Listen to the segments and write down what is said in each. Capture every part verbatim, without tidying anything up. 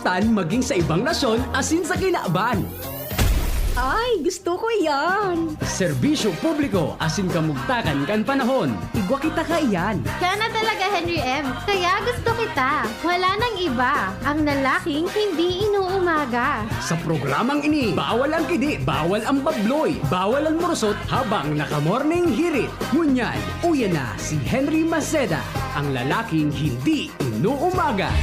tan maging sa ibang nasyon asin sa kinaban. Ay, gusto ko iyan! Serbisyo publiko asin kamugtakan kan panahon. Igwa kita kaiyan. Siya na talaga, Henry M. Kaya gusto kita. Wala nang iba. Ang lalaking hindi inuumaga. Sa programang ini, bawal ang kidi, bawal ang babloy, bawal ang murusot habang naka-morning hirit. Ngunyan, uya na si Henry Maceda, ang lalaking hindi inuumaga.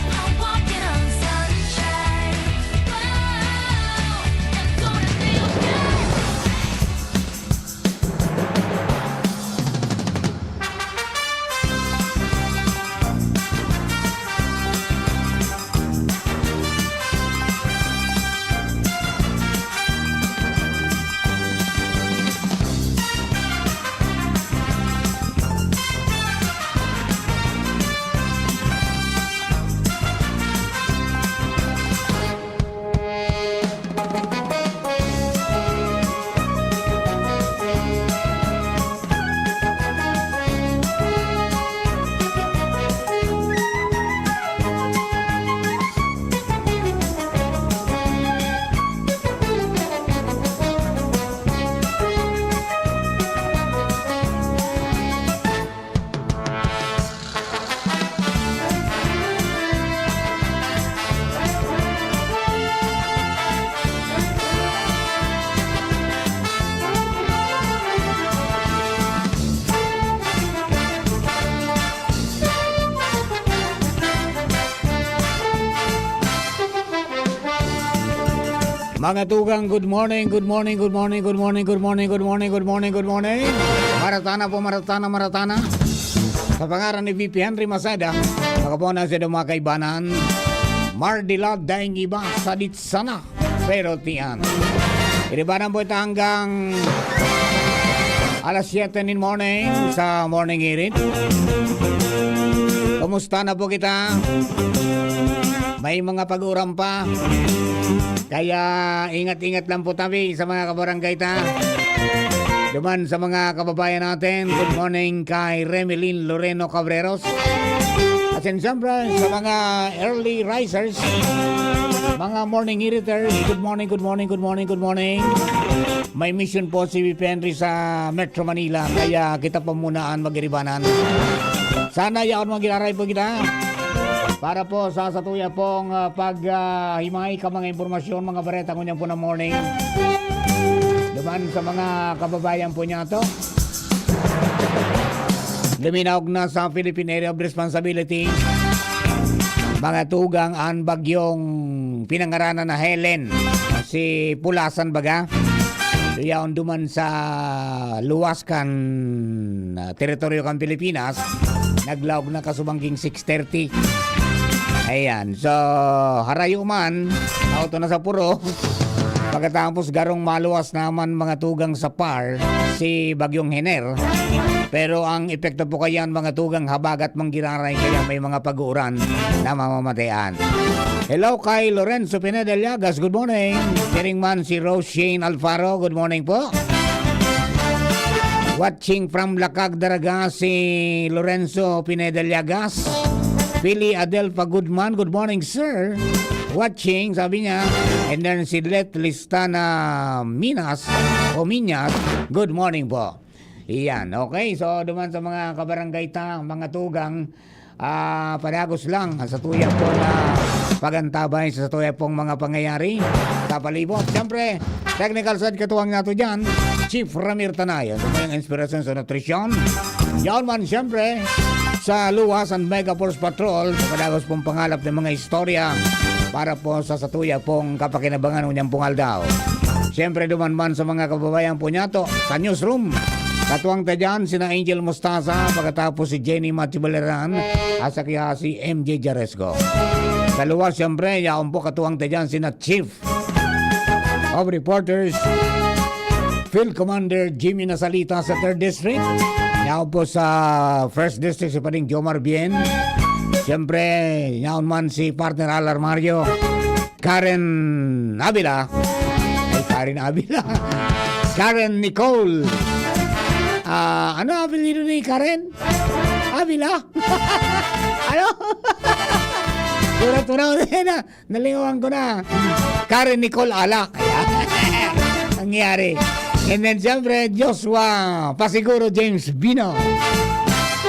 Mga tugang, good morning, good morning, good morning, good morning, good morning, good morning, good morning, good morning. Maratana po, maratana, maratana. Sa pangaran ni V P Henry Maceda, makapoon na sa mga kaibanan. Mardila, daing iba, sadit sana. Pero tiyan. Iribanan po ito hanggang alas siyete nin morning sa Morning Hirit. Kumusta na po kita? May mga pag-uran pa. Kaya ingat-ingat lang po tabi sa mga kabarangay ta. Duman sa mga kababayan natin, good morning kay Remilin Loreno Cabreros. At yun, siyempre, sa mga early risers, mga morning hiriters, good morning, good morning, good morning, good morning. May mission po si V P Henry sa Metro Manila, kaya kita pa muna an mag-iribanan. Sana yaon magiraray po kita. Para po sa satuya pong, ah, pag, ah, himay ka mga impormasyon, mga bareta, ngunyan po na morning. Duman sa mga kababayan po niya to. Luminaog na sa Philippine Area of Responsibility, mga tugang, an bagyong pinangaranan na Helen. Si Pulasan baga. So, yaon duman sa luwas kan, ah, teritoryo kan Pilipinas, naglaog na kasubangging six thirty. Ayan. So, harayo man, auto na sa puro. Pagkatapos, garong maluwas naman mga tugang sa par si Bagyong Hener. Pero ang epekto po kayan, mga tugang, habagat manggiraray, kaya may mga pag-uuran na mamamatean. Hello kay Lorenzo Pineda Llagas, good morning. Siring man si Rose Shane Alfaro, good morning po. Watching from Lacag, Daraga, si Lorenzo Pineda Llagas. Pili Adelfa Goodman, good morning, sir. Watching, sabi niya. And then si Let Listana Minas, o Minas, good morning po. Iyan, okay. So, duman sa mga kabarangay ta, mga tugang, ah, padagos lang sa tuya po na pagantabay sa tuya pong mga pangyayari sa palibot. Siyempre, technical side katuwang nato dyan, Chief Ramir Tanay, ang kanyang inspirasyon sa nutrisyon. Yaon man, siyempre, sa luwas ang Mega Force Patrol, sa padagos pong pangalap ng mga istorya para po sa satuya pong kapakinabangan unyang pong aldaw. Siyempre, duman man sa mga kababayan po niyato, sa newsroom, katuwang ta dyan, sina Angel Mostaza, pagkatapos si Jenny Matibaleran, at sa kaya si M J Jaresco. Sa luwas, siyempre, yaon po katuwang ta dyan, sina Chief of Reporters, Field Commander Jimmy Nasalita sa Third District. Yaon po sa First District, si Pading Jomar Bien. Siyempre, yaon man si Partner Al Armario. Karen Avila. Ay, Karen Avila. Karen Nicole. Ah, ano apelyido ni Karen? Avila? Ano? Tunaw-tunaw na yan, ah. Nalingawan ko na. Karen Nicole Alak. Ayan. Nangyari. And then, siyempre, Joshua Pasiguro, James Bino.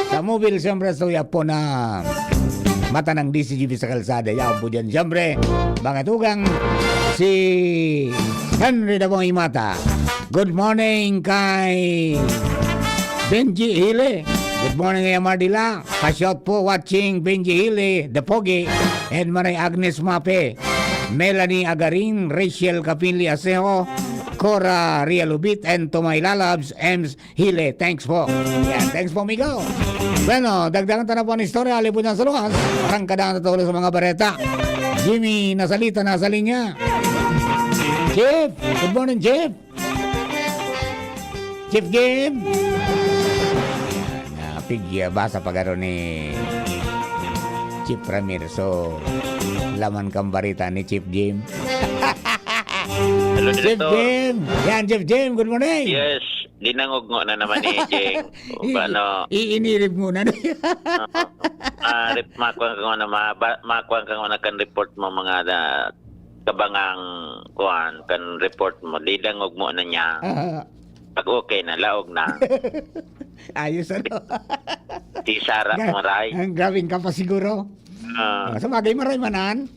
Sa mobile, siyempre, suya po na mata ng D C G B sa kalsada. Yaw po dyan, siyempre, mga tugang, si Henry Daboy Mata. Good morning kay Benji Hile. Good morning, Kuya Mardila. Pa-shout po watching Benji Hile, The Pogi, and Maray Agnes Mape, Melanie Agarin, Rachel Kapinli Asejo, Cora Realubit, and to my lalabs, Ems Hile. Thanks po. Yan, thanks po, amigo. Bueno, dagdagan ta na po ang istorya, alipod na sa luwas. Arangkada na tuloy sa mga bareta. Jimmy, nasalita, nasa linya. Chief, good morning, Chief. Chief Jim. Ah, pigya, basa pa garo ni Chief Ramir. So, laman kang barita ni Chief Jim. Hello, Chief Director. Jim. Yan, Chief Jim. Good morning. Yes, dinangog ngo na naman ni Jing. Paano? Iinirib muna. Ah, rep, makuha ka ngo na, ma, ba, makuha ka ngo na kan report mo, mga da, kabangang kuan, kan report mo. Didangog mo na niya. Ah, Pag okay na, laog na. Ayos, ano? Si Sarah Ga- Maray. Ang grabing ka pa siguro. Ah, Ah, sa bagay, maray manan.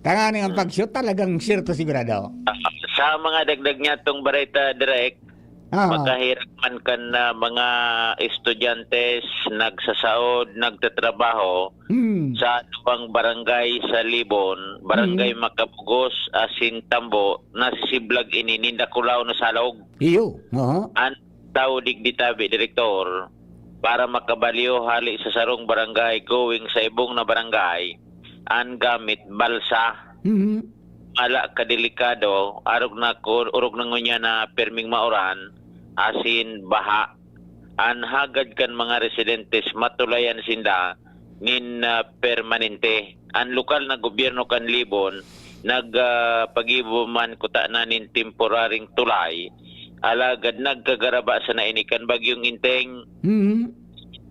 Tanganing ang pag-shoot talagang sure to sigurado. Sa mga dagdag niya tong bareta, Direk, Ah, makahirak man kan na mga estudyante, nagsasaod, nagtatrabaho hmm. Sa duwang barangay sa Libon, Barangay Macabugos asin Tambo, nasisiblag ini nin dakulaw na salog. Iyo. Aha. An tawo digdi tabi, Direktor, para makabalyo hali sa sarong barangay going sa ibong na barangay, an gamit balsa. Mhm. Ala kadelikado, arog na ko, orog na ngunyan na perming mauran, asin baha. An hagad kan mga residentes matulayan sinda nin ah, permanente. An lokal na gobyerno kan Libon nag ah, pagibo man kutana nin temporaring tulay, alagad nagkagaraba sana ini kan Bagyong Inteng. Mhm.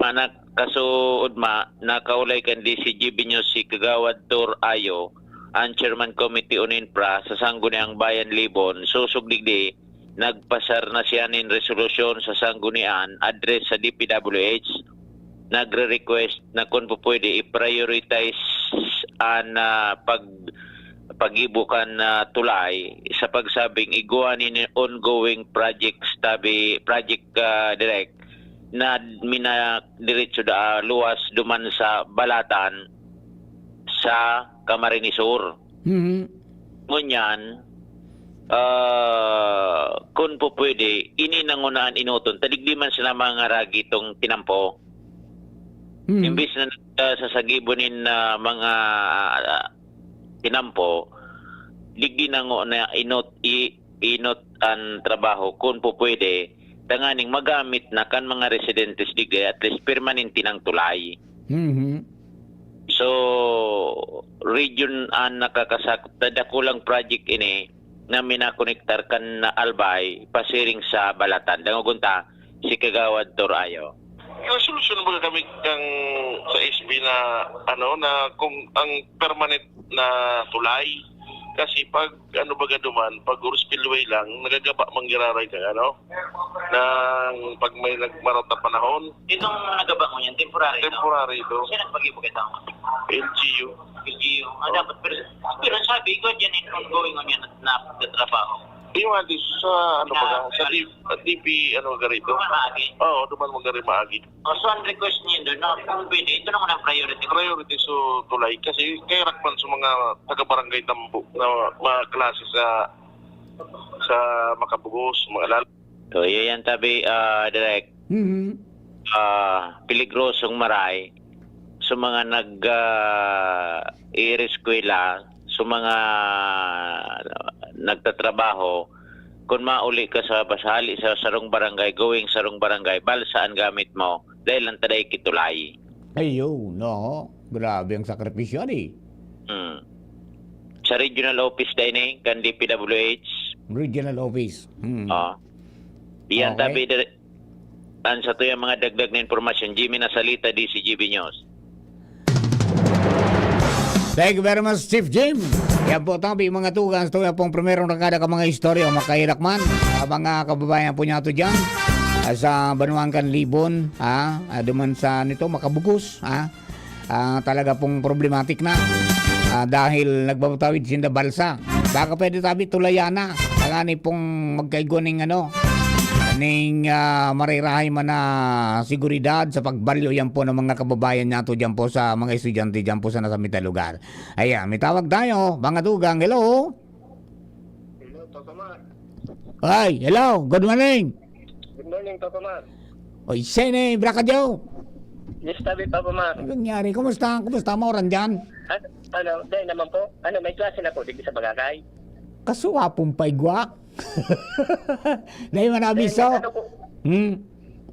Manak kasuod ma, nakaulay kan D C G B News si Kagawad Tor Ayo, an Chairman Committee on Infra sa Sangguniang Bayan Libon, sosog digdi, nagpasar na siya nin resolusyon sa Sanggunian address sa D P W H. Nagre-request na kung pupwede i-prioritize an ah, pag pagibo kan ah, tulay sa pagsabing igwa nin ongoing projects tabi project ah, direct na minadiretso da luwas duman sa balatan sa Camarines Sur. Mhm. Ngunyan, ah, kun po pwede, ini nangunaan inoton, ta digdi man sana mangaragi tong tinampo. Mhm. Imbis na ah, sa sagibo nin ah, mga ah, tinampo, digdi na ngo na inot, i, inot an trabaho, kun po pwede, tanganing magamit na kan mga residentes digdi, at least permanente ng tulay. Mhm. So, region an nakakasakop na dakulang project ini na minakonektar kan Albay pasiring sa Balatan. Dangogon ta, si Kagawad Torayo. Yung solusyon baga kami kang sa S B na ano na kung ang permanent na tulay kasi pag ano baga duman pag Oro Spillway lang nagagaba manggiraray kang ano nang pag may nagmarot na panahon. Itong nagaba mo yan, temporary ito. Temporary ito. Sino nagpag-ibo kita? L G U. L G U. Ah, dapat pero, pero sabi ko dyan yung ongoing on yan na, na trabaho. Yung nga di sa ano baga sa D, D P ano baga rito. Ito maagi. Oo, duman mo gari maagi. Oh, so ang request niyo doon, no, kung pwede, ito naman ang priority. Priority so tulay kasi kaya rakman sa mga taga-barangay Tambo na mga klase sa sa Makabugos, mga lalo. So, yun yan tabi, ah, direct. Mhm. Ah, peligrosong maray sa mga nag ah, ireskwela, sa mga nagtatrabaho, kung mauli ka sa basali sa sarong barangay, going sarong barangay, balsa an gamit mo, dahil lang taday kitulay. Ayun, no. Grabe ang sakripisyo, di. Hmm. Sa regional office da ini, kan D P W H, Regional office. Hmm. Oh. Iyan Okay. Tabi dire-, ang sa tuyang mga dagdag na impormasyon, Jimmy Nasalita, D C G B News. Thank you very much, Chief Jim. Yan po, tabi, mga tugang. Ito yan pong primerong nakada ka mga istorya, makahirak man. Ah, mga kababayan po niya ito dyan. Ah, sa Banuan kan Libon, ah, ah, duman sa nito, Makabugos, ah. Ah, talaga pong problematic na. Ah, dahil nagpapatawid sinda balsa. Baka pwede tabi, tulayan na. Ang ani pong magkaigwa ning ano, ning, ah, marirahay man na seguridad sa pagbalyo yan po ng mga kababayan nato dyan po sa mga estudyante dyan po sa nasa mitang lugar. Ayan, may tawag tayo, mga tugang. Hello? Hello, Papa Mar. Ay, hello. Good morning. Good morning, Papa Mar. Oy, sene, Braka Joe. Yes, tabi, Papa Mar. Ano nangyari? Kumusta? Kumusta mo, Ranjan? Ah, ano, dahil naman po, ano, may klase na po, digdi sa Bagakay. Kasuwapon pa igwa. Dahil man abiso. Dahil ano po, Hmm.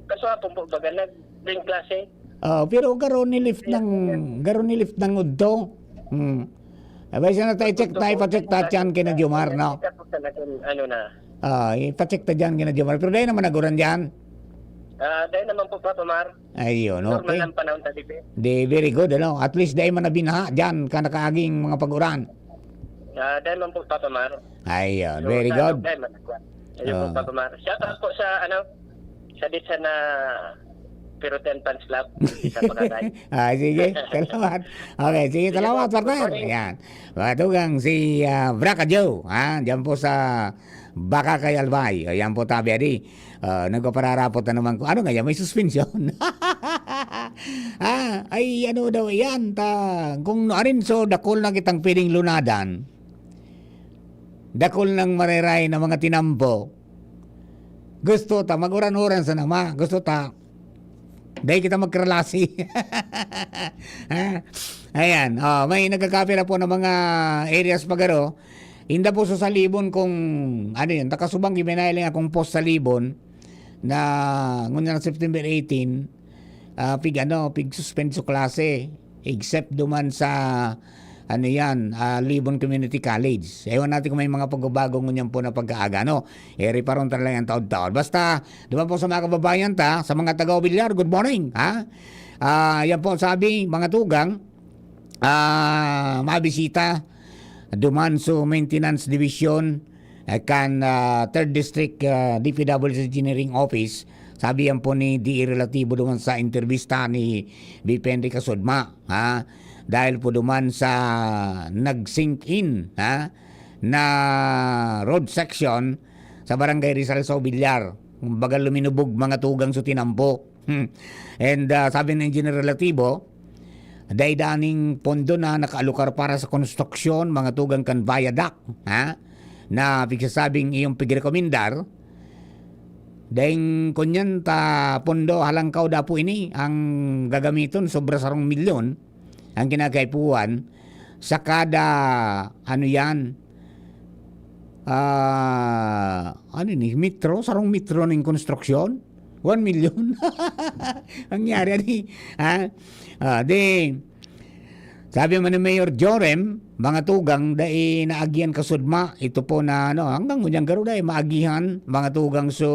Kasuwapon po, baga, nag-, din klase. Oh, pero garo ni lift ng, garo ni lift ng udto. Hmm. Abay, sana tayo check, tayo pa-check ta dyan kay na Jomar, no? Check po talaga kung ano na. Ah, ipa-check ta dyan kay na Jomar. Pero dahil naman naguran dyan. Ah, dahil naman po, Papa Mar. Ayun, Normal okay. Ang panahon sa Dipit. Di, very good, ano? At least dahil man nabinaha dyan, ka nakaaging mga pag-uran. Ah, dahil man po, Papa Mar. Ayun, So, very sa good. Ano, dahil man nagkuhan. Ayun po, Ah. Papa Mar. Shout out po sa, ano, sa Ditsa na Pero ten Fans Club, sa Pagkakay. Ah, sige. Salamat. Okay, sige. Sige Salamat, po. Good partner. Morning. Ayan. Mga tugang, si, ah, Braka Joe, ha? Diyan po sa Bakakay, Albay. Ayan po, tabi, adi. Ah, nagpapararapot na naman ko. Ano nga yan? May suspension? Ah, ay, ano daw yan? Ta, kung arin so, dakol na kitang pwedeng lunadan. Dakol nang mareray na mga tinampo. Gusto ta, mag-uran-uran sa nama. Gusto ta, dahil kita magkaralasi. Ha? Ayan, oh, may nagkakapira po ng mga areas pagaro. Inda po sa Salibon kung, ano yun, takasubang gibinailing akong post Salibon na ngunyan September eighteen, ah, pig, ano, pig-suspend sa klase. Except duman sa, ano yan, ah, Libon Community College. Ewan natin kung may mga pagbabago ngunyan po na pagkaaga, no? Eri pa ron talaga yung taon-taon. Basta, duman po sa mga kababayan ta, sa mga taga-Obilyar, good morning, ha? Ah, yan po, sabi, mga tugang, ah, mabisita, duman sa Maintenance Division, eh, kan, ah, Third District, ah, D P W Engineering Office, sabi yan po ni D E Relativo duman sa interbista ni V P Henry Kasudma, ha? Dahil po duman sa nag-sink in, ha, na road section sa Barangay Rizal sa Obilyar. Kumbaga luminubog mga tugang sa tinampo. Hmm. And, ah, sabi ni Engineer Relativo, dai daning pondo na nakaalokar para sa konstruksyon, mga tugang kan viaduct, ha? Na pigsasabing iyong pigrekomendar, daing kunyan ta pondo halangkaw dapo ini ang gagamiton, sobra sarong milyon ang kinakaipuhan sa kada, ano yan, ah, ano ni, metro, sarong metro ning konstruksyon? One million? Nangyari, ano eh? Ha? Ah, di, sabi man ni Mayor Jorem, mga tugang, dai naagihan kasudma, ito po na, ano, hanggang ngunyan garo dai maagihan, mga tugang, so,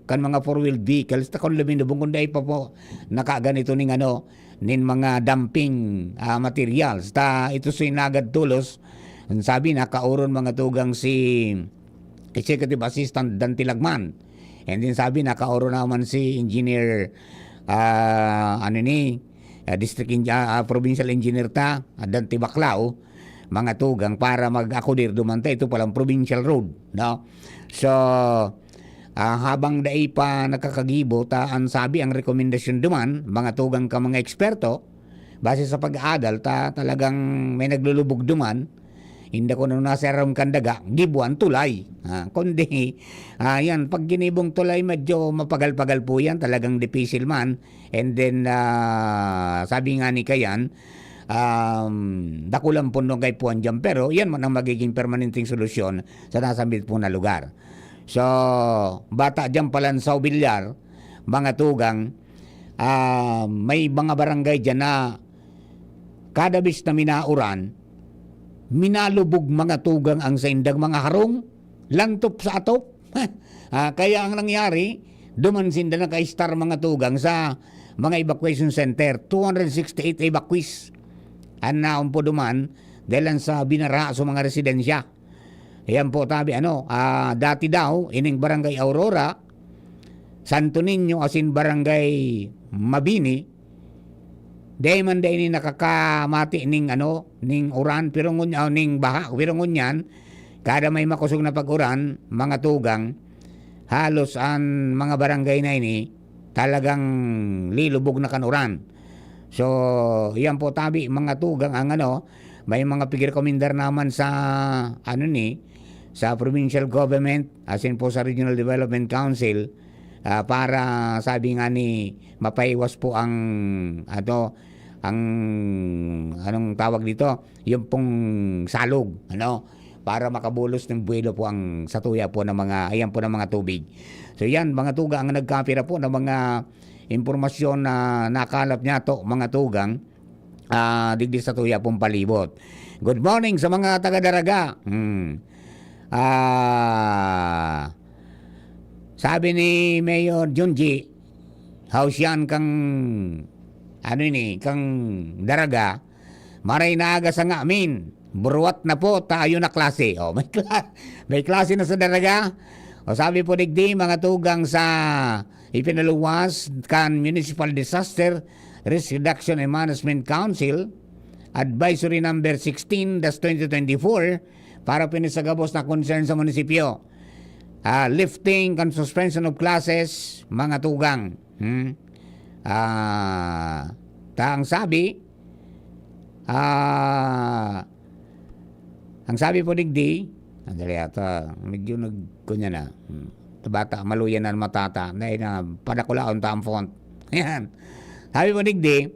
kan mga four-wheeled vehicles, ta kun luminubong kun dai pa po nakaganito ning, ano, nin mga dumping, ah, materials. Ta ito so inagad tulos, ang sabi, nakaoron mga tugang si Executive Assistant Dante Lagman. And then sabi, nakaoron naman si Engineer, ah, ano ni, ah, District Engi-, ah, ah, Provincial Engineer ta, ah, Dante Baclao, mga tugang para mag-akudir duman ta. Ito palang provincial road, no? So, ah, habang dai pa nakakagibo, ta ang sabi, ang rekomendasyon duman, mga tugang ka mga eksperto, base sa pag-aadal, ta talagang may naglulubog duman, inda kun ano nasa aram kan daga, gibuan tulay. Ah, kundi, ah, yan, pag ginibong tulay, medyo mapagal-pagal po yan, talagang dipisil man. And then, ah, sabi nga ni Kayan, um, dakulang pundong kay puan dyan, pero yan man ang magiging permanenteng solusyon sa nasambit po na lugar. So, bata dyan palan sa Obilyar, mga tugang, ah, may mga barangay dyan na kada bis na minauran, minalubog mga tugang ang saindang mga harong, lantop sa atop. Ah, kaya ang nangyari, duman sinda naka-star mga tugang sa mga evacuation center, two hundred sixty-eight evacuees. An naon po duman, dahil lang sa binaraha sa mga residensya. Ayan po, tabi, ano, ah, dati daw, ining Barangay Aurora, Santo Niño, asin Barangay Mabini, dai man dai ni nakakamati ning, ano, ning uran, pero ngun-, ah, ning baha, pero ngunyan, kada may makosog na pag-uran, mga tugang, halos an mga barangay na ini, talagang lilubog na kan uran. So, yan po, tabi, mga tugang, ang ano, may mga pigrekomendar naman sa, ano ni, sa provincial government, asin po sa Regional Development Council, ah, para, sabi nga ni, mapaiwas po ang, ano, ang, anong tawag dito? Yung pong salog, ano? Para makabulos ng buwelo po ang satuya po ng mga, ayan po ng mga tubig. So yan, mga tugang, ang nagkapira po ng mga impormasyon na nakalap niya to, mga tugang, ah, digdi sa tuya pong palibot. Good morning sa mga taga Daraga. Hmm. Ah, sabi ni Mayor Junji, haw siyan kang, ano ini, kang Daraga, maray na aga sa ngamin. Buruwat na po, tayo na klase. Oh, may, kla- may klase na sa Daraga. O sabi po digdi, mga tugang sa ipinaluwas kan Municipal Disaster Risk Reduction and Management Council, Advisory Number sixteen dash twenty twenty-four, para pinisagabos na concern sa munisipyo. Ah, lifting kan suspension of classes, mga tugang. Hmm? Ah, ta ang sabi, ah, ang sabi po digdi, andali ata, medyo nag-, kunya na. Hmm. Bata, maluya na matata. Dahil na, padakulaon ta ang font. Ayan. Sabi po digdi,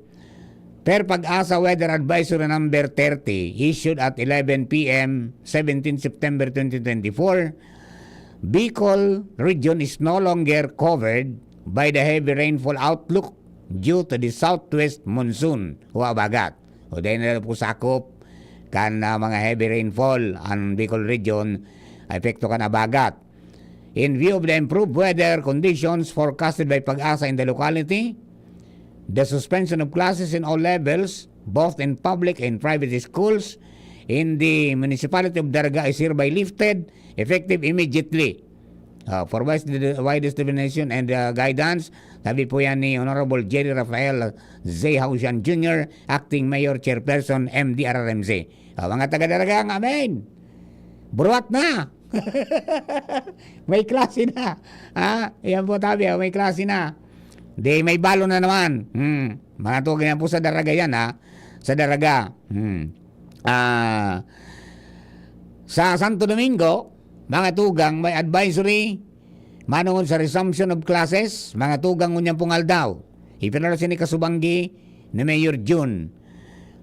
Per PAGASA Weather Advisory Number thirty, issued at eleven P M, seventeen September twenty twenty-four, Bicol region is no longer covered by the heavy rainfall outlook due to the southwest monsoon o abagat. O dahil na po sakop kan, ah, mga heavy rainfall ang Bicol region, epekto kan abagat. In view of the improved weather conditions forecasted by PAGASA in the locality, the suspension of classes in all levels, both in public and private schools, in the municipality of Daraga is hereby lifted, effective immediately. Uh, for wise, widest definition and, uh, guidance, sabi po yan ni Honorable Jerry Rafael Z. Hausian Junior, Acting Mayor Chairperson, M D R R M C. Uh, mga taga Daraga, amen! Buruwat na! May klase na. Ha? Ayan po, tabi, ah, may klase na. Di, may balo na naman. Hmm. Mga tugang, yan po sa Daraga yan, ha? Sa Daraga. Hmm. Ah, sa Santo Domingo, mga tugang, may advisory manungod sa resumption of classes, mga tugang, ngunyan pong aldaw. Ipinalo sini kasubanggi ni Mayor Jun.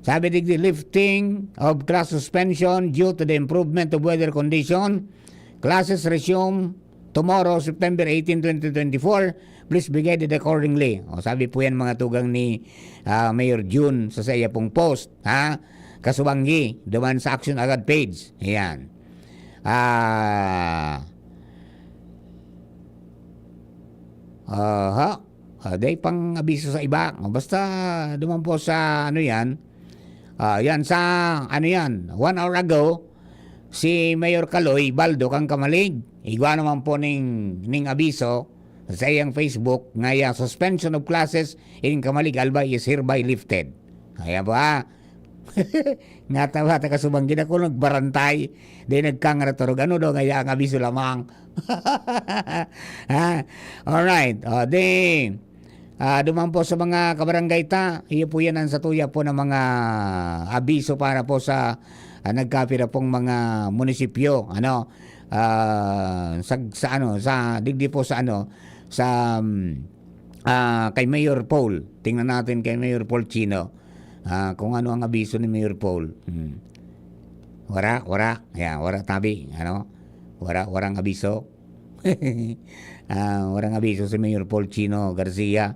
Sabi digdi, lifting of class suspension due to the improvement of weather condition. Classes resume tomorrow, September eighteen, twenty twenty-four. Please be guided accordingly. O, sabi po yan, mga tugang, ni, ah, Mayor Jun sa saiya pong post, ha? Kasubanggi, duman sa Action Agad page. Ayan. Ah, aha. Ah, dai pang abiso sa iba. Basta duman po sa, ano yan, ah, yan sa, ano yan, one hour ago, si Mayor Kaloy Baldo kan Camalig, igwa naman po ning, ning abiso sa iyang Facebook nga ya suspension of classes in Camalig, Albay is hereby lifted. Ayan po, ah. Nga tama, taga Subang, ginako nagbarantay, di nagkangraturog. Ano daw nga ya ang abiso lamang? Ha? Alright. O, di, ah, duman po sa mga kabarangay ta, iyo po yan ang satuya po ng mga abiso para po sa, ah, nagkapira pong mga munisipyo, ano, ah, sa, sa ano, sa digdi po sa ano, sa, mm, ah, kay Mayor Paul. Tingnan natin kay Mayor Paul Chino, ah, kung ano ang abiso ni Mayor Paul. Hmm. Wara, wara. Ayan, wara tabi, ano? Wara, warang abiso. Ah, warang abiso si Mayor Paul Chino Garcia.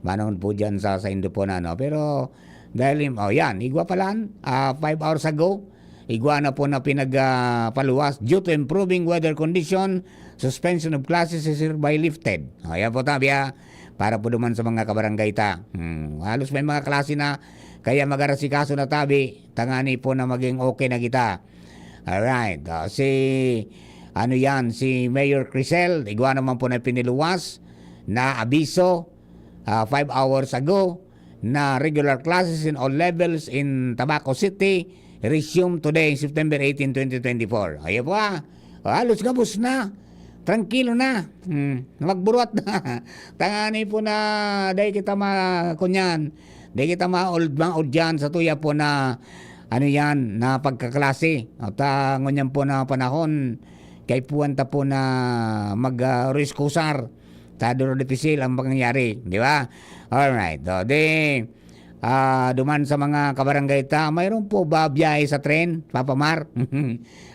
Manong po dyan sa, sa Indopo na, no? Pero, dahil, oh, yan, igwa pa lang, ah, five hours ago, igwa na po na pinag, ah, paluwas due to improving weather condition, suspension of classes is hereby lifted. O, yan po, tabi, ah, para po duman sa mga kabarangay ta. Hmm, halos may mga klase na Kaya mag-arasikaso na tabi, tangani po na maging okay na kita. Alright. Ah, si, ano yan, si Mayor Crisel, igwa naman po na piniluwas na abiso, ah, five hours ago, na regular classes in all levels in Tabaco City resume today, September eighteen, twenty twenty-four. Ayan po, ah. Halos gabos na. Trangkilo na. Hmm. Magburuat na. Tangani po na dai kita ma-, kunyan. Dai kita ma-old, ma-old dyan sa tuya po na, ano yan, na pagkaklase. At, ah, ngunyan po na panahon, kaipuhan ta po na mag, ah, reskusar. Tado na dipisil ang pangyayari, di ba? Alright. O, di, ah, duman sa mga kabarangay ta, mayroon po ba biyahe sa tren, Papa Mar?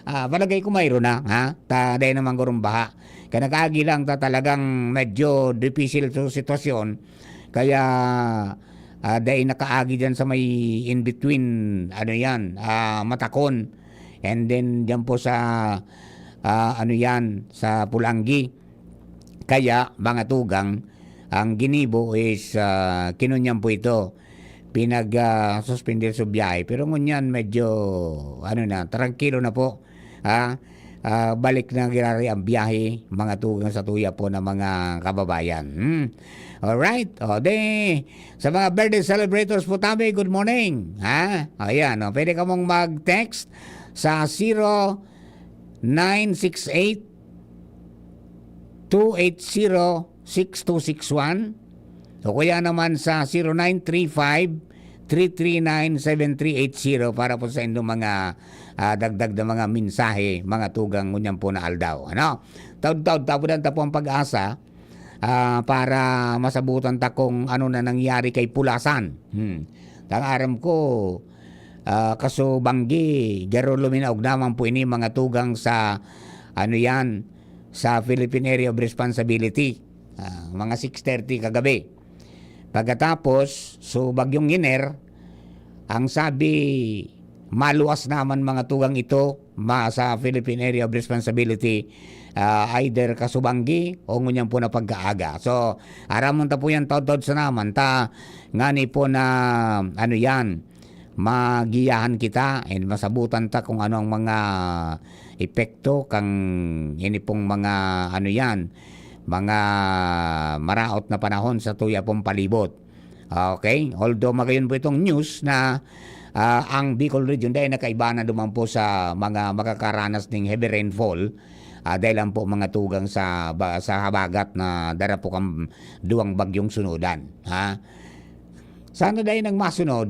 Ah, palagay ko mayroon na, ha? Ta, dahil naman gurong baha. Kaya nag-agi lang ta talagang medyo dipisil sa sitwasyon. Kaya, ah, dahil nakaagi dyan sa may in-between, ano yan, ah, Matakon. And then, dyan po sa, ah, ano yan, sa Pulanggi. Kaya, mga tugang, ang ginibo is, ah, kinunyan po ito. Pinag, ah, suspender sa biyahe. Pero ngunyan, medyo, ano na, trangkilo na po. Ha? Ah, balik na girari ang biyahe, mga tugang sa tuya po ng mga kababayan. Hmm. Alright. O, de, sa mga birthday celebrators po tabi, good morning. Ha? Ayan, o, pwede ka mong mag-text sa zero nine six eight, two eight zero, six two six one, o kaya naman sa zero nine three five, three three nine, seven three eight zero para po sa inyong mga, ah, dagdag na mga mensahe, mga tugang ngunyan po na aldaw. Ano? Taud-taud, tabudan ta po ang pag-asa, ah, para masabutan ta kung ano na nangyari kay Pulasan. Hmm. Tang aram ko, ah, kaso banggi, garo luminaog naman po ini mga tugang sa, ano yan, sa Philippine Area of Responsibility. Ah, mga six thirty kagabi. Pagkatapos, so, Bagyong Iner, ang sabi, maluwas naman mga tugang ito ma-, sa Philippine Area of Responsibility, ah, either kasubanggi o ngunyan po na pagkaaga. So, aramon ta po yan, taud-taud sa naman, ta, ngani po na, ano yan, magiyahan kita and masabutan ta kung ano ang mga epekto kang ini pong mga, ano yan, mga maraot na panahon sa tuya pong palibot. Okay? Although magayon po itong news na, ah, ang Bicol Region dahil nakaiba na duman po sa mga makakaranas ning heavy rainfall, ah, dahil lang po mga tugang sa ba-, sa habagat na dara po kang duwang bagyong sunudan, ha? Sana dahil nang masunod.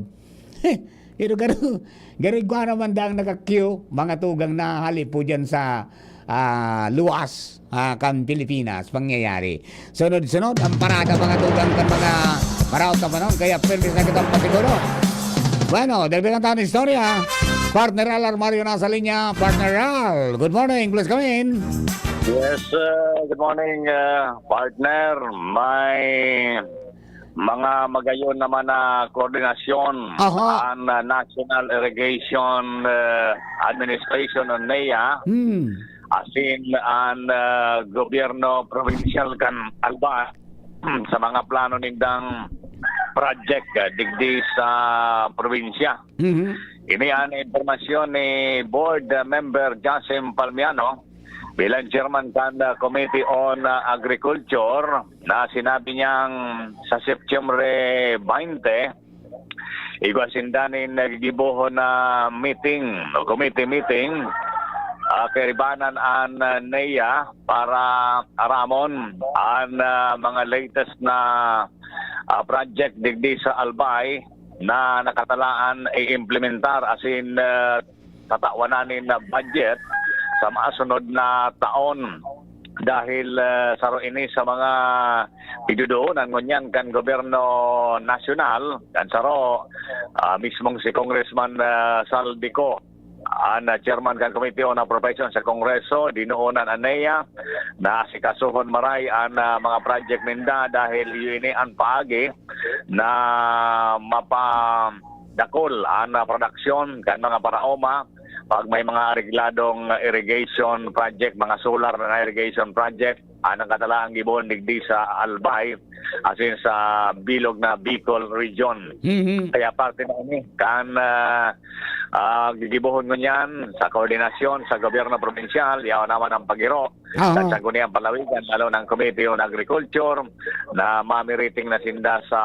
Pero garo, garo igwa naman daang naka-queue, mga tugang na hali po dyan sa, ah, luwas, ah, kan Pilipinas, pangyayari. Sunod-sunod ang parada, mga tugang, kan mga maraot na panahon, kaya pwede na kitang pasiguro. Bueno, dagdagan tayo ng istorya. Partner Al Armario nasa linya. Partner Al, good morning. Please come in. Yes, uh, good morning, uh, partner. May mga magayon naman na koordinasyon Aha. ang, uh, National Irrigation, uh, Administration o NEA, Hmm. asin ang, uh, gobyerno probinsyal kan Albay sa mga plano nindang project, uh, digdi sa probinsya. Mhm. Ini an impormasyon ni Board Member Jasim Palmiano bilang chairman kan, uh, Committee on, uh, Agriculture na sinabi niyang sa Setyembre twenty, igwa sinda nin gigibohon na meeting o committee meeting, ah, kairibanan an, ah, NEA para aramon an, ah, mga latest na, ah, project digdi sa Albay na nakatalaan i-implementar asin, ah, tatawan na nin budget sa masunod na taon. Dahil, ah, saro ini sa mga idodoonan ngunyan kan gobyerno nasyonal, kan saro, ah, mismong si Congressman, ah, Saldico, an, ah, chairman kan Committee on Appropriation sa Kongreso, dinoonan an NEA na asikasuhon maray an, ah, mga project ninda dahil iyo ini an paagi na mapadakol an, ah, produksyon kan mga paraoma pag may mga aregladong irrigation project, mga solar na irrigation project, Anang katalaang gibohon digdi sa Albay, asin sa bilog na Bicol Region. Mhm. Kaya parte na ini kan, ah, ah, gigibohon ngunyan sa koordinasyon sa gobyerno probinsyal, yaon naman ang pagiro Aha. sa Sangguniang Palawigan, lalo ng Committee on Agriculture, na mamiriting na sinda sa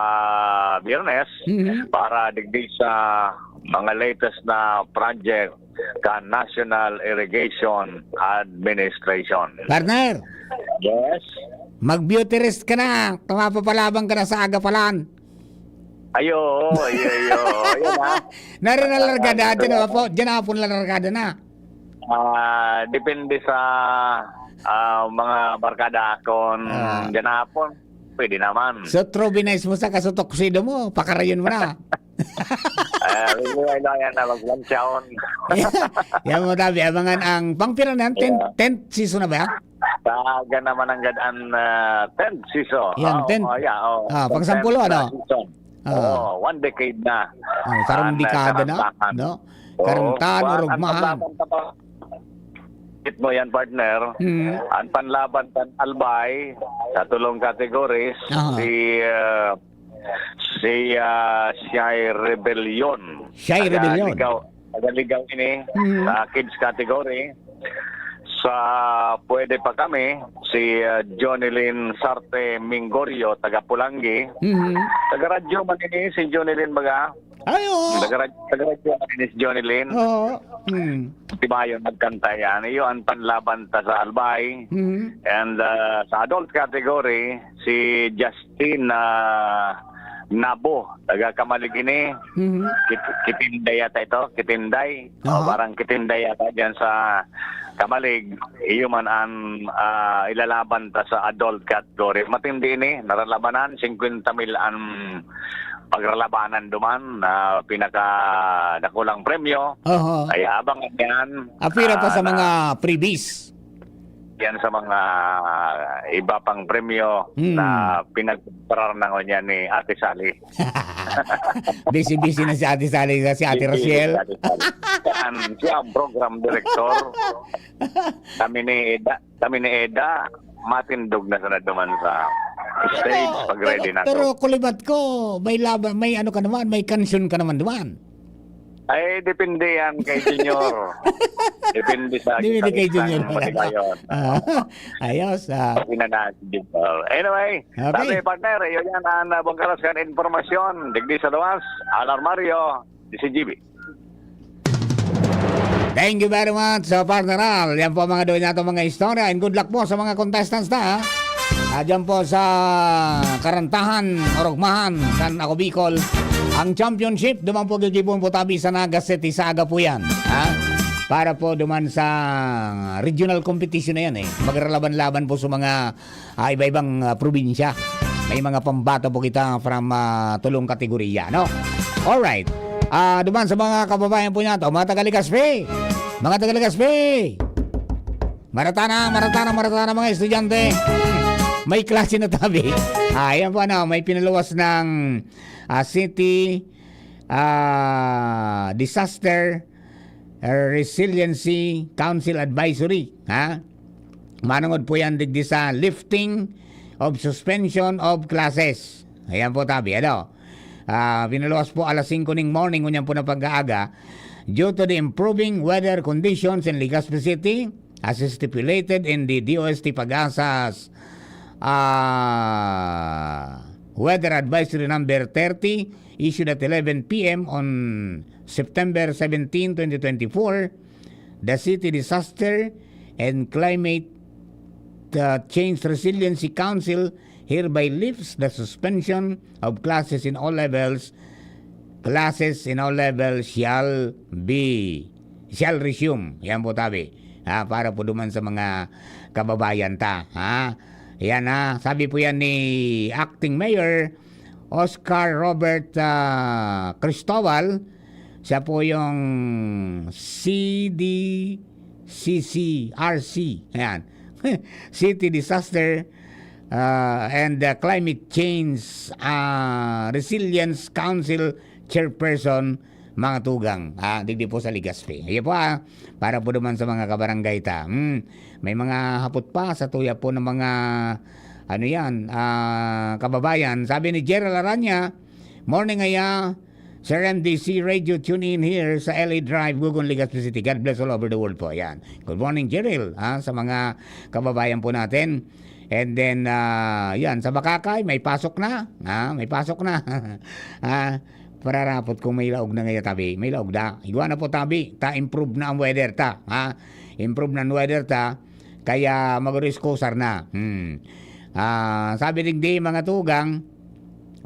Biyernes Mhm. para digdi sa mga latest na project kan National Irrigation Administration. Partner, Yes. Mag-beauty rest ka na. Mapapalaban ka na sa aga pa lang. Ayo, ayo, ayo. Ayo na. Nari na largada, dyan na po. Dyan na po largada na. Ah, depende sa, ah, mga barkada akon. Ah. Dyan na po. Pwede naman. So, trobinize mo sa kaso tuxedo mo, pakarayon mo na. Ah, may buhay na yan na maglansyaon. Yan mo, tabi, abangan ang pang pira na yan? Ten, Yeah. tenth season na ba yan? Taga naman ang gad-an, ah, tenth season. Yan, Ah, tenth. oh, yeah, oh. Ah, pang Tenth sampulo, na ano? season. Ah. Oh, one decade na. Oh, sarong Ang, ah, dekada na, karantahan. no? Oo. Karantahan, Kuwan, ang orugmahan. paglaban pa pa. It mo yan, partner. Mm. Ang panlaban kan Albay sa tulong categories, Aha. si, ah, si, ah, Shy Rebellion. Shy Taga Rebellion. Ligao, taga Ligao ini, Mm. sa kids category. Sa pwede pa kami, si, ah, Jonelyn Sarte Mingorio, taga Pulanggi. Mm. Taga radyo man ini si Jonelyn baga. Ay, oo. Taga rad-, taga radyo man ini si Jonelyn. Oo. Mm. Tibayon nagkanta yan. Iyo ang panlaban ta sa Albay. Mm. And, ah, sa adult category, si Justin, ah, Nabo, taga Camalig ini. Mm. Kit-, Kitinday yata ito, Kitinday. O, Aha. parang Kitinday yata dyan sa Camalig. Iyo man ang, ah, ilalaban ta sa adult category. Matindi ini, naralabanan, singkwenta mil ang pagralabanan duman na pinakadakulang premyo. Aha. Kaya abangan yan. Apira pa Ah, sa na mga freebies. Yan sa mga iba pang premyo Hmm. na pinagparar na ngunyan ni Ate Sally. Busy-busy na si Ate Sally, si Ate Busy Rochelle. si Ate Sally. Yan, siya ang program director. Kami ni Eda, kami ni Eda, matindog na sana duman sa stage, Pero, pag ready pero, na pero to. kulibat ko, may laban, may ano ka naman, may kansyon ka naman duman. Ay, depende yan kay Junior. Depende sa Depende kay gitaristang Junior pala. matigayon. Ah, ayos, ah. Pag inanahan si Junior. Anyway, Okay. sabi, partner, yun yan ang, ah, bangkaras kan impormasyon. Digdi sa luwas, Alar Mario, D C G B. Thank you very much, uh, partner Al. Yan po mga doon nato mga istorya. And good luck po sa mga contestants na, ha? Ah, dyan po sa Karantahan, Orugmahan, kan Ako Bicol. Ang championship, duman po gigibon po tabi sa Naga City sa aga po yan. Ha? Para po duman sa regional competition na yan eh. Magralaban-laban po sa mga, ah, iba-ibang, ah, probinsya. May mga pambata po kita from, ah, tulong kategorya, no? Alright. Ah, duman sa mga kababayan po niya to, mga taga Legazpi. Mga taga Legazpi. Maratana, maratana, maratana, mga estudyante. May klase na tabi. Ah, ayan po, ano, may pinaluwas ng, ah, City, ah, Disaster Resiliency Council Advisory, ha? Manungod po yan digdi sa lifting of suspension of classes. Ayan po, tabi, ano? Ah, pinaluwas po alas singko ning morning, ngunyan po na pag-aaga, due to the improving weather conditions in Legazpi City, as stipulated in the D O S T Pag-asa's, ah, Weather Advisory Number thirty, issued at eleven P M on September seventeen, twenty twenty-four, the City Disaster and Climate, uh, Change Resiliency Council hereby lifts the suspension of classes in all levels. Classes in all levels shall be, shall resume. Yan po, tabi. Ha, para po duman sa mga kababayan ta, ha? Yan, ha. Sabi po yan ni Acting Mayor Oscar Robert, ah, Cristobal. Siya po yung C D C C R C. Ayan. City Disaster, ah, and, ah, Climate Change, ah, Resilience Council Chairperson mga tugang, ah, digdi po sa Legazpi. Ayan po, ah, para po naman sa mga kabarangay ta. Hmm, may mga hapot pa sa tuya po ng mga, ano yan, ah, kababayan. Sabi ni Gerald Aranya, "Morning, Aya. Sir M D C Radio, tune in here sa L A Drive, Gugon, Legazpi City. God bless all over the world po." Ayan. Good morning, Gerald, ah, sa mga kababayan po natin. And then, ah, yan, sa Bakakay, may pasok na. Ah, may pasok na. Ah, pararapot kung may laog na ngaya tabi. May laog na. Igwa na po tabi. Ta, improve na ang weather ta. Ha? Improve na ang weather ta. Kaya mag-rescusar na. Hmm. Ah, sabi digdi, mga tugang,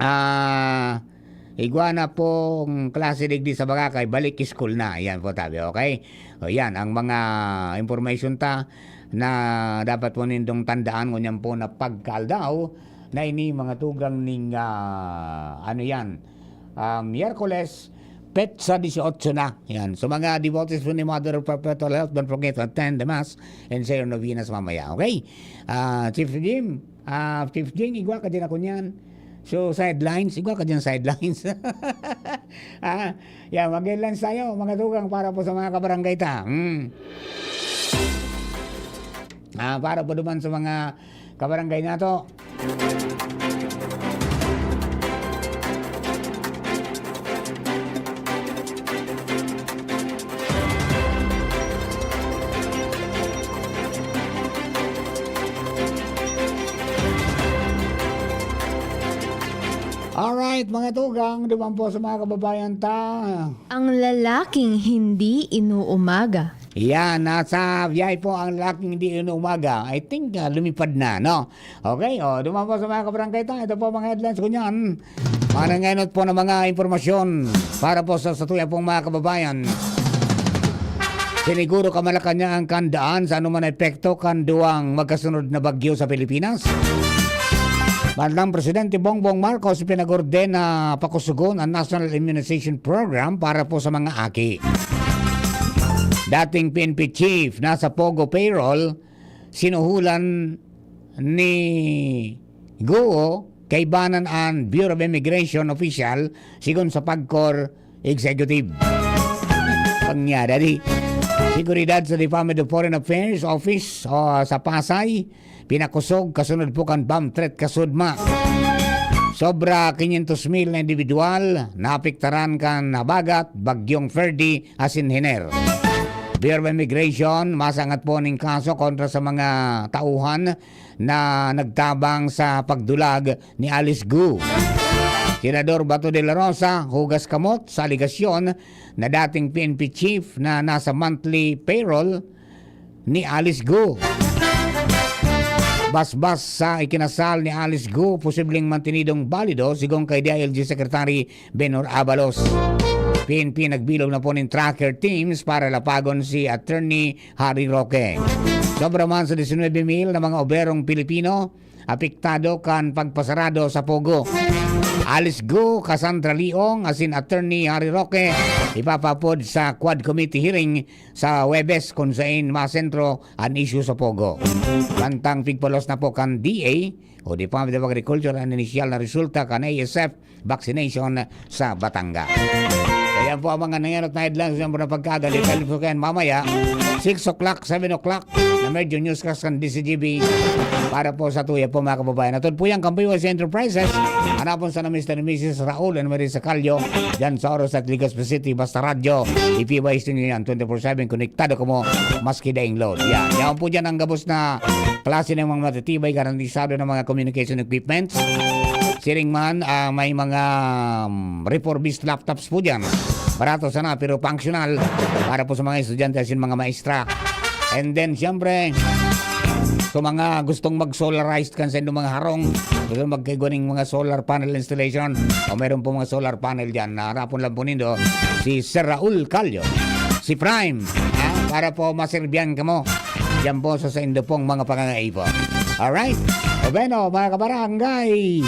ah, igwa na pong klase digdi sa Bagakay, balik school na. Yan po tabi, okay? O yan, ang mga information ta na dapat po nindong tandaan, ngunyan po na pagkaaldaw na ini, mga tugang, ning, ah, ano yan, ah, Miyerkules, petsa dieciocho na. Yan. So, mga devotees po ni Mother of Perpetual Help, don't forget to attend the Mass and say your novenas mamaya. Okay? Ah, Chief Jim, ah, Chief Jing, igwa ka dyan ako niyan. So, sidelines, igwa ka dyan sidelines. Ah, yan, mag-headlines tayo, mga tugang, para po sa mga kabarangay ta. Hmm. Ah, para po naman sa mga kabarangay nato. Alright, mga tugang, duman po sa mga kababayan ta. Ang lalaking hindi inuumaga. Yan, nasa biyahe po ang lalaking hindi inuumaga. I think, ah, lumipad na, no? Okay, o, duman po sa mga kabarangay ta. Ito po mga headlines ko niyan. Manangenot po ng mga impormasyon para po sa, sa tuya pong mga kababayan. Siniguro ka Malacañang kan daan sa anuman na epekto kan duwang magkasunod na bagyo sa Pilipinas. Mantang Presidente Bongbong Marcos pinag-orden na pakusugon ang National Immunization Program para po sa mga aki. Dating P N P chief nasa Pogo payroll, sinuhulan ni Guo kaibanan an Bureau of Immigration official, sigon sa PAGCOR executive. Pangyada di. Seguridad sa Department of Foreign Affairs Office o sa Pasay, pinakusog kasunod po kan bomb threat kasudma. Sobra quinientos mil na individual naapektaran kan habagat, Bagyong Ferdy asin Hiner. Bureau of Immigration, masangat po ning kaso kontra sa mga tauhan na nagtabang sa pagdulag ni Alice Gu. Senador Bato de la Rosa, hugas kamot sa alegasyon na dating P N P chief na nasa monthly payroll ni Alice Gu. Basbas sa ikinasal ni Alice Gu, posibleng mantenidong balido, sigon kay D I L G Secretary Benhur Abalos. P N P nagbilog na po nin tracker teams para lapagon si Attorney Harry Roque. Sobra man sa diecinuebe mil na mga obrerong Pilipino apektado kan pagpasarado sa Pogo. Alice Gu, Cassandra Leong, asin Attorney Harry Roque, ipapapod sa Quad Committee hearing sa Huwebes, kun sain masentro an isyu sa Pogo. Mantang pigpalos na po kan D A o Department of Agriculture an inisyal na resulta kan A S F vaccination sa Batangas. Ayan po ang mga nangyarot na headlines ng mga pagkaga. Detail po kayan mamaya, six o'clock, seven o'clock, na medyo newscast kan D C G B para po sa tuya po, mga kababayan. Atod po yan, Kampiwas Enterprises. Hanapon sa na Mister and Missus Raul and Marisa Callo, dyan sa Oros at Legazpi City. Basta radyo, i-P Y S ninyo yan, twenty-four seven, konektado kamo, maski daing load. Yan. Yan po dyan ang gabos na klase ng mga matitibay, garantisado ng mga communication equipments. Siring man, ah, may mga, um, refurbished laptops po dyan. Barato sana, pero functional para po sa mga estudyante asin mga maestra. And then, siyempre, sa mga gustong mag-solarized kan sa inyong mga harong, gusto magkaigwa ning mga solar panel installation, o meron po mga solar panel dyan, na harapon lang po nindo si Sir Raul Callo, si Prime, ha? Para po maserbihan kamo dyan po sa saindo pong mga pangangaipo. Alright? O bueno, mga kabarangay,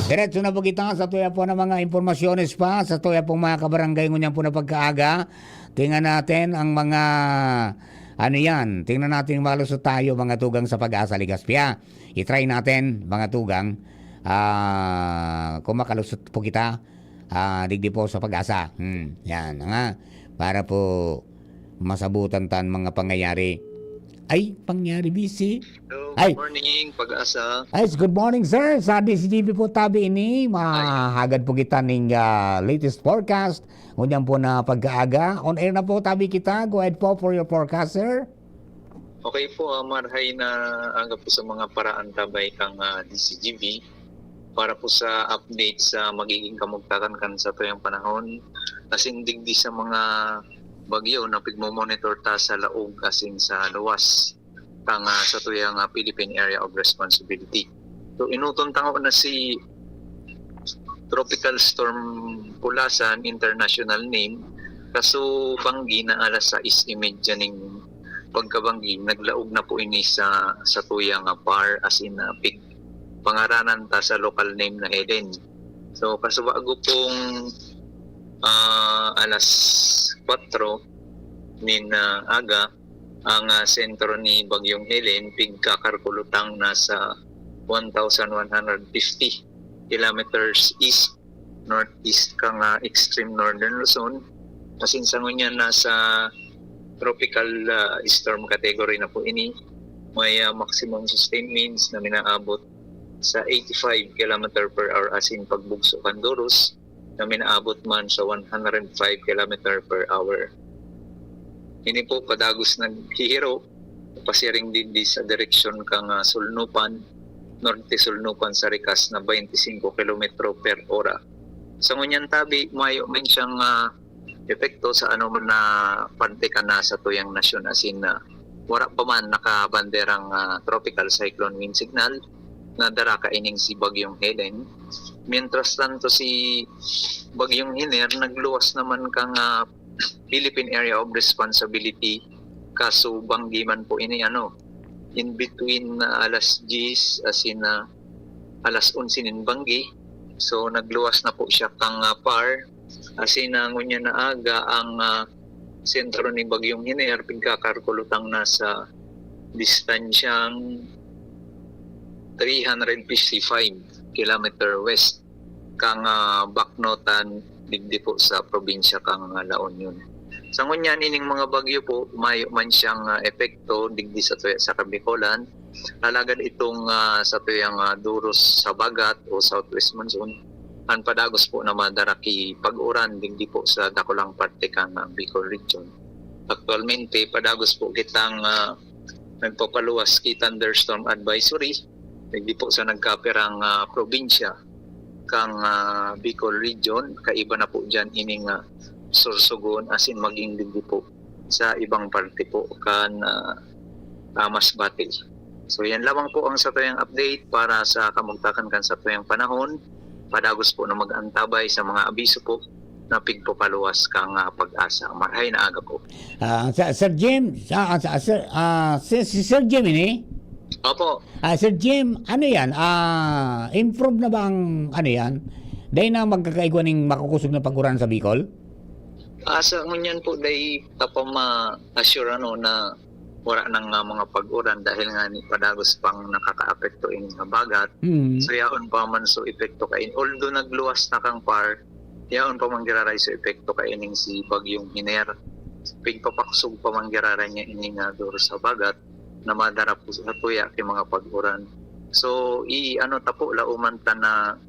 diretso na po kita sa tuya po ng mga impormasyones pa, sa tuya pong mga kabarangay ngunyan po na pagkaaga. Tingnan natin ang mga, ano yan, tingnan natin malusot tayo, mga tugang sa Pag-asa Legazpi. I-try natin, mga tugang, ah, kung makalusot po kita. ah, digdi po sa PAGASA. Hmm, yan, nga, para po masabutan ta an mga pangyayari. Ay, pangyayari, busy. Hello, Ay. Good morning, PAGASA. Ay, good morning, sir. Sa D Z G B po tabi ini, mahagad po kita ning, ah, latest forecast. Ngunyan po na pagkaaga. On air na po tabi kita. Go ahead po for your forecast, sir. Okay po, ah, marhay na aga po sa mga paraantabay kan, ah, D Z G B. Para po sa update sa magiging kamugtakan kan satuyang panahon, asin digdi sa mga bagyo na pigmo-monitor ta sa laog asin sa luwas kan, ah, satuyang, ah, Philippine Area of Responsibility. So, enoton ta ngona si Tropical Storm Pulasan, international name, kaso banggi na alas sais y media ning pagkabanggi, naglaog na po ini sa, satuyang, ah, PAR, asin, ah, pig-, pangaranan ta sa local name na Helen. So, kaso bago pong, ah, alas kwatro nin, ah, aga, ang, ah, sentro ni Bagyong Helen, pigkakalkulo tang nasa one thousand one hundred fifty kilometers east northeast kan, ah, extreme northern Luzon. Asin sa ngunyan nasa tropical, ah, storm category na po ini. May, ah, maximum sustained winds na minaabot sa eighty-five kilometer per hour asin pagbugso kan doros na minaabot man sa one hundred five kilometer per hour. Ini po padagos naghihiro, pasiring digdi sa direksyon kan, ah, Sulnupan, norte Sulnupan sa rikas na twenty-five kilometro per ora. Sa ngunyan tabi, mayo man siyang, ah, epekto sa anoman na parte kan satuyang nasyon, asin, ah, wara pa man nakabanderang, ah, tropical cyclone wind signal na dara kaining si Bagyong Helen. Mientras tanto, si Bagyong Hiner nagluwas naman kan, ah, Philippine Area of Responsibility, kaso banggi man po ini, ano, in between, ah, alas diyes asin, ah, alas onse nin banggi. So, nagluwas na po siya kan, ah, PAR. Asin, ah, ngunyan na aga ang, ah, sentro ni Bagyong Hiner, pigkakalkulo tang nasa distansyang three hundred fifty-five kilometer west kan, ah, Baknotan, digdi po sa probinsya kan, ah, La Union. Sa ngunyan, ining mga bagyo po, mayo man siyang, ah, epekto digdi sa tuya sa Kabikolan. Alagad itong, ah, satuyang, ah, duros sa bagat o southwest monsoon, an padagos po na madara ki pag-uran digdi po sa dakulang parte kan, ah, Bicol Region. Aktualmente, padagos po kitang, ah, nagpapaluwas ki thunderstorm advisory digdi po sa nagkapirang, ah, probinsya kan, ah, Bicol Region. Kaiba na po diyan ining, ah, Sorsogon asin maging digdi po sa ibang parte po kan, ah, ah, Masbate. So, yan lamang po ang satuyang update para sa kamugtakan kan satuyang panahon. Padagos po na mag-antabay sa mga abiso po na pigpapaluwas kan, ah, PAGASA. Marhay na aga po. Ah, Sir, Sir Jim, ah, ah, Sir, ah, si, si Sir Jim ini? Opo. Ah, Sir Jim, ano yan? Ah, improve na ba ang, ano yan? Dahil na magkakaigwa ning makukusog na pag-uran sa Bicol? Ah, sa ngunyan po, dai ta pa ma-assure, ano, na wala nang, ah, mga pag-uran dahil nga ni padagos pang nakakaapekto ini nga bagat. Mm. So, yaon pa man so epekto kaini. Although nagluwas na kan PAR, yaon pa man giraray so epekto kaining si Bagyong Hiner. Pigpapakusog pa man giraray niya ini nga duros sa bagat na madara po sa tuya ki mga pag-uran. So, i-ano ta po, laoman ta na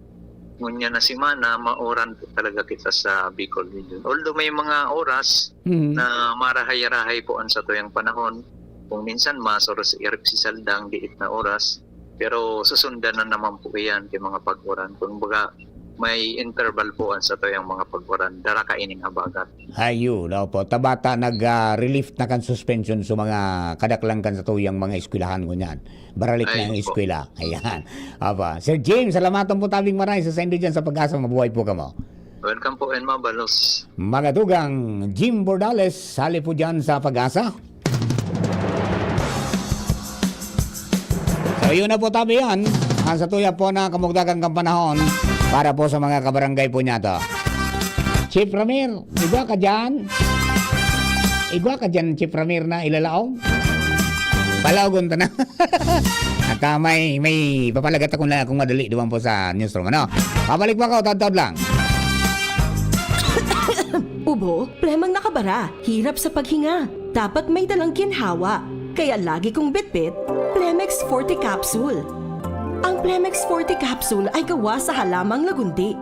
ngunyan na semana, mauran po talaga kita sa Bicol Region. Although may mga oras Mm. na marahay-rahay po an satuyang panahon, kung minsan masuros irip si saldang diit na oras, pero susundan na naman po iyan ki mga pag-uran. Kumbaga, may interval po an satuyang mga pag-uran, dara kaining habagat. Ayun, opo. Tabata nag, ah, relief na kan suspension sa mga kadaklan kan satuyang mga eskwelahan, ngunyan. Baralik na Ay, ang opo. eskwela. Ayan. Opo. Sir James, salamatan po tabing maray sa saindo dyan sa PAGASA. Mabuhay po kamo. Welcome po and mabalos. Mga tugang, Jim Bordales, sali po dyan sa PAGASA. So, yun na po, tabi yan. Ang satuya po na kamugtakan kan panahon para po sa mga kabarangay po niya to. Chief Ramir, igwa ka dyan? Igwa ka dyan, Chief Ramir, na ilalaog? Palaogon ta na. At, ah, may, may papalagat ako na akong madali duman po sa newsroom, ano? Pabalik po ako, taod-taod lang. Ubo, plemang nakabara, hirap sa paghinga. Dapat may dalang ginhawa. Kaya lagi kong bitbit, Plemex Forte Capsule. Ang Plemex Forte Capsule ay gawa sa halamang lagundi.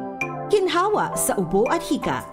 Ginhawa sa ubo at hika.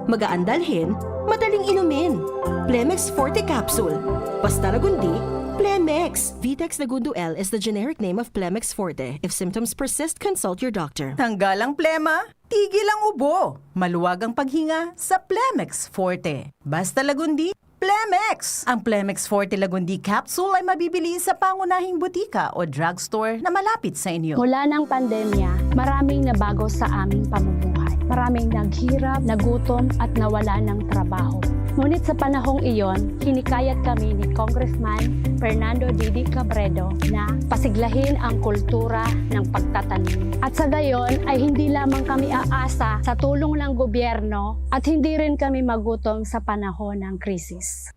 Magaan dalhin, madaling inumin. Plemex Forte Capsule. Basta lagundi, Plemex. Vitex Lagundo L is the generic name of Plemex Forte. If symptoms persist, consult your doctor. Tanggal ang plema, tigil ang ubo. Maluwag ang paghinga sa Plemex Forte. Basta lagundi, Plemex! Ang Plemex Forte Lagundi Capsule ay mabibili sa pangunahing butika o drugstore na malapit sa inyo. Mula ng pandemya, maraming nabago sa aming pamumuhay. Maraming naghirap, nagutom, at nawala ng trabaho. Ngunit sa panahong iyon, hinikayat kami ni Congressman Fernando Didi Cabredo na pasiglahin ang kultura ng pagtatanim. At sa gayon ay hindi lamang kami aasa sa tulong ng gobyerno at hindi rin kami magutom sa panahon ng krisis.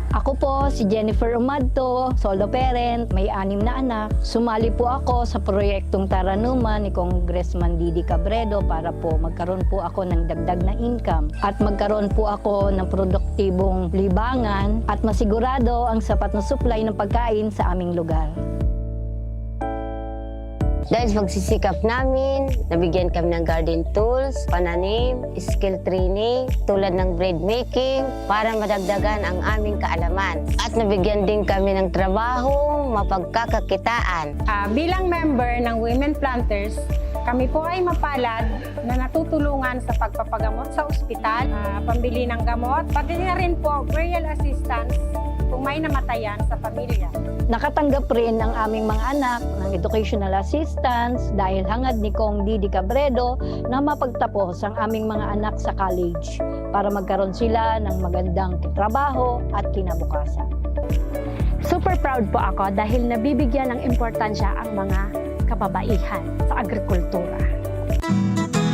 Ako po si Jennifer Umadto, solo parent, may anim na anak. Sumali po ako sa proyektong Taranuman ni Congressman Didi Cabredo para po magkaroon po ako ng dagdag na income at magkaroon po ako ng produktibong libangan at masigurado ang sapat na supply ng pagkain sa aming lugar. Dahil sa pagsisikap namin, nabigyan kami ng garden tools, pananim, skill training, tulad ng bread making, para madagdagan ang aming kaalaman. At nabigyan din kami ng trabaho, mapagkakakitaan. Ah, bilang member ng Women Planters, kami po ay mapalad na natutulungan sa pagpapagamot sa ospital, ah, pambili ng gamot, pati na rin po burial assistance kung may namatayan sa pamilya. Nakatanggap rin ang aming mga anak ng educational assistance dahil hangad ni Cong Didi Cabredo na mapagtapos ang aming mga anak sa college para magkaroon sila ng magandang trabaho at kinabukasan. Super proud po ako dahil nabibigyan ng importansya ang mga kababaihan sa agrikultura.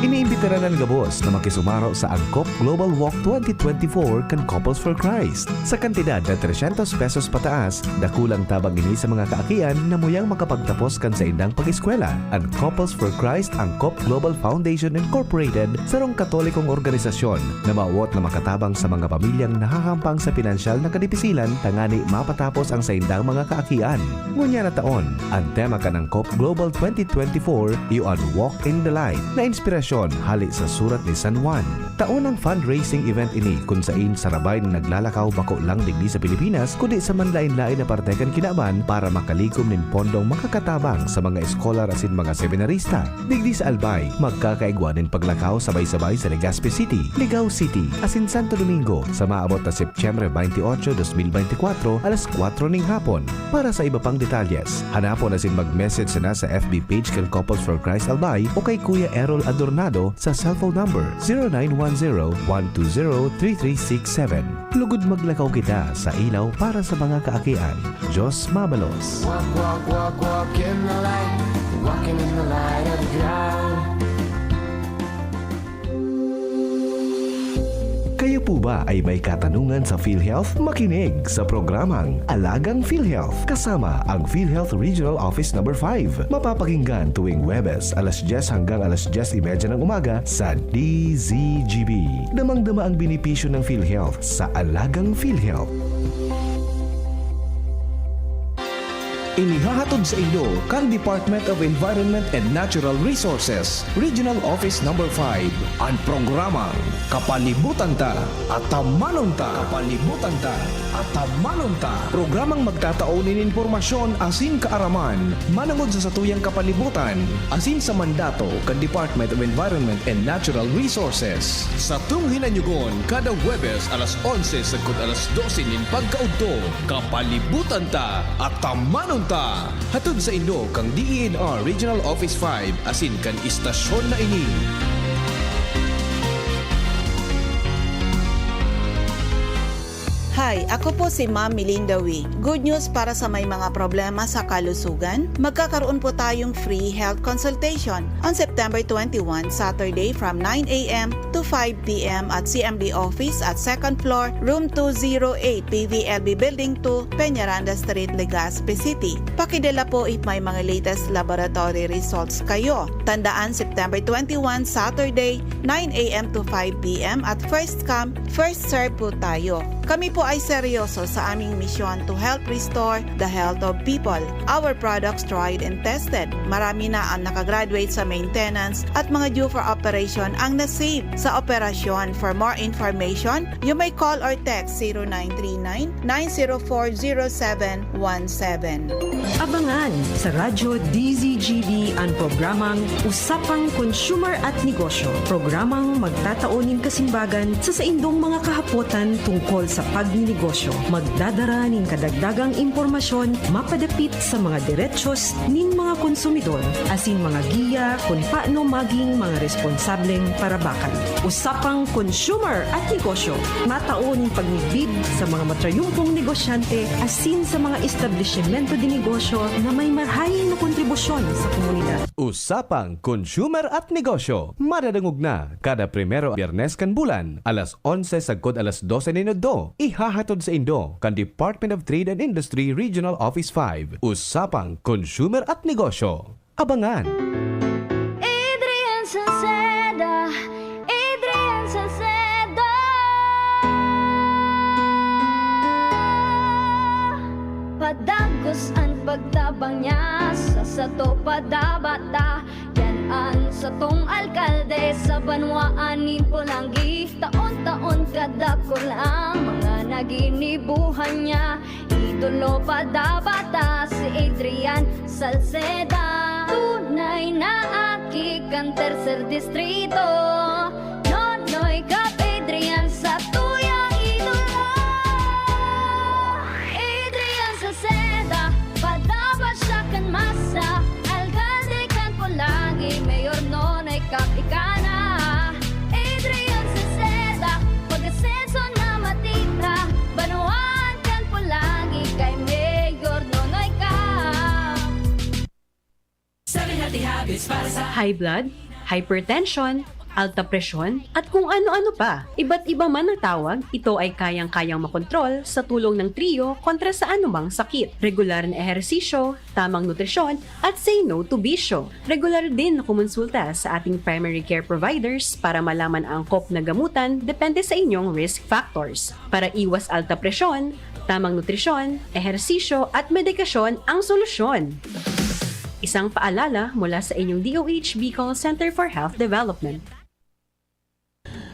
Iniimbitaran an gabos na makisumaro sa Angkop Global Walk twenty twenty-four kan Couples for Christ. Sa kantidad na tresyentos pesos pataas, dakulang tabang ini sa mga kaakian na muyang makapagtapos kan saindang pag-eskwela. An Couples for Christ Angkop Global Foundation Incorporated, sarong Katolikong organisasyon na mawot na makatabang sa mga pamilyang nahahampang sa pinansyal na kadipisilan tangani mapatapos ang saindang mga kaakian. Ngunyan na taon, an tema kan Angkop Global twenty twenty-four iyo an Walk in the Light, na inspirasyon hali sa surat ni San Juan. Taon ang fundraising event ini kun sain sarabay na naglalakaw bako lang digdi sa Pilipinas, kundi sa manlaen-laen na parte kan kinaban para makalikom nin pondong makakatabang sa mga eskolar asin mga seminarista. Digdi sa Albay, magkakaigwa nin paglakaw sabay-sabay sa Legazpi City, Ligao City, asin Santo Domingo sa maabot na Setyembre twenty-eight, twenty twenty-four, alas kwatro ning hapon. Para sa iba pang detalyes, hanapon asin mag-message sana sa F B page kan Couples for Christ Albay o kay Kuya Errol Adornado sa cellphone number zero nine one zero, one two zero, three three six seven. Lugod maglakaw kita sa ilaw para sa mga kaakian. Diyos mabalos. Walk, walk, walk, walk in the light. Walking in the light of God. Kayo po ba ay may katanungan sa PhilHealth? Makinig sa programang Alagang PhilHealth kasama ang PhilHealth Regional Office Number five. Mapapakinggan tuwing Huwebes, alas dyes hanggang alas dyes y media ng umaga sa D Z G B. Damang-dama ang benepisyo ng PhilHealth sa Alagang PhilHealth. Inihahatod saindo kan Department of Environment and Natural Resources, Regional Office Number five, an programang Kapalibutan Ta, Atamanon Ta. Kapalibutan Ta, Atamanon Ta. Programang magtatao nin impormasyon asin kaaraman manongod sa satuyang kapalibutan asin sa mandato kan Department of Environment and Natural Resources. Satong hinanyogon kada Huwebes alas onse sagkod alas dose nin pagkaudto. Kapalibutan Ta, Atamanon Ta. Hatod saindo kan D E N R Regional Office five asin kan istasyon na ini. Hi, Ako po si Ma'am Melinda Wee. Good news para sa may mga problema sa kalusugan, magkakaroon po tayong free health consultation on September twenty-one, Saturday from nine a m to five p m at C M D office at second floor, room two zero eight, P V L B Building two, Peñaranda Street, Legazpi City. Pakidala po if may mga latest laboratory results kayo. Tandaan, September twenty-one, Saturday, nine a m to five p m at first come, first serve po tayo. Kami po ay seryoso sa aming misyon to help restore the health of people. Our products tried and tested. Marami na ang nakagraduate sa maintenance at mga due for operation ang na-save sa operasyon. For more information, you may call or text zero nine three nine, nine zero four, zero seven one seven. Abangan sa Radyo D Z G B an programang Usapang Consumer at Negosyo, programang magtatao nin kasimbagan sa saindong mga kahapotan tungkol sa pagninegosyo. Magdadara nin kadagdagang impormasyon mapadapit sa mga derechos nin mga konsumidor, asin mga giya kun paano maging mga responsableng parabakan. Usapang Consumer at Negosyo, matao nin pagmidbid sa mga matrayumpong negosyante asin sa mga establisimento de negosyo na may marahay na kontribusyon sa komunidad. Usapang Consumer at Negosyo, madadangog na kada primero Biyernes kan bulan, alas onse sagkod alas dose nin udto. Ihahatod saindo kan Department of Trade and Industry Regional Office five. Usapang Consumer at Negosyo. Abangan! Adrian Salceda, Adrian Salceda. Padagos an pagtabang niya sa sato padabata. Yan an satong alkalde sa banwaan nin Polangui. Taon-taon kadakul ang mga naginibuhan niya. Idolo padabata si Adrian Salceda. Tunay na aki kan tercer distrito. Nonoy Cap Adrian sa tuyang idolo. Adrian Salceda, padaba siya kan masa. Alkalde kan Polangui, Mayor Nonoy Cap ika na. Adrian Salceda, pag-asenso na matira. Banwaan kan Polangui kay Mayor Nonoy Cap. Seven healthy habits para sa high blood, hypertension, alta presyon, at kung ano-ano pa. Iba't iba man ang tawag, ito ay kayang-kayang makontrol sa tulong ng Trio kontra sa anumang sakit. Regular na ehersisyo, tamang nutrisyon, at say no to bisyo. Regular din na kumonsulta sa ating primary care providers para malaman ang angkop na gamutan depende sa inyong risk factors. Para iwas alta presyon, tamang nutrisyon, ehersisyo at medikasyon ang solusyon. Isang paalala mula sa inyong D O H Bicol Center for Health Development.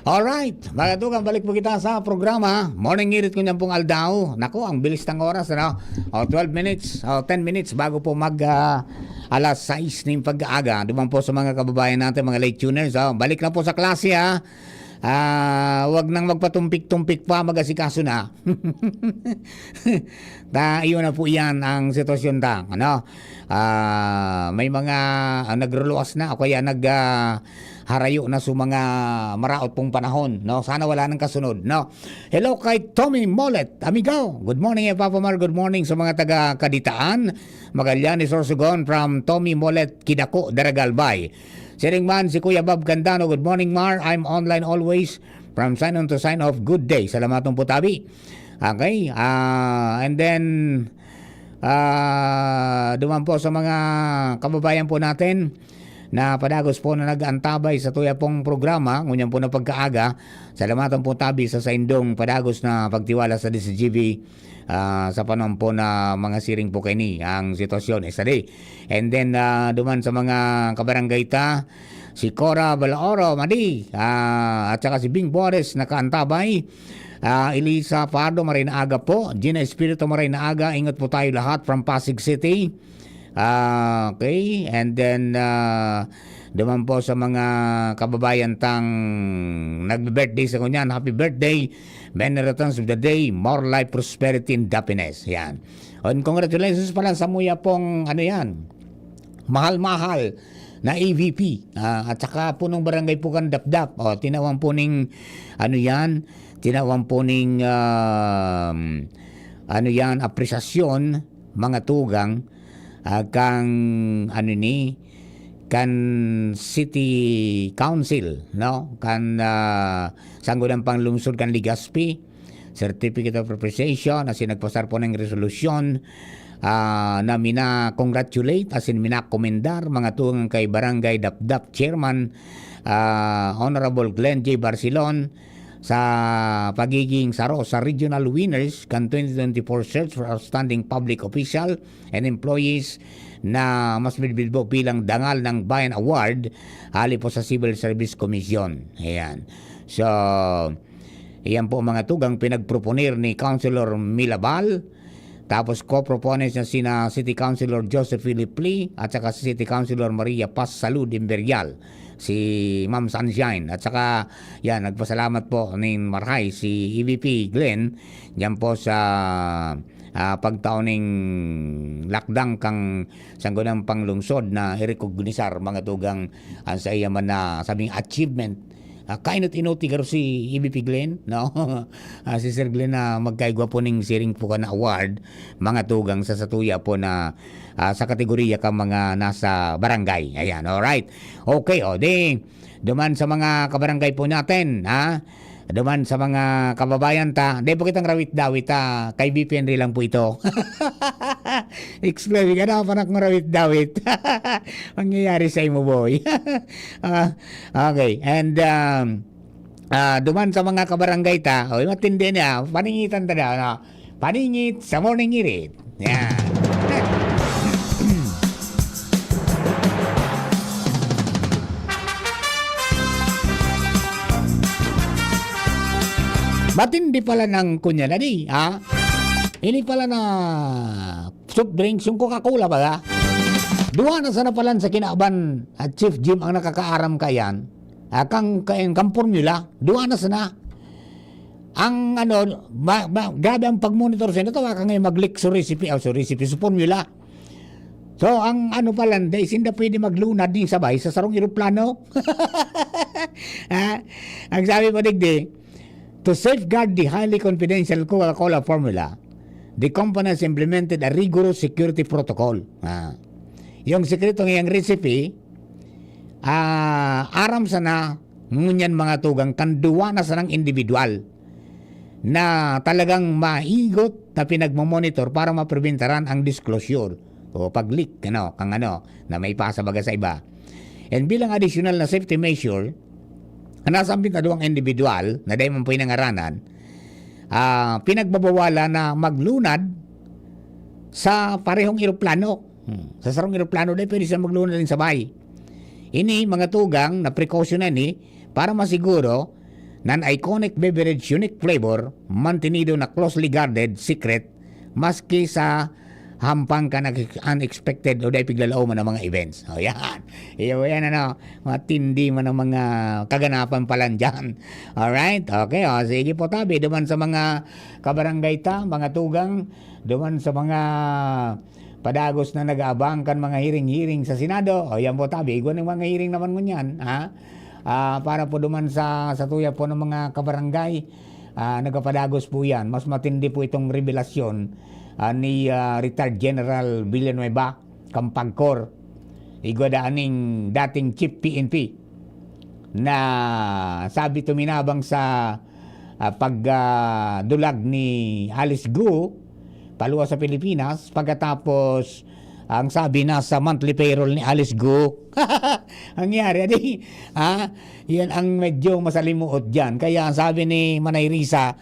Alright, mga tugang, balik po kita sa programa Morning Ngirit ko niyang pong aldaw. Naku, ang bilis ng oras, ano? O, twelve minutes, o, ten minutes bago po mag, ah, alas sais nin pag-aaga. Duman po sa mga kababayan natin, mga late tuners, o, balik na po sa klase, ha? Ah, wag nang magpatumpik-tumpik pa, mag-asikaso na. Ta, iyon na po yan ang sitwasyon ta, ano? Ah, may mga, ah, nagruluwas na o kaya nag, ah, harayo na sa mga maraot pong panahon, no? Sana wala nang kasunod, no? Hello kay Tommy Molet, amigo. Good morning, eh, Papa Mar. Good morning sa mga taga Kaditaan, Magallanes, Sorsogon, from Tommy Molet, Kidako, Daragalbay. Siring man si Kuya Bob Candano, "Good morning, Mar. I'm online always from sign on to sign off. Good day." Salamaton po tabi. Okay, ah, and then, ah, duman po sa mga kababayan po natin na padagos po na nag-antabay sa tuya pong programa, ngunyan po na pagkaaga, salamaton po tabi sa saindong padagos na pagtiwala sa D Z G B, ah, sa panahon po na mga siring po kaini ang sitwasyon. Isa di. And then, ah, duman sa mga kabarangay ta, si Cora Balaoro, Madi, ah, at saka si Bing Bores nakaantabay. Ah, Elisa Pardo, maray na aga po. Gina Espiritu, maray na aga. Ingat po tayo lahat from Pasig City. Ah, okay. And then, ah, duman po sa mga kababayan tang nagbe-birthday sa ngunyan, happy birthday. Many returns of the day, more life, prosperity, and happiness. Yan. And congratulations pala sa muya pong, ano yan, mahal-mahal na A V P, ah, at saka punong barangay po kan Dapdap. O, tinawan po ning, ano yan, tinawan po ning, um, ano yan, apresasyon, mga tugang, ah, kang, ano ni, kan City Council, no? Kan, ah, Sangguniang Panglungsod kan Legazpi, Certificate of Appreciation, asin nagpasar po ning resolusyon, ah, na mina-congratulate, asin minakomendar, mga tugang kay Barangay Dapdap Chairman, ah, Honorable Glenn J. Barcelon, sa pagiging saro sa regional winners kan twenty twenty-four Search for Outstanding Public Official and Employees na mas bilbilbo bilang Dangal ng Bayan Award, hali po sa Civil Service Commission. Ayan. So, iyan po mga tugang pinagproponer ni Councilor Milabal. Tapos co-proponents niya sina City Councilor Joseph Philip Lee at saka si City Councilor Maria Paz Salud Imperial, si Ma'am Sunshine. At saka, yan, nagpasalamat po nin marahay si E V P Glenn diyan po sa, ah, pagtao ning lakdang kang Sangguniang Panglungsod na irekognisar, mga tugang, ang sa iya man na sabing achievement. Ah, kainot-inoti garo si E V P Glenn, no? Ah, si Sir Glenn na magkaigwa po ning siring po ka na award, mga tugang sa satuya po na, ah, sa kategorya ka mga nasa barangay. Ayan, alright. Okay, o, di, duman sa mga kabarangay po natin, ha? Duman sa mga kababayan ta, di po kitang rawit-dawit, ha? Kay V P Henry lang po ito. Explain, ka na, panak mo rawit-dawit. Mangyayari sa imo, boy. Ah, okay, and, um, ah, duman sa mga kabarangay ta, oy, matindi niya, paningitan ta daw, no? Paningit sa Morning Irit. Yan. Matindi pala ng kunya na di, ha? Ini pala na soft drinks, yung Coca-Cola ba? Duwa na sana palan sa kinaban at Chief Jim ang nakakaaram kayan. Ah, kang, kang, kang formula, duwa na sana. Ang ano, ma, ma, grabe ang pag-monitor sa inyo. Tawa ka ngayon mag-leak sa recipe, oh, sa recipe, sa formula. So, ang ano pala, dahil sinda pwede maglunad ning sabay sa sarong eroplano. Ha? Ang sabi pa digdi, to safeguard the highly confidential Coca-Cola formula, the company has implemented a rigorous security protocol. Ah. Yung sekreto ngayang recipe, ah, aram sana ngunyan mga tugang kan duwa na sanang individual na talagang maigot na pinagmamonitor para mapreventaran ang disclosure o pag-leak, ano, kang ano, na maipasa baga sa iba. And bilang additional na safety measure, ang nasambit na duwang individual na dai man po pinangaranan, ah, pinagbabawalan na maglunad sa parehong eroplano. Hmm. Sa sarong eroplano, dai pwede sila maglunad nin sabay. Ini, mga tugang na precaution na ini para masiguro na an iconic beverage unique flavor mantenido na closely guarded secret maski sa hampang kan unex-, unexpected o dai piglalaoman na mga events. O, yan. Iyo, yan, ano, matindi man ang mga kaganapan pala dyan. Alright? Okay, o, sige po, tabi. Duman sa mga kabarangay ta, mga tugang, duman sa mga padagos na nag-aabang kan mga hearing-hearing sa Senado. O, yan po, tabi. Igwa ng mga hearing naman ngunyan, ha? Ah, para po duman sa, sa tuya po ng mga kabarangay, ah, nagkapadagos po yan. Mas matindi po itong revelasyon, ah, ni, ah, retired General Villanueva, Campagcor. Igwa daan ning dating Chief P N P na sabi tuminabang sa, ah, pag, ah, dulag ni Alice Guo, paluwas sa Pilipinas, pagkatapos, ang sabi, nasa monthly payroll ni Alice Guo. Ang nangyari, adi, ha? Yan ang medyo masalimuot dyan. Kaya ang sabi ni Manay Risa,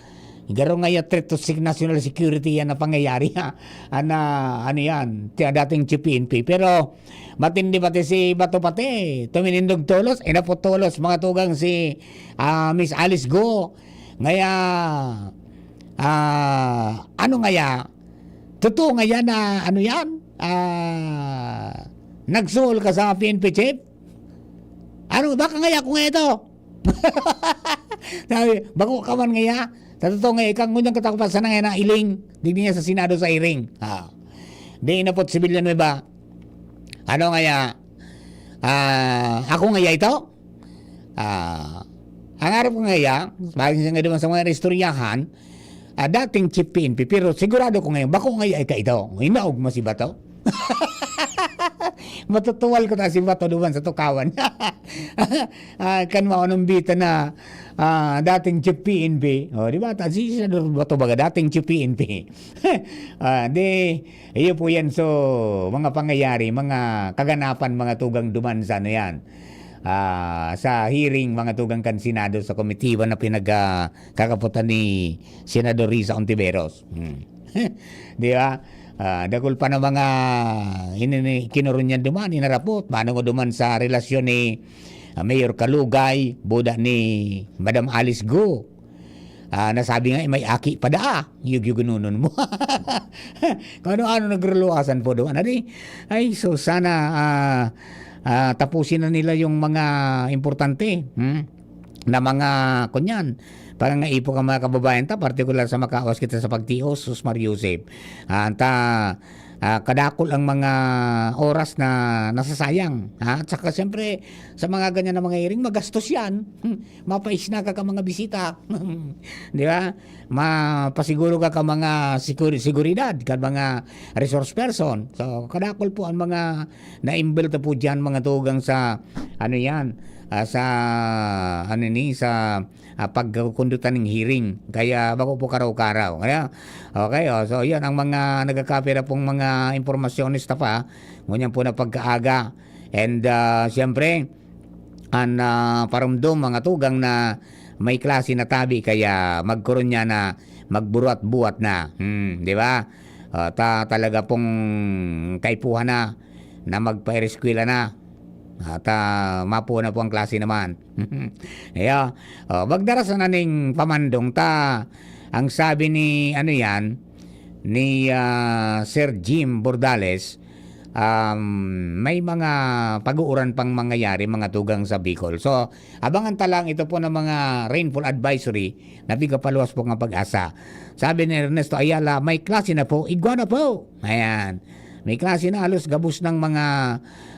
garo nga ya threat to sig-, national security yan na pangyayari, ha? Ana, ano yan, ti-, dating Chief P N P. Pero, matindi pati si Bato pati. Tuminindog tolos, inapot tolos, mga tugang si, ah, Miss Alice Guo. Ngaya, ah, ano ngaya? Totoo ngaya na, ano yan? Ah, nagsuol ka sa P N P chief? Ano, baka ngaya ako ngaya ito? Sabi, bako ka man ngaya? Sa totoo ngaya, ikaw ngunyan katakupan sana ngaya na iling. Digdi niya sa Senado sa hearing. Ah. Di inapot si Villanueva. Ano ngaya? Ah, ako ngaya ito? Ah, ang arap ko ngaya, bagay siya nga duman sa mga istoryahan, ah, dating chief P N P, pero sigurado ko ngayon, bako ngaya ika ito. Hinaog mo si Bato? Matutuwal ko ta si Bato duman sa tukawan. Ah, kan maunong bita na, ah, dating chief P N P. O, di ba? Ta-, si Senador Bato baga, dating chief P N P. Ah, di, iyo po yan. So, mga pangyayari, mga kaganapan, mga tugang duman sa ano yan. Ah, sa hearing, mga tugang kan Senado sa komitiba na pinagkakapotan ni Senador Risa Ontiveros. Hmm. Di ba? Ah, dakul pa na mga ini-, ini-, kinurunyan duman, inarapot. Manong duman sa relasyon ni, ah, Mayor Kalugay, buda ni Madam Alice Go. Ah, nasabi nga, eh, may aki pa daa. Yug-yugununon mo. Kung ano-ano nagreluwasan po doon. Adi, ay, so sana, ah, ah, tapusin na nila yung mga importante, hmm? Na mga, kunyan, pangangaipo ka mga kababayan ta, partikular sa makawas kita sa pagtios, sus Mar Yusip. Ah, ta, ah, kadakol ang mga oras na nasasayang, ha? At saka, siyempre, sa mga ganyan na mga hearing, magastos yan. Hmm, mapaisna ka ka mga bisita. Di ba? Mapasiguro ka ka mga sigur-, seguridad, ka mga resource person. So, kadakol po ang mga na-involve po dyan, mga tugang sa, ano yan, ah, sa, ano ni, sa, ah, pagkukundutan ng hearing. Kaya bako po karaw-karaw. Kaya, okay, oh, so yan ang mga nagkakapira pong mga impormasyones ta pa. Ngunyan po na pagkaaga. And, ah, siyempre, an, ah, parumdom, mga tugang na may klase na tabi, kaya magkurunya na, magburuat-buat na. Hmm, di ba? Ah, ta-, talaga pong kaipuhan na, na magpaereskwela na. At, ah, mapuo na po ang klase naman. Iyo. Oh, magdara sana ning pamandong ta. Ang sabi ni, ano yan, ni, ah, Sir Jim Bordales, um, may mga pag-uuran pang mangyayari, mga tugang sa Bicol. So, abangan ta lang ito po ng mga rainfall advisory na bigapaluwas po ng pag-asa. Sabi ni Ernesto Ayala, "May klase na po, igwa na po." Ayan. May klase na halos gabos ng mga,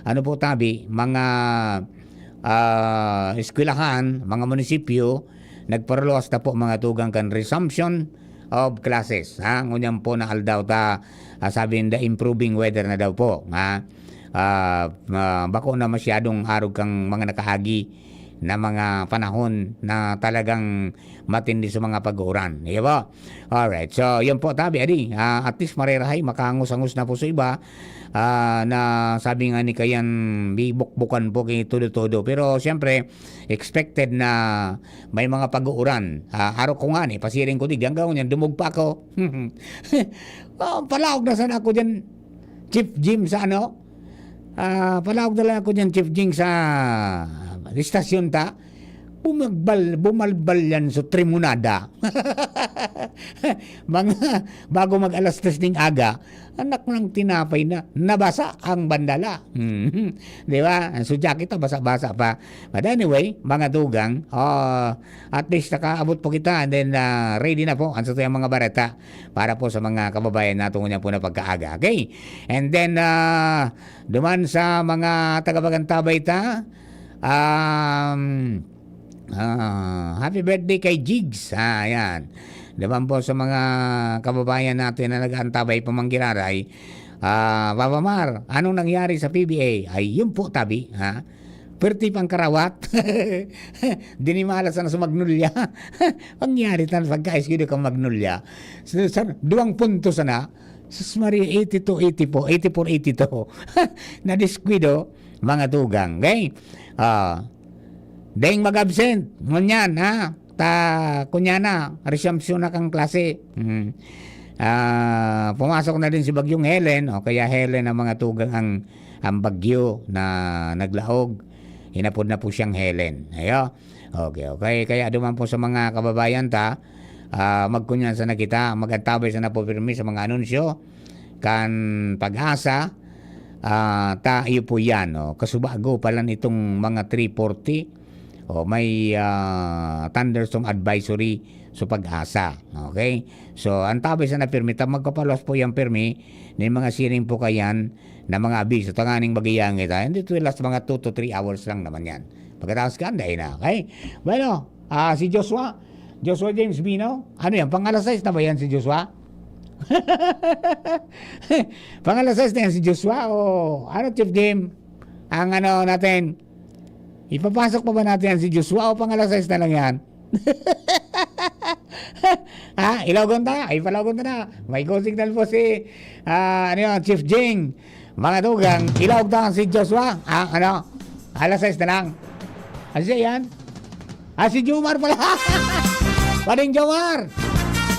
ano po tabi, mga, ah, eskwelahan, mga munisipyo, nagparaluwas na po mga tugang kan resumption of classes. Ha? Ngunyan po na aldaw ta, ah, sabi nila improving weather na daw po. Ha? Ah, ah, bako na masyadong arog kang mga nakaagi na mga panahon na talagang matindi sa mga pag-uuran. Di ba? Alright. So, yun po, tabi, adi, ah, at least marerahay, makahangos-hangos na po sa iba. Ah, na sabi nga ni Kayan, bibukbukan po kay todo-todo. Pero, siyempre, expected na may mga pag-uuran. Ah, arog ko nga ni, pasiring ko di, hanggang ngunyan, dumog pa ako. Ah, palaog na sana ako dyan, Chief Jim, sa ano? Ah, palaog na lang ako dyan, Chief Jing, sa istasyon ta. Bumagbal-, bumalbal yan sa Trimonada. Mga bago mag alas tres ning aga, anak ng tinapay na, nabasa ang bandala. Mhm. Di ba? Ang sudya kita, basa-basa pa. But anyway, mga tugang, ah, at least nakaabot po kita, and then, ah, ready na po ang satuyang mga bareta para po sa mga kababayan natin ngunyan po na pagkaaga. Okay? And then, ah, duman sa mga tagapagantabay ta, um, ah, happy birthday kay Jigs. Ah, ayan. Duman po sa mga kababayan natin na nag-aantabay pa manggiraray. Ah, Papa Mar, anong nangyari sa P B A? Ay, yun po, tabi, ha? Perti pang karawat. Dinimalas na sa Magnolia. Pangyari tan pagka-eskwida ka Magnolia. Sa, sa duwang punto sana, sus Maria, eighty-two, eighty-four, eighty-four, eighty-two. Nadiskuido, mga tugang. Okay? Ah, deng mag-absent. Ngunyan, ha? Ta, kunya na, resumption na kang klase. Hmm. Ah, pumasok na din si Bagyong Helen, o kaya Helen ang mga tugang ang, ang bagyo na naglaog. Inapod na po siyang Helen. Ayo. Okay, okay. Kaya duman po sa mga kababayan ta, ah, magkunyan sana kita, mag-antabay sana po pirmi sa mga anunsyo kan Pag-asa. Ah, ta, iyo po yan, oh. Kasubago pa lang itong mga three forty, oh, may, ah, thunderstorm advisory So, Pag-asa. Okay? So, ang tabi sa na pirmi, ta magpapaluwas po yan pirmi, nin mga sining po kayan na mga abiso, tanganing magiyangit, ha? And it will last mga two to three hours lang naman yan. Pagkatapos ka, anday na. Okay? Bueno, ah, si Joshua, Joshua James Bino, ano yan? Pang alas sais na ba yan si Joshua? Pang alas sais na yan si Joshua? O ano, Chief Jim? Ang ano natin, ipapasok pa ba natin yan si Joshua o pang alas sais na lang yan? Ha? Ilagon ta? Ay, palagon ta na. May go signal po si, ah, ano yun, Chief Jing. Mga tugang, ilaog ta si Joshua. Ah, ano? Alas sais na lang. Ano siya yan? Ah, si Jomar pala. Paring Jomar!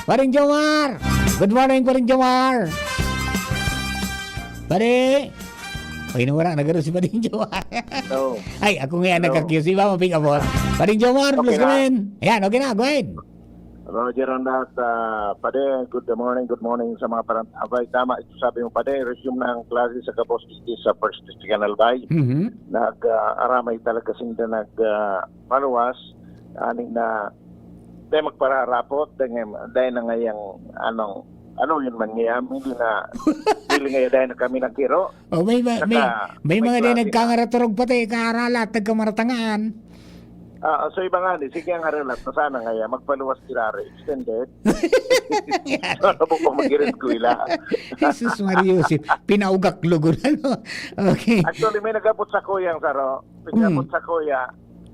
Paring Jomar! Good morning, Paring Jomar! Pare! Ay, nawala na gano'n si Paring Jomar. Hello. Ay, ako nga yan, Hello. nagka-Q C ba? Maping abot. Paring Jomar, Okay please na. Go ahead. Yan, okay na, go ahead. Roger Rondat, ah, Pade, good morning, good morning sa mga parantabay. Tama, ito sabi mo, Pade, resume na ang klase sa Kabos City sa First District Albay. Mhm. Nag-aramay talaga sinda nag ah, paluwas. Aning na, tayo magpararapot, dahil, dahil na ngayang, anong, ano yun man ngayam, hindi na, hindi ngayon dahil na kami nagkiro. Oh, may, may, may, Saka, may may mga di klase na. Nagkangaraturog pati, kaaralat, nagkamaratangaan. Ah, so iba nga ni, sige ang haralat na sana ngaya, magpaluwas kirari, extended. Sana po pa mag-irit ko ila. Jesus Maria Joseph, pinaugak lugod, ano? Okay. Actually, may nagabot sa kuyang saro. Nagabot Mm. Sa kuya,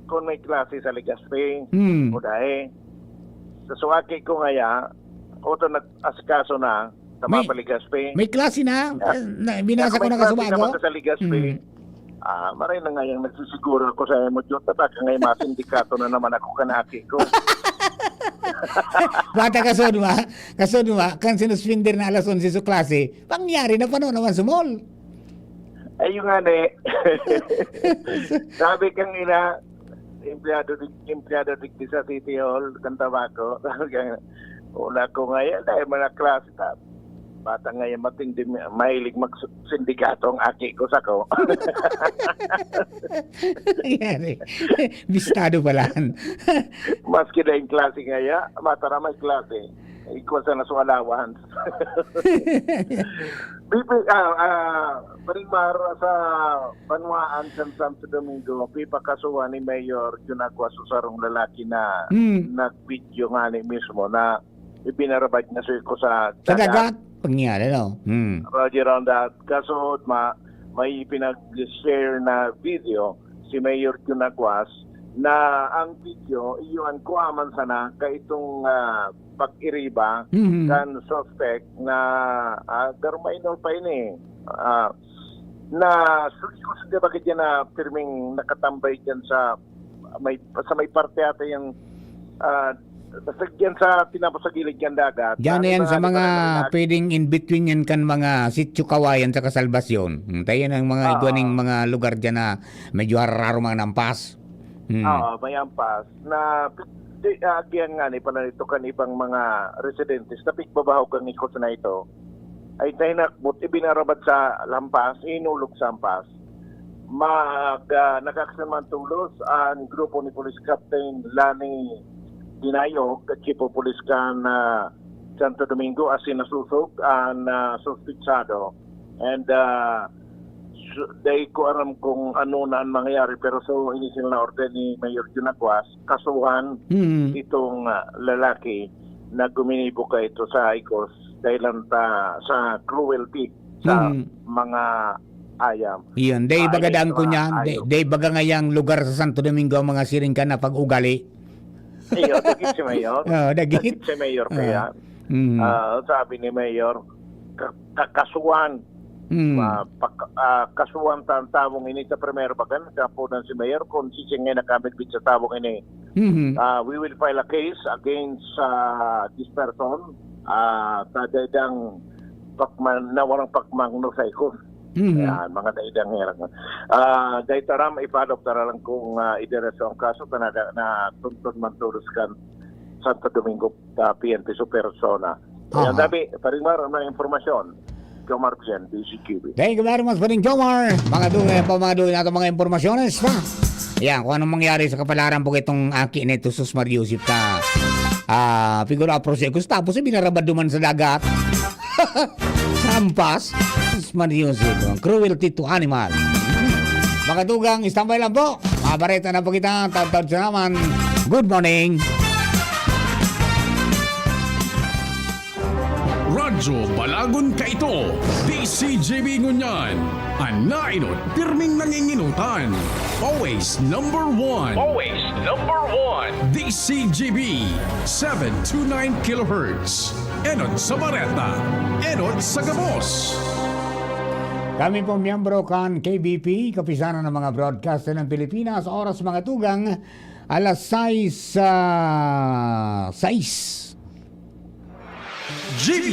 kung may klase sa Legazpi, Mm. o dahil. Sa suwaki ko ngaya, oto nag-asikaso na, sa May- mga Legazpi. May klase na, na binasa ko May na klase kasubago. Naman sa Legazpi. Mm. Ah, maray na ngayang nagsisiguro ako sa imo, Jota, baka ngay masindikato na naman ako kanaki ko. Bata kasunwa, kasunwa, kan sinuspender na alas onse sa klase, pangyari na pano naman sa mall. Ay, yung nga, ne. Sabi kang ina, empleyado di, empleyado di sa City Hall, kan tabako. Sabi kang, wala ko ngayon, dahil mga klase ta. Bata ngayon, matindi, mahilig mag-sindikato ang aki ko sa ko. Nangyari. Bistado pala. Maski na yung klase ngaya, matara may klase. Ikaw sa naso allowance. Bibi, ah, ah, Paring Mar, sa banwaan sa Santo Domingo, pipakasuhan ni Mayor Jun Aguas sa sarong lalaki na Hmm. nag-video nga ni mismo na ibinarabad niya sa ko sa Sa dagat, pangyari, no? Hmm. Roger on that. Kaso ma, may pinag-share na video si Mayor Jun Aguas na ang video, iyon kuha man sana ka itong ah, pag-iriba Mhm. kan suspect na ah, garo minor pa ini. Ah, na sulikos, di ba, kaya na pirming nakatambay dyan sa may sa may parte ata yung ah, basta dyan sa tinapos sa gilid ng dagat. Diyan na Ano yan na sa nga, mga di ba, pwedeng in between yan kan mga sitio Kawayan sa Salvacion. Hmm, tayo yan ang mga Ah. igwaning mga lugar diyan na medyo hararo mga nampas. Hmm. Oo, may ampas. Na, di, ah, agihan nga ni pala nito kan ibang mga residentes na pigbabahog ang ikot na ito. Ay tahinakbot, ibinarabad sa lampas, inulog sa ampas. Mag, ah, nakaksan man tulos ang grupo ni Police Captain Lani Dinayog, Chief of Police kan ah, Santo Domingo, asin nasusog ang ah, suspitsado. And ah, su- dai ko aram kung ano na ang mangyayari, pero so inisil na order ni Mayor Jun Aguas, kasuhan Hmm. itong ah, lalaki na guminibo ka ito sa ikos dahil lang ta, sa cruelty sa Hmm. mga ayam. Iyon, day Ay, baga daan mga ko niyan, day, ayok. day baga ngayang lugar sa Santo Domingo ang mga siring ka na pag-ugali. Iyo, dagit si Mayor. Oh, dagit. Dagit si Mayor Ah. kaya. Mm. Ah, sabi ni Mayor, ka- kakasuhan. Mm. Ah, pag, ah, kasuhan ta ang tawong ini sa primero bagan, kapunan si Mayor, kung sisingay na kami sa tawong ini. Mhm. Ah, we will file a case against ah, this person. Ah, sa daydang pakman, na walang pakmangno sa ikon. Mhm. Yan, mga daidang herang. Ah, dahil taram, ipalop tara lang kung ah, idiretso ang kaso, na, na tuntun man tulos kan Santo Domingo ah, P N P Super Zona. Yan, Aha. Dabi, Paring Mar, ang mga impormasyon. Jomar Bien, D C Q B. Thank you very much, Paring Jomar. Mga dugay pa, mga dugay natin mga impormasyones pa. Yan, kung anong mangyari sa kapalaran po itong aki ni Jesus Mario Yusuf na Ah, figura of prosecution. Tapos, eh, binarabad duman sa dagat. Sa hampas. Sus, Maria Jose, cruelty to animal. Mga tugang, standby lang po. Mabareta na po kita. Taud-taud sa naman. Good morning. Radyo Balagon kaito, D C G B ngunyan. An nainot, pirming nanginginutan. Always number one. Always number one. D C G B, seven two nine kilohertz. Enot sa bareta, enot sa gabos. Kami po miyembro kan K B P, Kapisanan ng mga Broadcaster ng Pilipinas. Oras, mga tugang, alas sais, ah, sais. G B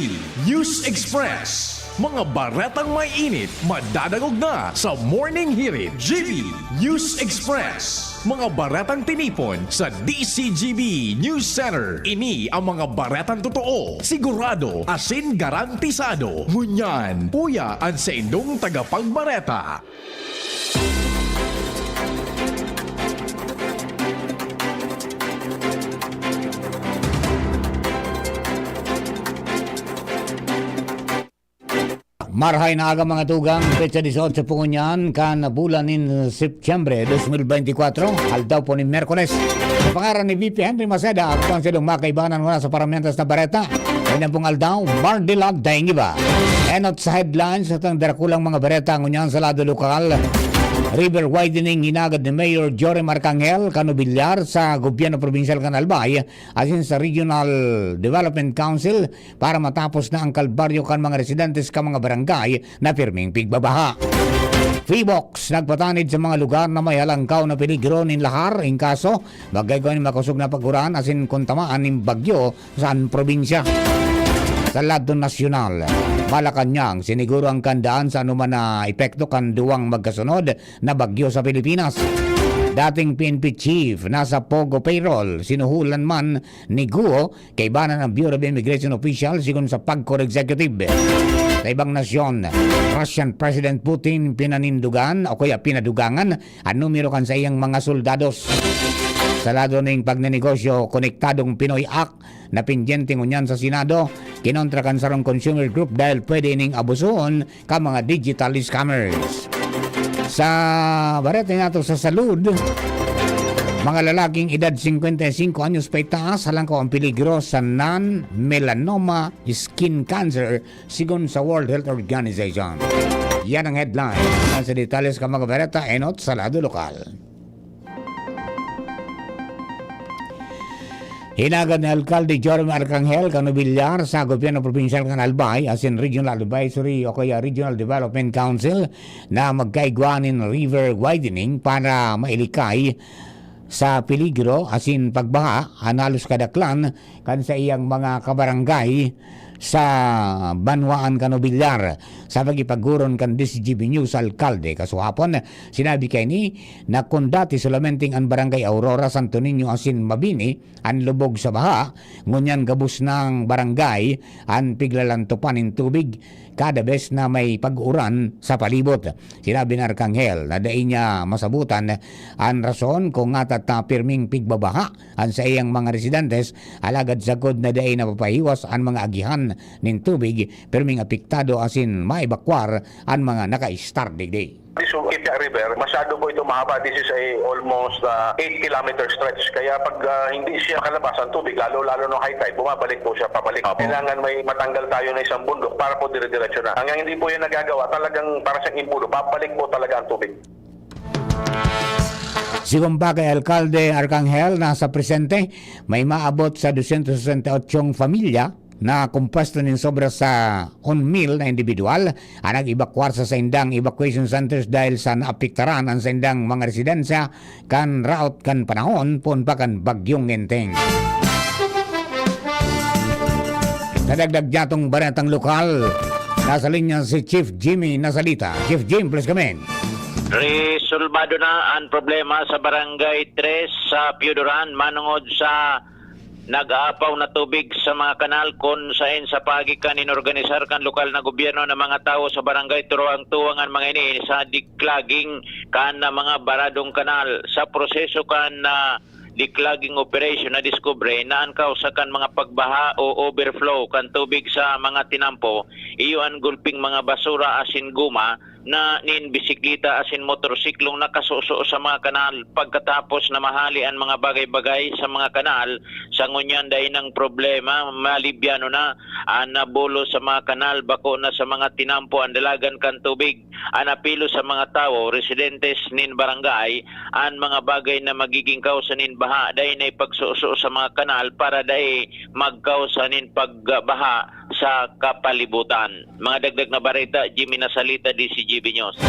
News Express. Mga baretang may init, madadangog na sa Morning Hirit. G B News Express. Mga baretang tinipon sa D C G B News Center. Ini ang mga baretang totoo, sigurado, asin garantisado. Ngunyan, uya an saindong tagapagbareta. Marahay na aga, mga tugang, petsa dieciocho po ngunyan kan bulan nin Setyembre dos mil beintikwatro, aldaw po nin Miyerkules. Sa pangaran ni V P Henry Maceda, ako po ang saindong makaibanan mula sa Paramientos na Bareta. Ngayong pong aldaw, Mardila Daingiba. Enot sa headlines at ang darakulang mga bareta ngunyan sa lado lokal. River widening hinagad ni Mayor Jorim Arcangel kan Nobiliar sa Gobyerno Probinsyal kan Albay asin sa Regional Development Council para matapos na ang kalbaryo kan mga residentes kan mga barangay na pirming pigbabaha. Phivolcs nagpatanid sa mga lugar na may halangkaw na peligro nin lahar, in kaso magkaigwa nin makosog na pag-uran asin kontamaan nin bagyo sa probinsya. Sa lado nasyonal, Malacañang, siniguro ang kandaan sa anuman na epekto kan duwang magkasunod na bagyo sa Pilipinas. Dating P N P chief, nasa POGO payroll, sinuhulan man ni Guo, kaibanan ang Bureau of Immigration official, sigon sa PAGCOR executive. Sa ibang nasyon, Russian President Putin pinanindugan o kaya pinadugangan an numero kan saiyang mga soldados. Sa lado ning pagnenegosyo, konektadong Pinoy Act na pendyente ngunyan sa Senado, kinontra kan sarong consumer group dahil pwede ining abusuhon kan mga digital scammers. Sa bareta nato sa salud, mga lalaking edad singkwenta y singko anyos paitaas, halangkaw ang peligro sa non-melanoma skin cancer, sigon sa World Health Organization. Yan ang headline. Sa detalye kan mga bareta, enot sa lado lokal. Hinagad ni Alkalde Jorim Arcangel kan Nobiliar sa Gobyerno Probinsyal kan Albay asin Regional Advisory o kaya Regional Development Council na magkaigwa nin river widening para mailikay sa peligro asin pagbaha an halos kadaklan kan saiyang mga kabarangay sa banwaan kan Nobiliar. Sa pagipagurong kan D C G B News Alkalde kasuhapon, sinabi kaini na kun dati solamente an Barangay Aurora, Santo Niño asin Mabini an lubog sa baha, ngunyan gabos nang barangay an piglalantopan nin tubig kada bes na may pag-uran sa palibot. Sinabi ni Arcangel na dai niya masabutan an rason kung ngata ta pirming pigbabaha an saiyang mga residentes, alagad sagkod na dai napapahiwas an mga agihan nin tubig, pirming apektado asin maebakwar an mga nakaistar digdi. This Kipya River, masyado po ito mahaba. This is a almost, ah, eight kilometer stretch. Kaya pag, ah, hindi siya makalabas ang tubig, lalo-lalo nung high tide, bumabalik po siya pabalik. Opo. Kailangan may matanggal tayo na isang bundok para po dire-diretso na. Hanggang hindi po yan nagagawa, talagang para siyang imbudo, babalik po talaga ang tubig. Sigon pa kay Alkalde Arcangel, nasa presente, may maabot sa dosyentos sesenta y ocho pamilya na kompuesto nin sobra sa one mil na indibidwal an nag-ebakwar sa saindang evacuation centers dahil sa naapektaran an saindang mga residensya kan raot kan panahon poon pa kan Bagyong Enteng. Sa dagdag dyatong baretang lokal, nasa linya si Chief Jimmy Nasalita. Chief Jim, please come in. Resolbado na ang problema sa Barangay Tres sa Pioduran manungod sa nag-aapaw na tubig sa mga kanal, kun saen sa paagi kan inorganisar kan lokal na gobyerno na mga tawo sa barangay, turuang-tuwang an mga ini sa diklaging kan mga baradong kanal. Sa proseso kan, ah, declogging operation, nadiskubre na an kausa kan mga pagbaha o overflow kan tubig sa mga tinampo, iyo an gulping mga basura asin guma na nin bisikleta asin motorsiklong nakasuso sa mga kanal. Pagkatapos na mahali an mga bagay-bagay sa mga kanal, sa ngunyan dai nang problema, malibyano na an nabulos sa mga kanal, bako na sa mga tinampo an dalagan kan tubig. An apelo sa mga tawo, residentes nin barangay, an mga bagay na magiging kausa nin baha, dai na ipagsuso sa mga kanal para dai magkausa nin pagbaha sa kapalibutan. Mga dagdag na bareta, Jimmy Nasalita, D C G B News.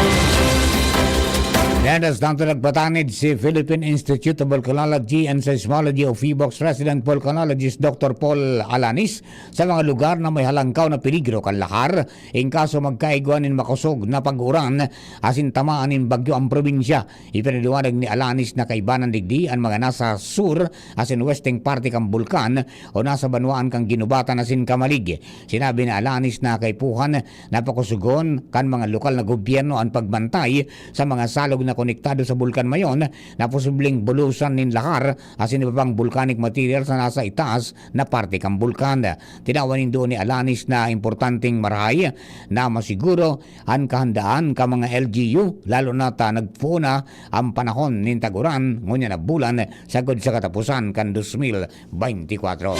Mientras tanto, nagpatanid si Philippine Institute of Volcanology and Seismology o PHIVOLCS Resident Volcanologist Doctor Paul Alanis sa mga lugar na may halangkaw na peligro kan lahar, in kaso magkaigwa nin makosog na pag-uran asin tamaan nin bagyo ang probinsya. Ipinaliwanag ni Alanis na kaiba na digdi an mga nasa sur asin westeng parte kan bulkan o nasa banwaan kan Guinobatan asin Camalig. Sinabi ni Alanis na kaipuhan na pakosogon kan mga lokal na gobyerno an pagbantay sa mga salog na konektado sa Bulkan Mayon na posibleng bulusan nin lahar asin iba pang volcanic material sa nasa itaas na parte kan bulkan. Tinawan nin duon ni Alanis na importanteng marahay na masiguro an kahandaan kan mga L G U, lalo na ta nagpoon na an panahon nin tag-uran ngunyan na bulan sagkod sa kataposan kan dos mil beintikwatro.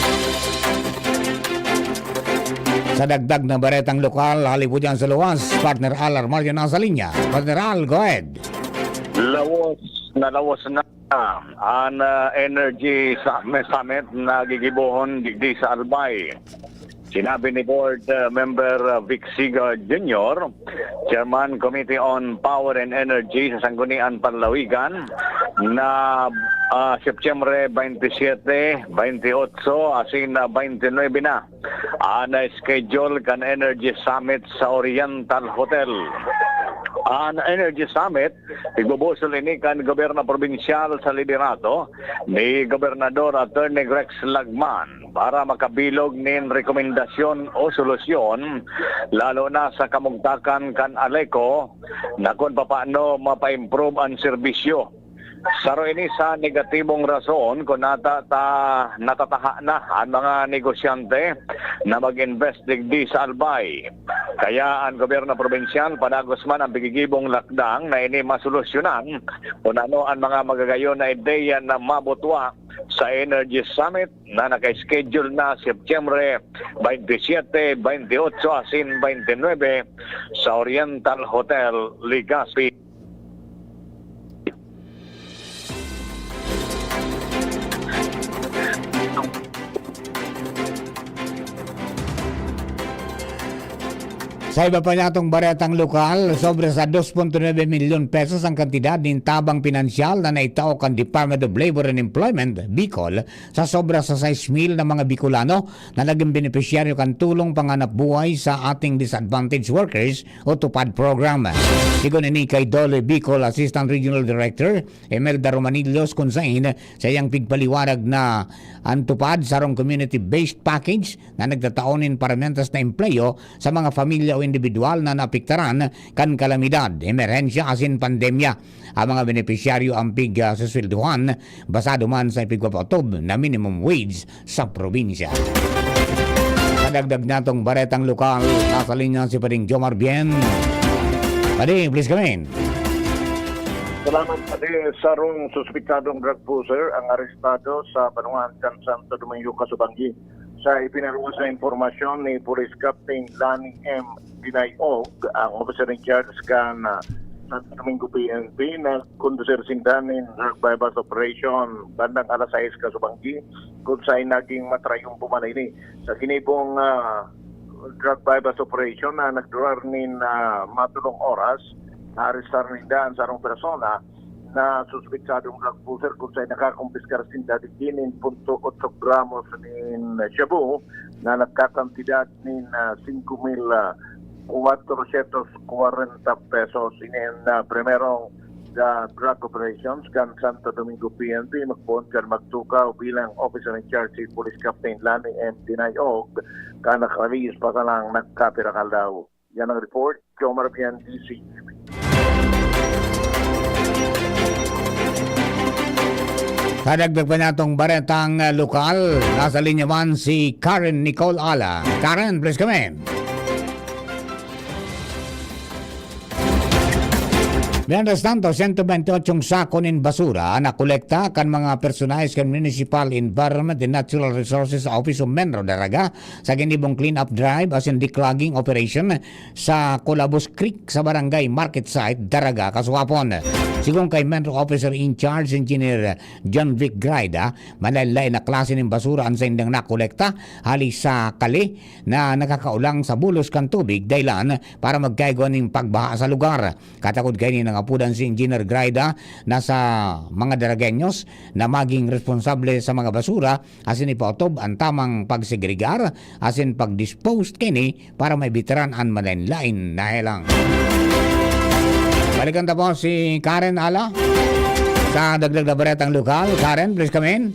Sa dagdag na baretang lokal, hali po dyan sa luwas, Partner Al Armario nasa linya. Partner Al, go ahead. Lawas na lawas na an, ah, Energy Summit, Summit na gigibohon digdi sa Albay. Sinabi ni Board, ah, Member, ah, Vic Siga Junior, Chairman Committee on Power and Energy sa Sangguniang Panlawigan, na, ah, Setyembre twenty-seven, twenty-eight, asin na twenty-nine na an schedule kan Energy Summit sa Oriental Hotel. An Energy Summit, igbubusol ini kan gobyerno probinsyal sa liderato ni Gobernador Attorney Rex Lagman para makabilog nin rekomendasyon o solusyon, lalo na sa kamugtakan kan ALECO, na kun papaano mapa-improve an serbisyo. Saro ini sa negatibong rason kun nata ta natataha na an mga negosyante na mag-invest digdi sa Albay. Kaya an gobyerno probinsyal padagos man an pigigibong lakdang na ini masolusyonan kun ano an mga magagayon na ideya na mabutwa sa Energy Summit na naka-schedule na Setyembre twenty-seven, twenty-eight asin twenty-nine sa Oriental Hotel, Legazpi. Sa iba pa niyatong baretang lokal, sobra sa dos punto nuebe milyon pesos ang kantidad nin tabang pinansyal na naitao kan Department of Labor and Employment, Bicol, sa sobra sa sais mil na mga Bicolano na naging benepisyaryo kan Tulong Panghanapbuhay sa Ating Disadvantaged Workers o TUPAD program. Sigon ini kay DOLE Bicol Assistant Regional Director Imelda Romanillos, kun saen sa iyang pigpaliwanag na an TUPAD sarong community-based package na nagtatao nin paramentas na empleyo sa mga pamilya o indibidwal na naapektaran kan kalamidad, emerhensya asin pandemya. Ang mga benepisyaryo an pig, ah, susweldohan basado man sa ipigpapatob na minimum wage sa probinsya. Kadagdag natong baretang lokal, nasa linya si Pading Jomar Bien. Padi, please come in. Salamat, Padi. Sarong suspitsadong drug pusher ang arestado sa banwaan kan Santo Domingo, Casubangui. Sa ipinaluwas na impormasyon ni Police Captain Lani M. Dinayog, ang officer in charge kan, ah, Santo Domingo P N P, nagkondusir sinda nin drug buy-bust operation bandang alas sais Casubangui, kung saan naging matrayumpo man ini. Sa ginibong, ah, drug buy-bust operation na nagdurar nin, ah, matulong oras, naarestar ninda ang sarong persona na suspitsadong drug pusher kung saan nakakumpiskar sinda digdi nin punto otso gramos nin shabu na nagkakantidad nin, ah, singko mil, ah, kwatrosyentos kwarenta pesos. Ini an, ah, primerong, ah, drug operations kan Santo Domingo P N P, magpoon kan magtukaw bilang officer in charge si Police Captain Lani M. Dinayog, kan nakarehistro pa sanang nagkapirang aldaw. Yan ang report, Jomar Bien, D C. Sa dagdag pa niyatong baretang, ah, lokal, nasa linya man si Karen Nicole Ala. Karen, please come in. Mientras tanto, sento bentiocho sako nin basura an nakolekta kan mga personahes kan Municipal Environment and Natural Resources sa Office of Menro Daraga sa ginibong clean-up drive asin declogging operation sa Colabos Creek sa Barangay Market Site, Daraga, Kasuapon. Sigon kay Menro Officer in Charge Engineer John Vic Graida, malain-lain na klase nin basura an saindang nakolekta hali sa kali na nakakaolang sa bulos kan tubig, dahilan para magkaigwa nin pagbaha sa lugar. Katakod kaini, nangapodan si Engineer Graida na sa mga Daragueños na maging responsable sa mga basura asin ipaotob an tamang pagsegregar asin pag-dispose kaini para maibitaran an malain-lain na helang. Balikan ta po si Karen Ala sa dagdag na baretang lokal. Karen, please come in.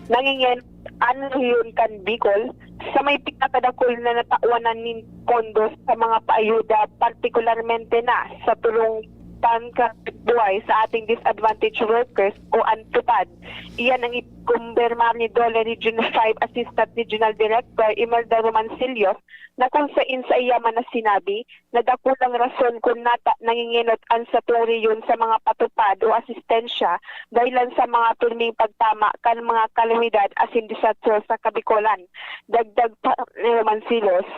Nangingin an rehiyon kan Bicol sa may pinakadakul na natawanan nin pondo sa mga paayuda, partikularmente na sa tulong pangkabuhay sa ating disadvantaged workers o an TUPAD. Iyan ang ipinagkumpirmar ni DOLE Region five Assistant Regional Director Imelda Romancillos, na kung sain sa iya man na sinabi na dakulang rason kun nata nangingenot an satong rehiyon sa mga patupad o asistensya dahilan sa mga pirming pagtama kan mga kalamidad asin desastre sa Kabikolan. Dagdag pa ni Romancillos,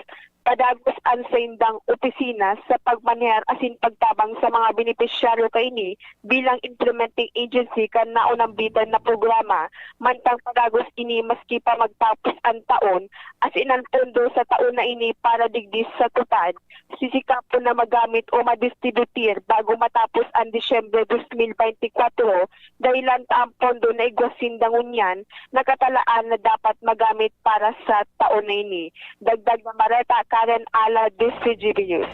padagos an saindang opisina sa pagmaneher asin pagtabang sa mga benepisyaryo kaini bilang implementing agency kan naonambitan na programa, mantang padagos ini maski pa magtapos an taon, asin an pondo sa taon na ini para digdi sa TUPAD, sisikapon na magamit o madistributir bago matapos an Disyembre dos mil beintikwatro, dahilan ta an pondo na igwa sinda ngunyan nakatalaan na dapat magamit para sa taon na ini. Dagdag na bareta, Karen Ala, D C G B News.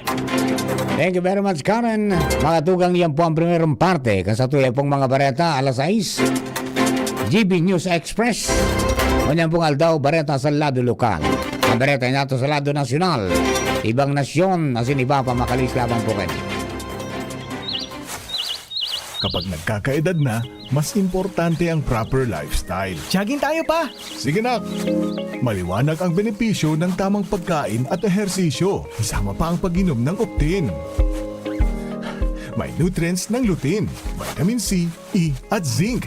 Thank you very much, Karen. Mga tugang, yan po ang primerong parte kan satuya pong mga bareta, alas sais. G B News Express. Ngunyan pong aldaw, bareta sa lado lokal. Ang bareta nato sa lado nasyonal. Ibang nasyon, asin iba pa, makalis lamang po kayo. Kapag nagkakaedad na, mas importante ang proper lifestyle. Jogging tayo, pa! Sige, nak! Maliwanag ang benepisyo ng tamang pagkain at ehersisyo, kasama pa ang pag-inom ng Optin. May nutrients ng lutein, vitamin C, E at zinc.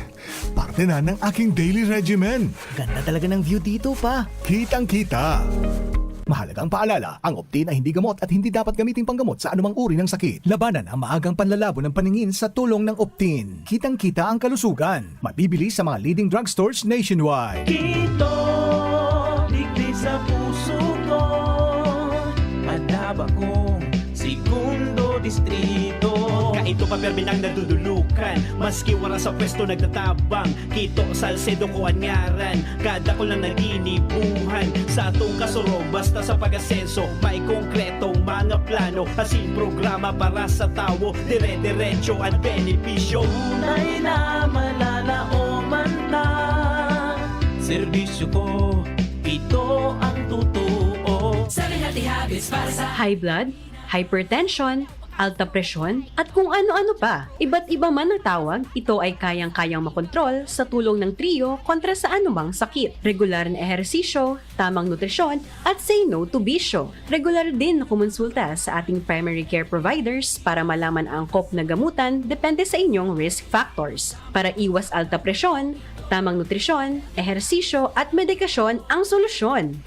Parte na ng aking daily regimen. Ganda talaga ng view dito, pa. Kitang-kita. Mahalagang paalala, ang Optin ay hindi gamot at hindi dapat gamiting panggamot sa anumang uri ng sakit. Labanan ang maagang panlalabo ng paningin sa tulong ng Optin. Kitang-kita ang kalusugan. Mabibili sa mga leading drugstores nationwide. Kito, digdi sa puso ko, Padaba kong segundo distrito. Kaito pa permi nang nadudulukan, maski wara sa pwesto nagtatabang. Kito, Salcedo ko an ngaran, kadakul na naginibuhan. Sa atong kasurog, basta sa pag-asenso, may konkretong mga plano, asin programa para sa tawo. Dire-diretso an benepisyo. Tunay na malalaoman ta, serbisyo ko, ito ang totoo. Sa lahat ihabis para sa High blood, hypertension, alta presyon, at kung ano-ano pa. Iba't iba man ang tawag, ito ay kayang-kayang makontrol sa tulong ng Trio kontra sa anumang sakit. Regular na ehersisyo, tamang nutrisyon, at say no to bisyo. Regular din na kumonsulta sa ating primary care providers para malaman ang angkop na gamutan depende sa inyong risk factors. Para iwas alta presyon, tamang nutrisyon, ehersisyo, at medikasyon ang solusyon.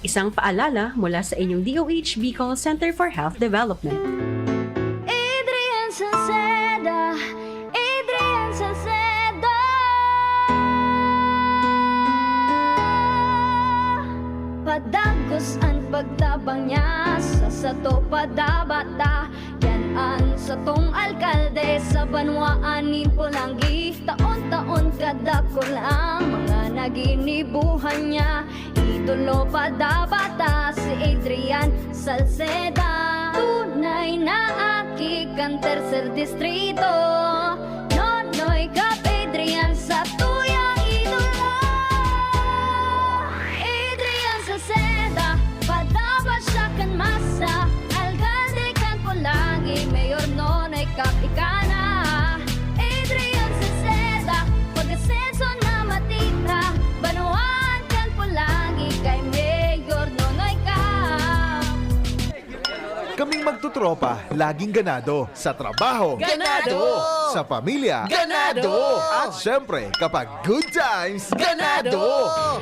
Isang paalala mula sa inyong D O H Bicol Center for Health Development. Adrian Salceda, Adrian Salceda. Padagos an pagtabang niya sa sato, padabata. Yan an satong alkalde sa banwaan nin Polangui. Taon-taon kadakul ang mga naginibuhan niya. Idolo pa dapat ta si Adrian Salceda. Tunay na aki kan tercer distrito. Nonoy Kap Adrian sa tuyang idolo. Adrian Salceda, padaba siya kan masa. Alkalde kan Polangui, Mayor Nonoy Kap, ika Kaming magtotropa, laging ganado. Sa trabaho, Ganado! Sa pamilya, Ganado! At syempre, kapag good times, Ganado!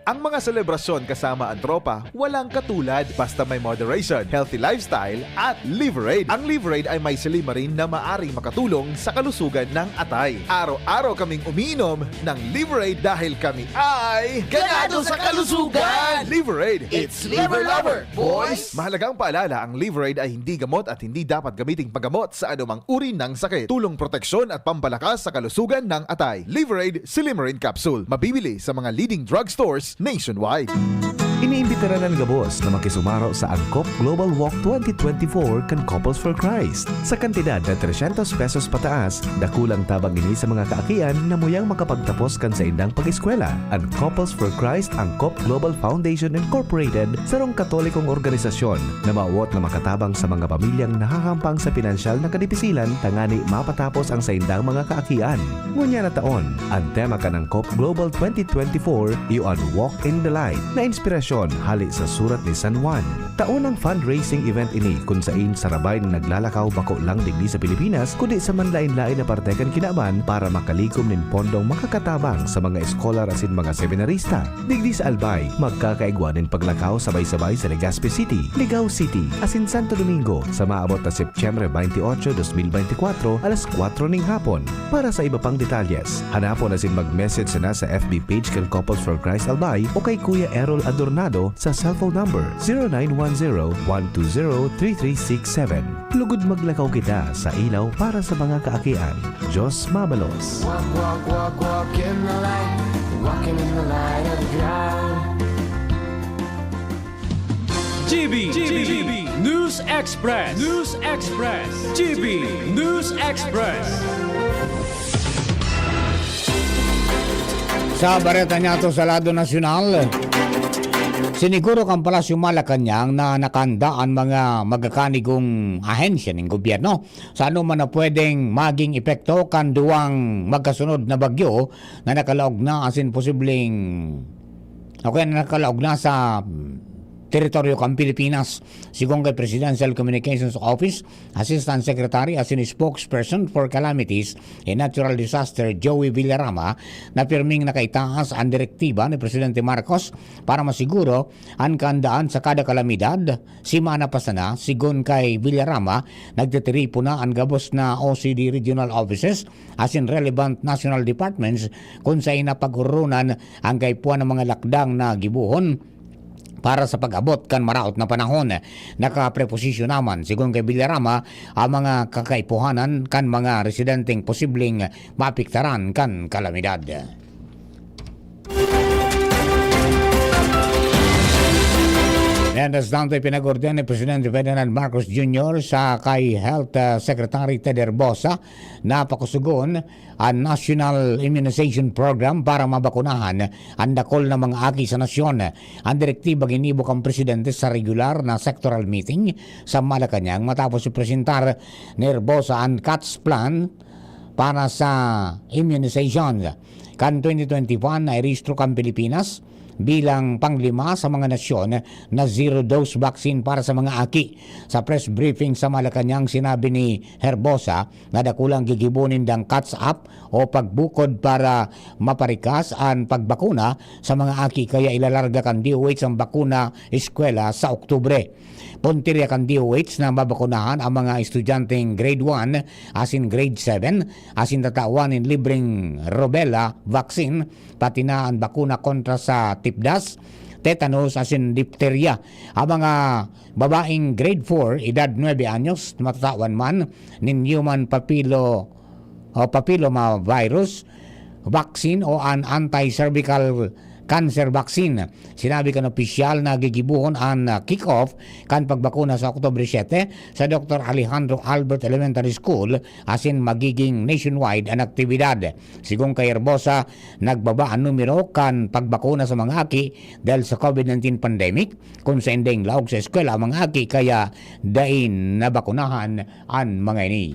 Ang mga selebrasyon kasama ang tropa, walang katulad. Basta may moderation, healthy lifestyle, at Liverade. Ang Liverade ay may silymarin na maaring makatulong sa kalusugan ng atay. Araw-araw kaming umiinom ng Liverade dahil kami ay Ganado sa kalusugan! Liverade, it's Liver Lover, boys! Mahalagang paalala, ang Liverade ay hindi gamot at hindi dapat gamiting paggamot sa anumang uri ng sakit. Tulong proteksyon at pampalakas sa kalusugan ng atay. Liverade Silymarin Capsule. Mabibili sa mga leading drugstores nationwide. Iniimbitaran an gabos na makisumaro sa Angkop Global Walk twenty twenty-four kan Couples for Christ. Sa kantidad na trescientos pesos pataas, dakulang tabang ini sa mga kaakian na muyang makapagtapos kan saindang pag-eskwela. An Couples for Christ Angkop Global Foundation Incorporated, sarong Katolikong organisasyon na mawot na makatabang sa mga pamilyang nahahampang sa pinansyal na kadipisilan tangani mapatapos ang saindang mga kaakian. Ngunyan na taon, an tema kan Angkop Global twenty twenty-four iyo an Walk in the Light, na inspirasyon hali sa Surat ni San Juan. Taon ang fundraising event ini kun sain sarabay na naglalakaw bako lang digdi sa Pilipinas, kundi sa manlaen-laen na parte kan kinaban para makalikom nin pondong makakatabang sa mga eskolar asin mga seminarista. Digdi sa Albay, magkakaigwa nin paglakaw sabay-sabay sa Legazpi City, Ligao City, asin Santo Domingo sa maabot na Setyembre twenty-eight, dos mil beintikwatro, alas kwatro ning hapon. Para sa iba pang detalyes, hanapon asin mag-message sana sa F B page kan Couples for Christ Albay o kay Kuya Errol Adornado sa cellphone number zero nine one zero, one two zero, three three six seven. Lugod maglakaw kita sa ilaw para sa mga kaakian. Diyos mabalos. Walk, walk, walk, walk in the light. Walking in the light of God. G B, G B, News Express, News Express, G B, News Express. Sa bareta niyato sa lado nasyonal, siniguro kan Palasyo Malacañang na nakahanda an mga magakanigong ahensya nin gobyerno sa anoman na pwedeng maging epekto kan duwang magkasunod na bagyo na nakalaog na asin posibleng o kaya na nakalaog na sa, mm, teritoryo kan Pilipinas. Sigon kay Presidential Communications Office Assistant Secretary asin Spokesperson for Calamities and Natural Disaster, Joey Villarama, na pirming nakaitaas an direktiba ni Presidente Marcos para masiguro an kahandaan sa kada kalamidad. Semana pa sana, sigon kay Villarama, nagtitiripon na an gabos na O C D regional offices asin relevant national departments kun saen na pag-ororonan an kaipuhan na mga lakdang na gibohon para sa pag-abot kan maraot na panahon. Nakapreposisyon naman, sigon kay Villarama, ang mga kakaipuhanan kan mga residenteng posibleng maapektaran kan kalamidad. Mientras tanto, ipinag-order ni Presidente Ferdinand Marcos Junior sa kay Health, ah, Secretary Ted Herbosa na pakusugon an National Immunization Program para mabakunahan an dakul na mga aki sa nasyon. An direktiba ginibo kan Presidente sa regular na sectoral meeting sa Malacañang matapos ipresentar ni Herbosa an CATS Plan para sa immunization. Kan twenty twenty-one, nairehistro kan Pilipinas bilang panglima sa mga nasyon na zero-dose vaccine para sa mga aki. Sa press briefing sa Malacañang, sinabi ni Herbosa na dakulang gigibo nindang CATS Act o pagbukod para maparikas an pagbakuna sa mga aki, kaya ilalarga kan D O H ang bakuna eskwela sa Oktubre. Puntirya kan D O H na mabakunahan ang mga estudyanteng grade one asin grade seven, asin tatawan nin libreng rubella vaccine, pati na an bakuna kontra sa tipdas, tetanus asin dipterya. Ang mga babaeng grade four, edad nuebe anyos, matatawan man nin human papillo- o papillomavirus vaccine o an anti-cervical cancer vaccine. Sinabi kan opisyal na gigibohon an, ah, kick-off kan pagbakuna sa Oktubre siete sa Doktor Alejandro Albert Elementary School asin magiging nationwide an aktibidad. Sigon kay Herbosa, nagbaba an numero kan pagbakuna sa mga aki dahil sa COVID nineteen pandemic, kun saen dai laog sa eskwela ang mga aki kaya dai nabakunahan an mga ini.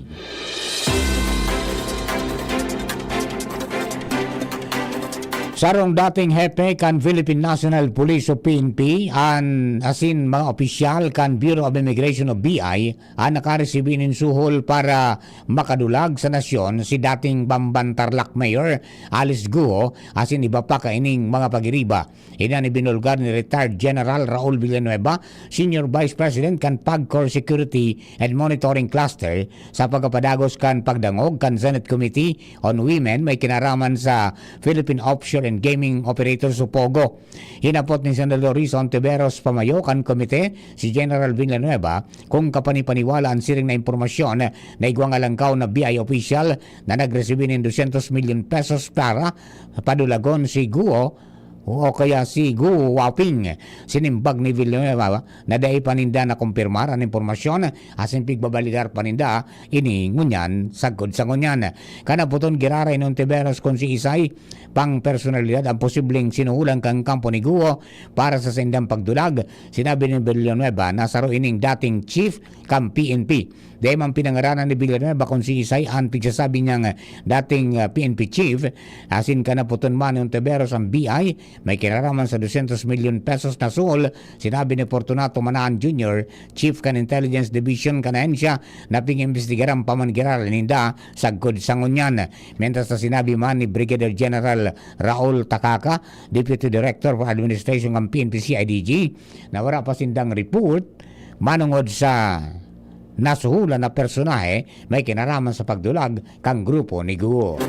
Sarong dating hepe kan Philippine National Police o P N P, an, asin mga opisyal kan Bureau of Immigration o B I, an nakaresibi nin suhol para makadulag sa nasyon si dating Bamban Tarlac Mayor Alice Guo asin iba pa kaining mga pagiriba. Ini an ibinulgar ni Retired General Raul Villanueva, Senior Vice President kan PAGCOR Security and Monitoring Cluster, sa pagkapadagos kan pagdangog kan Senate Committee on Women may kinaraman sa Philippine Offshore and Gaming Operators o POGO. Hinapot ni Senador Risa Ontiveros, pamayo kan komite, si General Villanueva kung kapanipaniwala an siring na impormasyon na igwang alangkaw na B I official na nagresibi nin dosyentos milyon pesos para padulagon si Guo o kaya si Guo Waping. Sinimbag ni Villanueva na dai pa ninda nakumpirmar an impormasyon asin pigbabalidar pa ninda ini ngunyan sagkod sa ngunyan. Kan naputon, giraray ni Ontiveros kun siisay pang personalidad ang posibleng sinuhulan kan kampo ni Guo para sa saindang pagdulag. Sinabi ni Villanueva na saro ining dating chief kan P N P. Dai man pinangaranan ni Villanueva kun siisay an pigsasabi niyang dating, ah, P N P chief. Asin kan naputon man ni Ontiveros an B I may kinaraman sa dosyentos milyon pesos na suhol, sinabi ni Fortunato Manahan Junior, Chief kan Intelligence Division kan ahensya, na pig-imbestigaran pa man giraray ninda sagkod sa ngunyan. Mientras na sinabi man ni Brigadier General Raul Takaka, Deputy Director for Administration kan P N P C I D G, na wala pa sindang report manongod sa nasuhulan na personahe may kinaraman sa pagdulag kan grupo ni Guo.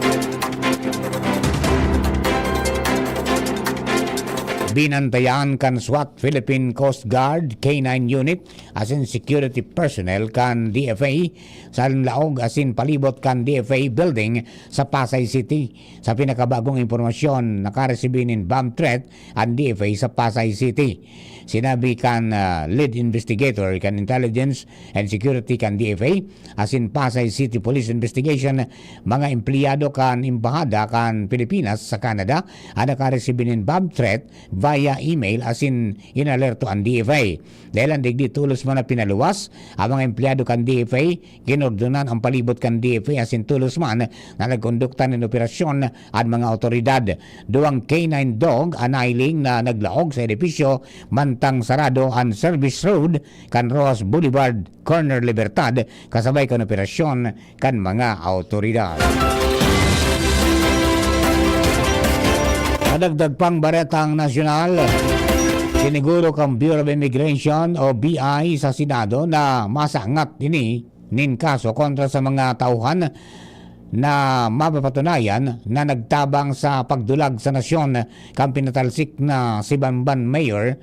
Binantayan kan SWAT, Philippine Coast Guard, K nine Unit, asin security personnel kan D F A sa laog asin palibot kan D F A building sa Pasay City. Sa pinakabagong impormasyon, nakaresibi nin bomb threat an D F A sa Pasay City. Sinabi kan, ah, lead investigator kan Intelligence and Security kan D F A, asin Pasay City Police Investigation, mga empleyado kan Embahada kan Pilipinas sa Canada an nakaresibi nin bomb threat via email asin inalerto an D F A. Dahel an digdi, tolos man na pinaluwas an mga empleyado kan D F A, ginordonan an palibot kan D F A asin tolos man na nagkondukta nin operasyon an mga awtoridad. Duwang K nine dog an nahiling na naglaog sa edipisyo, mantang sarado an service road kan Roxas Boulevard, corner Libertad, kasabay kan operasyon kan mga awtoridad. Madagdag pang baretang nasyonal, siniguro kan Bureau of Immigration o B I sa Senado na masangat ini nin kaso kontra sa mga tauhan na mapapatunayan na nagtabang sa pagdulag sa nasyon kan pinatalsik na si Bamban Mayor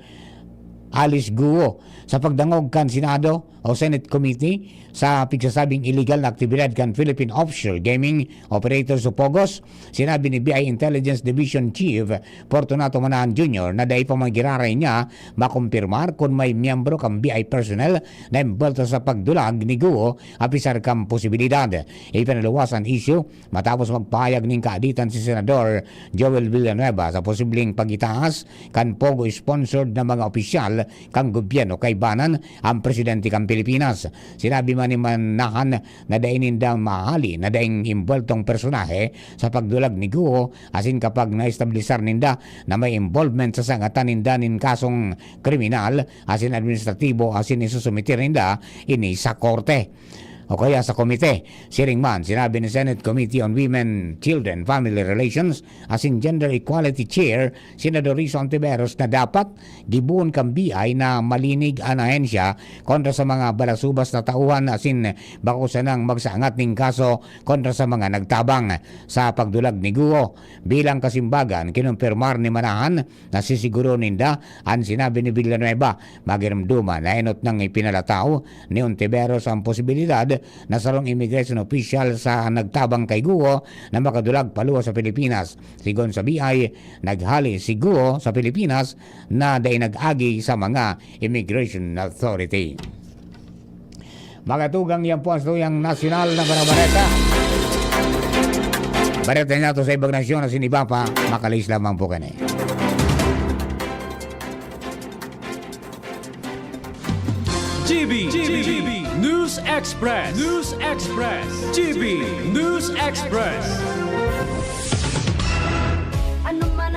Alice Guo. Sa pagdangog kan Senado o Senate Committee sa pigsasabing illegal na aktibidad kan Philippine Offshore Gaming Operators o POGOs, sinabi ni B I Intelligence Division Chief Fortunato Manahan Junior na dai pa man giraray niya makumpirmar kun may miyembro kan B I personnel na embwelto sa pagdulag ni Guo, apisar kan posibilidad. Ipinaluwas an isyu matapos magpahayag nin kaaditan si Senador Joel Villanueva sa posibleng pagitaas kan POGO sponsored na mga opisyal kan gobyerno kaibanan an presidente kan Pilipinas. Sinabi man ni Manahan na dai ninda mahali na daing embweltong personahe sa pagdulag ni Guo, asin kapag naestablisar ninda na may involvement sa sangatan ninda nin kasong kriminal asin administratibo, asin isusumiter ninda ini sa korte o kaya sa komite. Siring man, sinabi ni Senate Committee on Women, Children, Family Relations asin Gender Equality Chair, Senador Risa Ontiveros, na dapat gibohon kan B I na malinig an ahensya kontra sa mga balasubas na tauhan asin bako sanang magsangat nin kaso kontra sa mga nagtabang sa pagdulag ni Guo. Bilang kasimbagan, kinumpirmar ni Manahan na sisiguron ninda an sinabi ni Villanueva. Magiromdoman na enot nang ipinalataw ni Ontiveros ang posibilidad na sarong immigration official sa nagtabang kay Guo na makadulag paluwas sa Pilipinas. Sigon sa B I, naghali si Guo sa Pilipinas na dai nag-agi sa mga immigration authority. Mga tugang, yan po ang tuyang nasyonal na mga bareta. Bareta niya to sa ibang nasyon na siniba pa, makalis lamang po kani. G B, G B, News Express, News Express, G B News Express. Ano man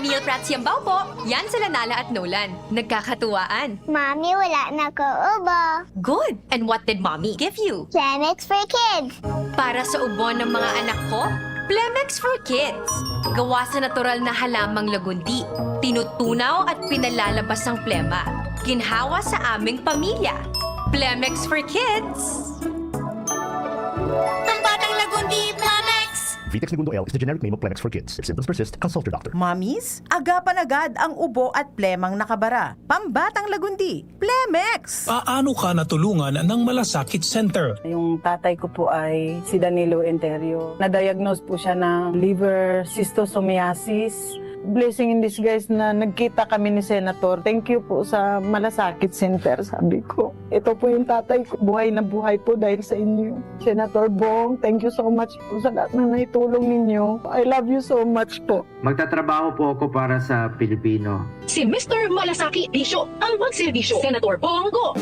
Meal Prats Yambao po! Yan sila Nala at Nolan. Nagkakatuwaan. Mommy, wala na ko ubo. Good! And what did Mommy give you? Plemex for kids. Para sa ubo ng mga anak ko, Plemex for Kids. Gawa sa natural na halamang lagundi. Tinutunaw at pinalalabas ang plema. Ginhawa sa aming pamilya. Plemex for Kids! Ang batang lagundi, Plemex! Vitex Negundo L is the generic name of Plemex for kids. If symptoms persist, consult your doctor. Mommies, agapan agad ang ubo at plemang nakabara. Pambatang lagundi, Plemex! Paano ka natulungan ng Malasakit Center? Yung tatay ko po ay si Danilo Enterio. Na-diagnose po siya ng liver schistosomiasis. Blessing in disguise na nagkita kami ni Senator. Thank you po sa Malasakit Center, sabi ko. Ito po yung tatay ko. Buhay na buhay po dahil sa inyo. Senator Bong, thank you so much po sa lahat na naitulong ninyo. I love you so much po. Magtatrabaho po ako para sa Pilipino. Si Mister Malasaki Bisyo ang magserbisyo. Senator Bongo.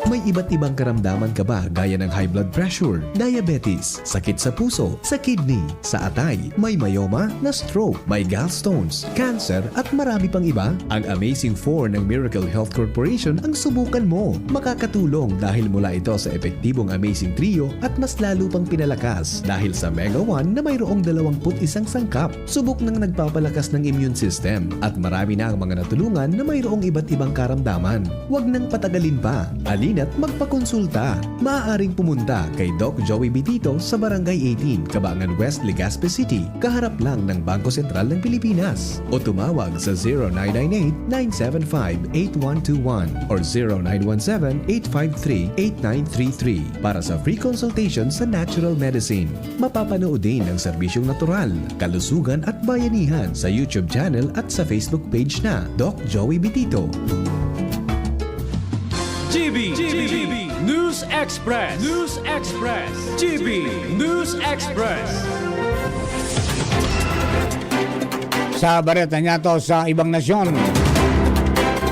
May iba't ibang karamdaman ka ba gaya ng high blood pressure, diabetes, sakit sa puso, sa kidney, sa atay, may myoma, na-stroke, may gallstones, cancer at marami pang iba? Ang Amazing four ng Miracle Health Corporation ang subukan mo. Makakatulong dahil mula ito sa epektibong Amazing Trio at mas lalo pang pinalakas dahil sa Mega one na mayroong dalawampu't isang sangkap. Subok ng nagpapalakas ng immune system at marami na ang mga natulungan na mayroong iba't ibang karamdaman. Huwag nang patagalin pa. Alina't magpakonsulta. Maaaring pumunta kay Doc Joey Bitito sa Barangay eighteen, Cabangan West, Legazpi City, kaharap lang ng Bangko Sentral ng Pilipinas. O tumawag sa zero nine nine eight, nine seven five, eight one two one or zero nine one seven, eight five three, eight nine three three para sa free consultation sa natural medicine. Mapapanood din ang serbisyong natural, kalusugan at bayanihan sa YouTube channel at sa Facebook page na Doc Joey Bitito. G B, G B, News Express, News Express, G B News Express. Sa bareta niya to sa ibang nasyon,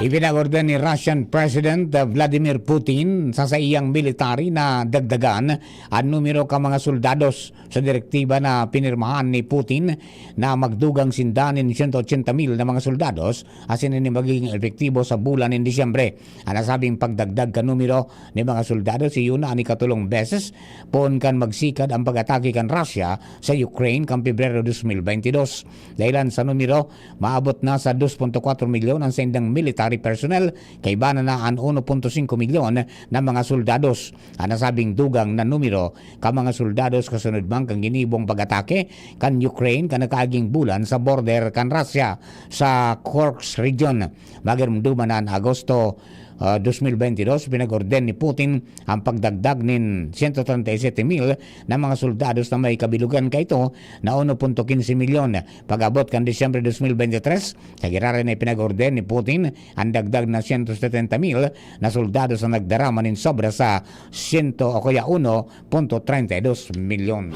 ipinag-order ni Russian President Vladimir Putin sa saiyang military na dagdagan an numero kan mga soldados sa direktiba na pinirmahan ni Putin na magdugang sinda nin sento ochenta mil na mga soldados asin ini magiging epektibo sa bulan nin Disyembre. An nasabing pagdagdag kan numero nin mga soldados iyo na an ikatolong beses poon kan magsikad an pag-atake kan Russia sa Ukraine kan Pebrero dos mil beinte dos. Dahelan sa numero, maabot na sa dos punto kwatro milyon an saindang military personnel, kaiba na an uno punto singko milyon na mga soldados. An nasabing dugang na numero kan mga soldados kasunod man kan ginibong pag-atake kan Ukraine kan nakaaging bulan sa border kan Russia sa Kursk region. Magirumduman na an Agosto, ah, dos mil beinte dos, pinag-orden ni Putin ang pagdagdag nin sento trenta y sete mil na mga soldados na may kabilugan kaito na uno punto quince milyon. Pag-abot kan Disyembre dos mil beinte tres, sa giraray na ipinag-orden ni Putin ang dagdag na sento setenta mil na soldados na nagdarama nin sobra sa sento o kaya uno punto treinta y dos milyon.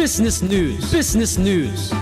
Business News. Business News.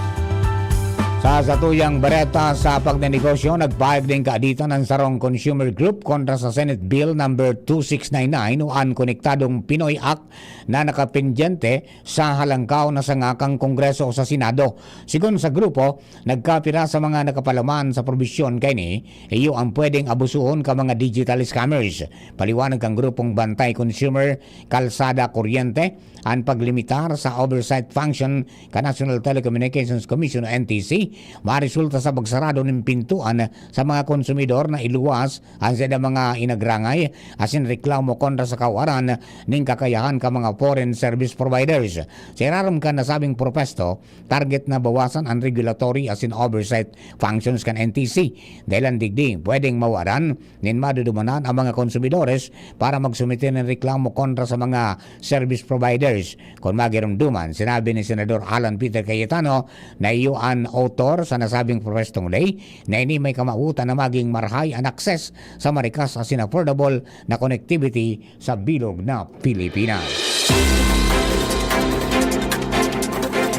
Sa satuyang bareta sa pagnenegosyo, nagpahayag nin kaaditan an sarong consumer group kontra sa Senate Bill number two six nine nine o an konektadong Pinoy Act na nakapendyente sa halangkaw na sanga kan Kongreso o sa Senado. Sigon sa grupo, nagkapira sa mga nakapalaman sa probisyon kaini, iyo ang pwedeng abusuhon kan mga digital scammers. Paliwanag kan grupong Bantay Consumer, Kalsada, Kuryente, an paglimitar sa oversight function kan National Telecommunications Commission o N T C, maresulta sa pagsarado nin pintuan sa mga konsumidor na iluwas an saindang mga inagrangay asin reklamo kontra sa kawaran nin kakayahan kan mga foreign service providers. Sa irarom kan nasabing propesto, target na bawasan an regulatory asin oversight functions kan N T C. Dahelan digdi, pwedeng mawaran nin madudumanan ang mga konsumidores para magsumite nin reklamo kontra sa mga service providers. Kun magirumduman, sinabi ni Senador Alan Peter Cayetano na iyo an author sa nasabing propestong ley na ini may kamawotan na maging marahay an access sa marikas asin affordable na connectivity sa bilog na Pilipinas.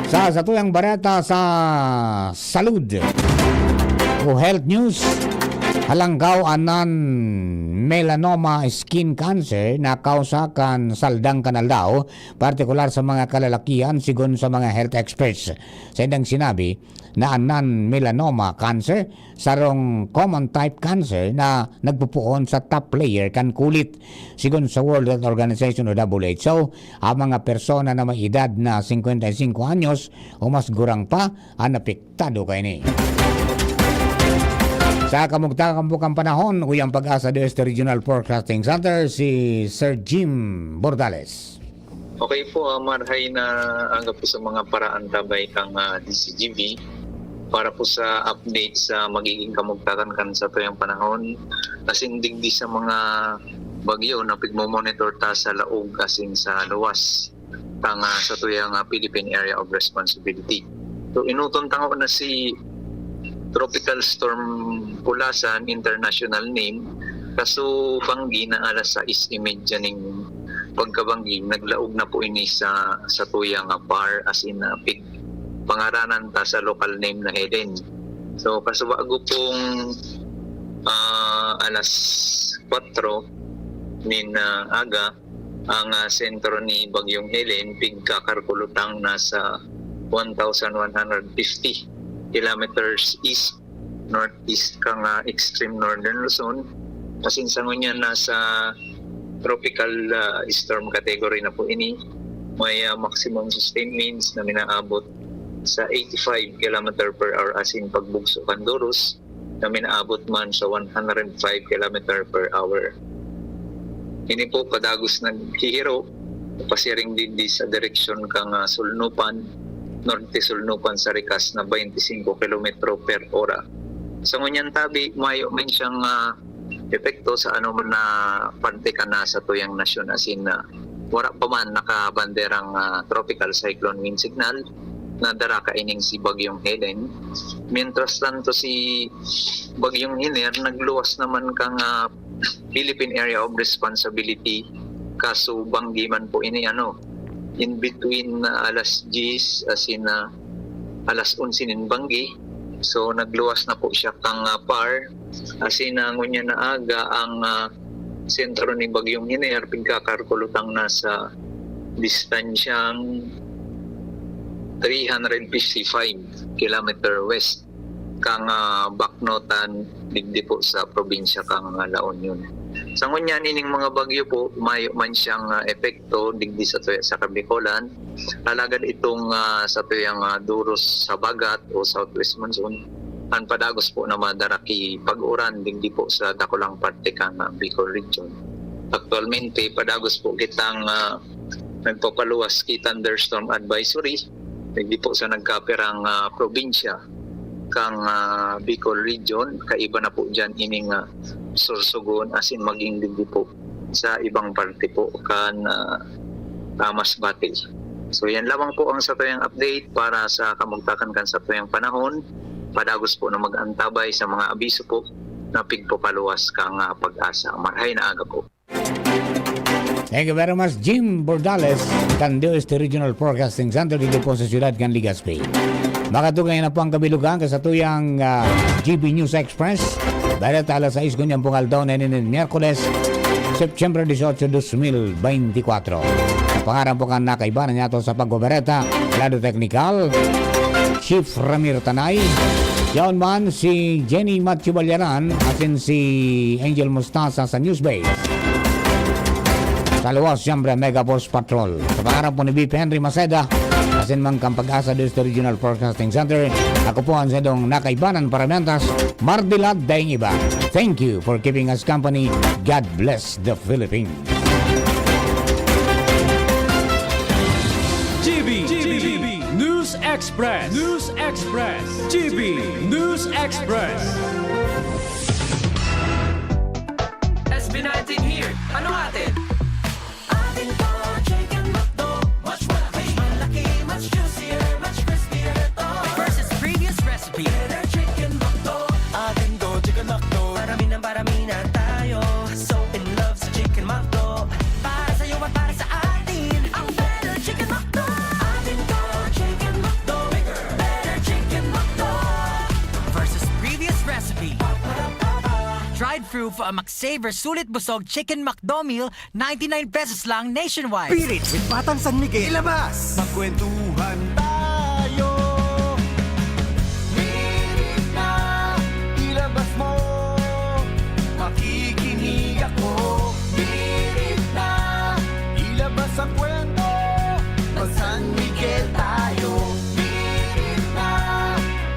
Sa satuyang bareta sa salud o health news, halangkaw anan melanoma skin cancer na kausa kan saldang kan aldaw, partikular sa mga kalalakihan, sigon sa mga health experts. Sa indang sinabi na an non-melanoma cancer, sarong common type cancer na nagpupuon sa top layer kan kulit. Sigon sa World Health Organization o W H O, ang mga persona na may edad na singkwenta y singko anyos o mas gurang pa an apektado kaini. Sa kamugtakan po kan panahon, uya an PAGASA DOEST Regional Forecasting Center, si Sir Jim Bordales. Okay po, ah, marhay na aga po sa mga paraantabay kan, ah, D Z G B. Para po sa update sa magiging kamugtakan kan satuyang panahon, asin digdi sa mga bagyo na pigmo-monitor ta sa laog asin sa luwas kan, ah, satuyang, ah, Philippine Area of Responsibility. So, enoton ta ngona si Tropical Storm Pulasan, international name, kaso banggi na alas sais y media ning pagkabanggi, naglaog na po ini sa, satuyang, ah, PAR, asin, ah, pig-, pangaranan ta sa local name na Helen. So, kaso bago pong, ah, alas kwatro nin, ah, aga, ang, ah, sentro ni Bagyong Helen, pigkakalkulo tang nasa one thousand one hundred fifty kilometers east, northeast kan, ah, extreme northern Luzon. Asin sa ngunyan, nasa tropical, ah, storm category na po ini. May, ah, maximum sustained winds na minaabot sa eighty-five kilometer per hour, asin pagbugso kan doros na minaabot man sa one hundred five kilometer per hour. Ini po padagos naghihiro, pasiring digdi sa direksyon kan, ah, sulnupan, norte-sulnupan sa rikas na twenty-five kilometro per ora. Sa ngunyan tabi, mayo man siyang, ah, epekto sa anoman na parte kan satuyang nasyon, asin, ah, wara pa man nakabanderang, ah, tropical cyclone wind signal na dara kaining si Bagyong Helen. Mientras tanto, si Bagyong Hiner nagluwas naman kan, ah, Philippine Area of Responsibility, kaso banggi man po ini, ano, in between, ah, alas diyes asin, ah, alas onse nin banggi. So, nagluwas na po siya kan, ah, PAR. Asin, ah, ngunyan na aga ang, ah, sentro ni Bagyong Hiner, pigkakalkulo tang nasa distansyang three hundred fifty-five kilometer west kan, ah, baknotan digdi po sa probinsya kan, ah, La Union. Sa ngunyan, ining mga bagyo po, mayo man siyang, ah, epekto digdi sa tuya sa Bicolan. Alagad itong, ah, satuyang, ah, doros sa habagat o southwest monsoon, an padagos po na madara ki pag-uran digdi po sa dakulang parte kan, ah, Bicol Region. Aktualmente, padagos po kitang, ah, nagpapaluwas ki thunderstorm advisory digdi po sa nagkapirang, ah, probinsya kan, ah, Bicol Region. Kaiba na po diyan ining, ah, Sorsogon asin magin digdi po sa ibang parte po kan, ah, ah, Masbate. So, yan lamang po ang satuyang update para sa kamugtakan kan satuyang panahon. Padagos po na mag-antabay sa mga abiso po na pigpapaluwas kan, ah, PAGASA. Marhay na aga po. Thank you very much, Jim Bordales, kan DOEST Regional Forecasting Center digdi po sa siyudad kan Legazpi. Makatugay na po ang kabilugan kan satuyang, ah, G B News Express. Dahil alas sais ngunyan pong aldaw na ini nin Miyerkules, September dieciocho, dos mil veinticuatro. Pangaran po kan nakaibanan niyato sa pagbobereta, lado teknikal, Chief Ramir Tanay. Yaon man si Jenny Matthew Balyaran asin si Angel Mostasa sa Newsbase. Sa luwas, siyempre, Mega Force Patrol. Sa pangaran po ni V P Henry Maceda, asin man kan PAGASA DOEST Regional Forecasting Center, ako po ang saindong nakaibanan para mentas, Mardilad Daing Iba. Thank you for keeping us company. God bless the Philippines. G B, G B News Express. News Express. G B News Express. S B nineteen here. Ano atin? Atin to, Chicken McDo. Mas malaki, mas juicier, mas crispier to. Versus previous recipe. Better Chicken McDo. Atin to, Chicken McDo. Parami ng parami na tayo. So in love sa Chicken McDo. Para sa'yo at para sa atin. Ang Better Chicken McDo. Atin to, Chicken McDo. Better Chicken McDo. Versus previous recipe. Tried Proof, uh, McSaver Sulit Busog Chicken McDo Meal, ninety-nine pesos lang nationwide. Spirit with Batang San Miguel. Ilabas! Magkwentuhan tayo. Minute na, ilabas mo. Makikinig ako. Minute na, ilabas ang kwento. Mag-San Miguel tayo. Minute na,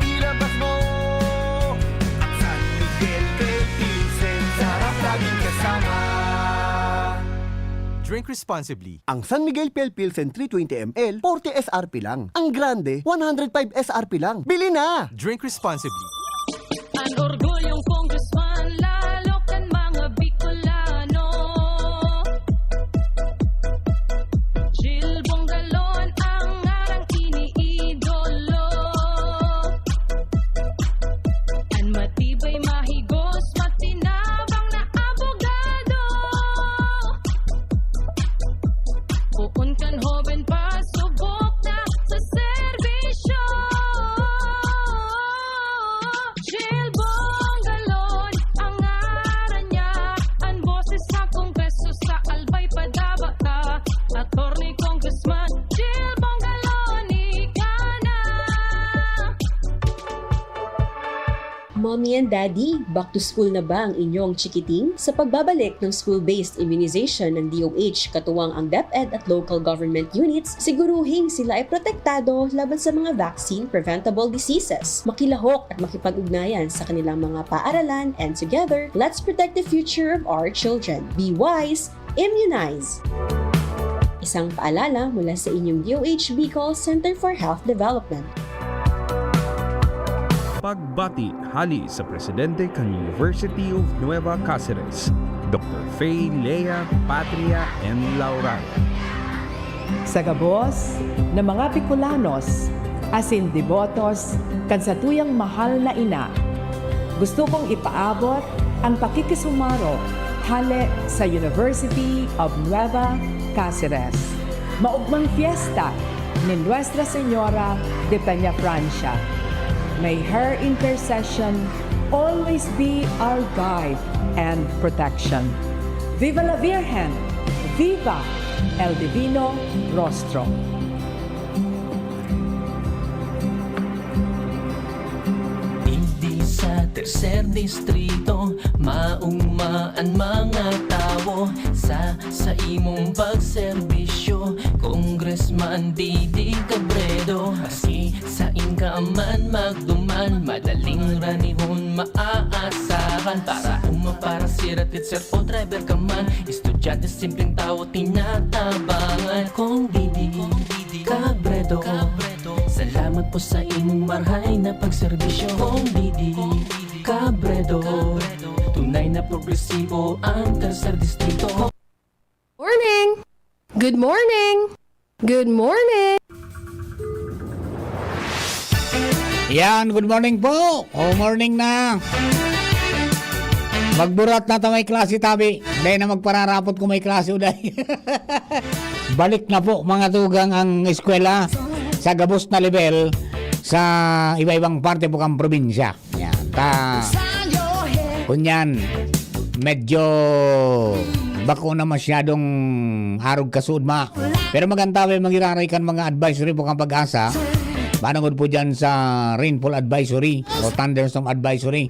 ilabas mo. Ang San Miguel Pilsen, sarap laging kasama. Drink responsibly. Ang San Miguel Pale Pilsen three twenty M L, forty S R P lang. Ang grande, one hundred five S R P lang. Bili na! Drink responsibly. An orgulyong congressman, lalo kan mga Bicolano. Jill Bongalon ang ngarang iniidolo. An matibay, mahigos, matinabang na abogado. Poon kan hoben pa, subok na sa serbisyo. Jill Bongalon ang ngaran niya, an boses sa Kongreso sa Albay Padaba ta. Attorney Congressman Jill Bongalon, ika na. Mommy and Daddy, back to school na ba ang inyong chikiting? Sa pagbabalik ng school-based immunization ng D O H, katuwang ang DepEd at local government units, siguruhing sila ay protektado laban sa mga vaccine-preventable diseases. Makilahok at makipag-ugnayan sa kanilang mga paaralan, and together, let's protect the future of our children. Be wise, immunize! Isang paalala mula sa inyong D O H Bicol Center for Health Development. Pagbati hali sa presidente kan University of Nueva Cáceres, Doctor Fay Lea Patria and Lauraya. Sa gabos na mga Bicolanos, asin debotos kan satuyang mahal na ina, gusto kong ipaabot an pakikisumarob hale sa University of Nueva Cáceres. Maogmang fiesta ni Nuestra Señora de Peñafrancia. May her intercession always be our guide and protection. Viva la Virgen! Viva el Divino Rostro! Digdi sa Tercer Distrito, maogma an mga tawo. Sa, sa imong pagserbisyo, Congressman Didi Cabredo. Maski sain ka man magduman, madaling ranihon maaasahan. Para uma, para sira, teacher o driver ka man, estudyante, simpleng tawo, tinatabangan. Kong Didi Cabredo, salamat po sa imong marhay na pagserbisyo. Kong Didi Cabredo, tunay na progresibo ang Tercer Distrito. Morning! Good morning! Good morning! Yan, good morning po. O, morning na. Magburat na ta may klase, tabi. Dai na magpararapot kung may klase o dai. Balik na po, mga tugang, ang eskwela sa gabos na level sa iba-ibang parte po kan probinsya. Yan. Ta, kunyan, medyo bako na masyadong arog kasudma. Pero maganta pa yung magiraray kan mga advisory po kan Pag-asa. Manungod po dyan sa rainfall advisory o thunderstorm advisory.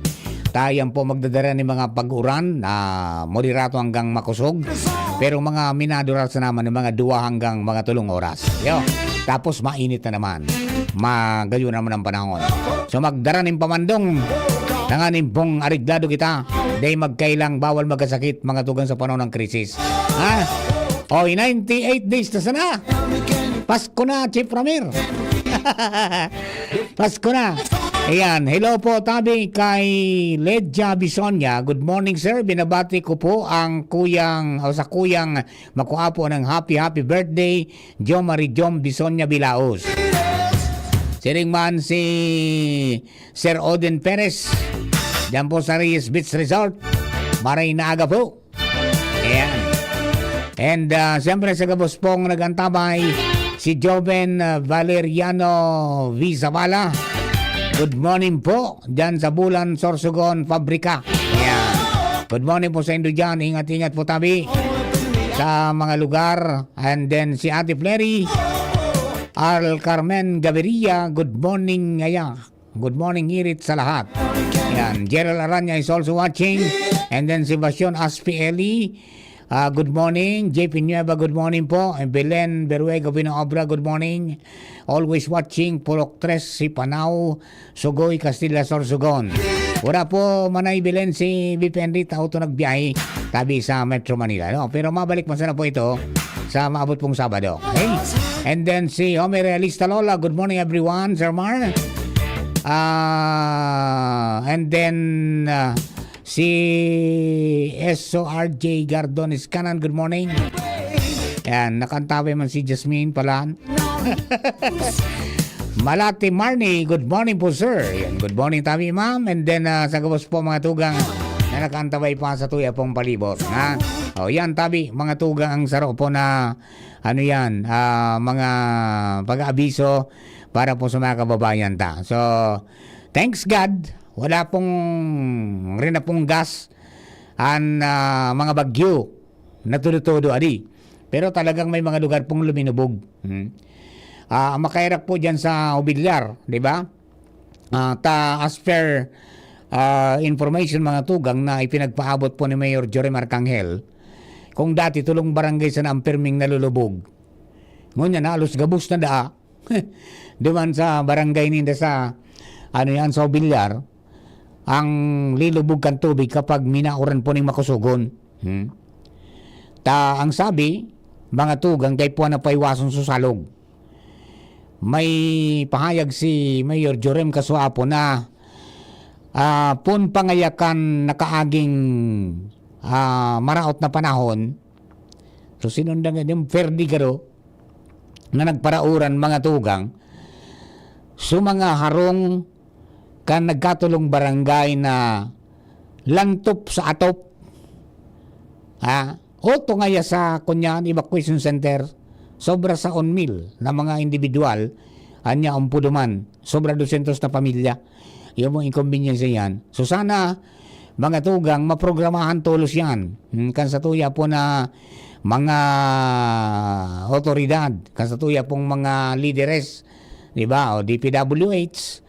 Tayan po magdadara ni mga pag-uran na moderato hanggang makosog. Pero mga minado ra sana man ng mga duwa hanggang mga tulong oras. Yo. Tapos mainit na naman. Magayon naman ang panahon. So magdara nin pamandong. Tanganing pong areglado kita. Dai magkailang bawal magkasakit, mga tugang, sa panahon ng krisis. Ha? Oy, ninety-eight days na sana. Pasko na, Chief Ramir. Pasko na. Ayan. Hello po, tabi kay Ledja Bisonia. Good morning, sir. Binabati ko po ang kuyang, o sa kuyang makuha po ng happy, happy birthday, Jo Marie Jom Bisonia Bilaos. Siring man si Sir Odin Perez, diyan po sa Reyes Beach Resort. Maray na aga po. Ayan. And, ah, siyempre, sa gabos pong nag-antabay, si Joven, ah, Valeriano V. Zavala. Good morning po, dyan sa Bulan, Sorsogon, Fabrica. Ayan. Good morning po sa indo dyan. Ingat-ingat po tabi sa mga lugar. And then si Ate Flery, Arl Carmen Gaviria, good morning ngaya. Good morning, ngirit sa lahat. Yan, Gerald Aranya is also watching. And then si Basyon Aspi Eli, ah, good morning. J P Nueva, good morning po. And Belen Beruego Vinoobra, good morning. Always watching. Purok Tres, si Panao, Sugoy, Castilla, Sorsogon. Wala po, Manay Belen, si B P N Rita Auto nagbiyahe tabi sa Metro Manila, no? Pero mabalik man sana po ito sa maabot pong Sabado. Okay? And then si Homer Realista Lola, good morning everyone, Sir Mar. Ah, and then ah, si S O R J Gardon Iscanan, good morning. Yan, nakantabay man si Jasmine pala. Malati Marnie, good morning po, sir. Yan, good morning tabi, ma'am. And then ah, sa gabos po mga tugang na nakantabay pa sa tuya pong palibot, ha? O yan tabi, mga tugang, ang saro po na ano yan, ah, mga pag-aabiso para po sa mga kababayan ta. So, thanks God, wala pong rin na pong gas an ah, mga bagyo na todo-todo adi. Pero talagang may mga lugar pong luminubog. Hmm. Ah, makahirak po dyan sa Obilyar, di ba? Ah, ta as per ah, information, mga tugang, na ipinagpaabot po ni Mayor Jorim Arcangel, kung dati tulong barangay sana ang pirming nalulubog, ngunyan halos gabos na daa. Duman sa barangay ninda sa, ano yan, sa Obilyar, ang lilubog kan tubig kapag minauran po ning makusugon. Hmm. Ta ang sabi, mga tugang, dai po na paiwason sa salog. May pahayag si Mayor Jorem Casuapo na ah, pon pangayakan nakaaging ah, maraot na panahon. So sinundan nga yung Ferdi Garo na nagparauran, mga tugang, so mga harong kan nagkatulong barangay na lantop sa atop. Ha? O tungaya sa, kunyan, evacuation center, sobra sa one mil na mga individual, anya, umpuduman, sobra dosyentos na pamilya. Yung mga inconvenience yan. So sana, mga tugang, maprogramahan tolos yan. Hmm, kan sa tuya po na mga otoridad, kan sa tuya pong mga lideres, di ba? O D P W H,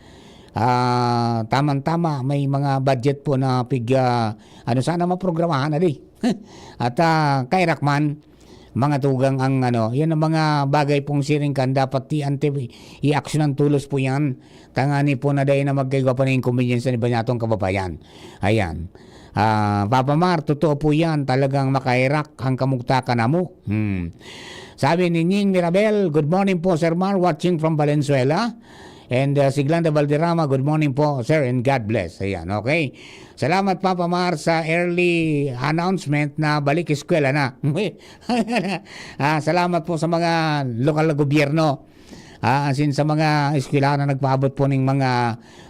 ah, tamang-tama, may mga budget po na pig, ah, ano, sana maprogramahan na di. At ah, kairak man, mga tugang, ang ano, yan ang mga bagay pong siring kan dapat ti ante i-aksyonan tulos po yan. Tangani po na dai na magkaigwa pa na inconvenience ni banyatong kababayan. Ayan. Ah, Papa Mar, totoo po yan. Talagang makaherak ang kamugtakan namo. Hmm. Sabi ni Ning Mirabel, "Good morning po, Sir Mar, watching from Valenzuela." And uh, si Glenda Valderrama, "Good morning po, sir, and God bless." Ayan, okay. Salamat, Papa Mar, sa early announcement na balik eskwela na. Ah, salamat po sa mga lokal na gobyerno. Ah, asin sa mga eskwela na nagpaabot po ning mga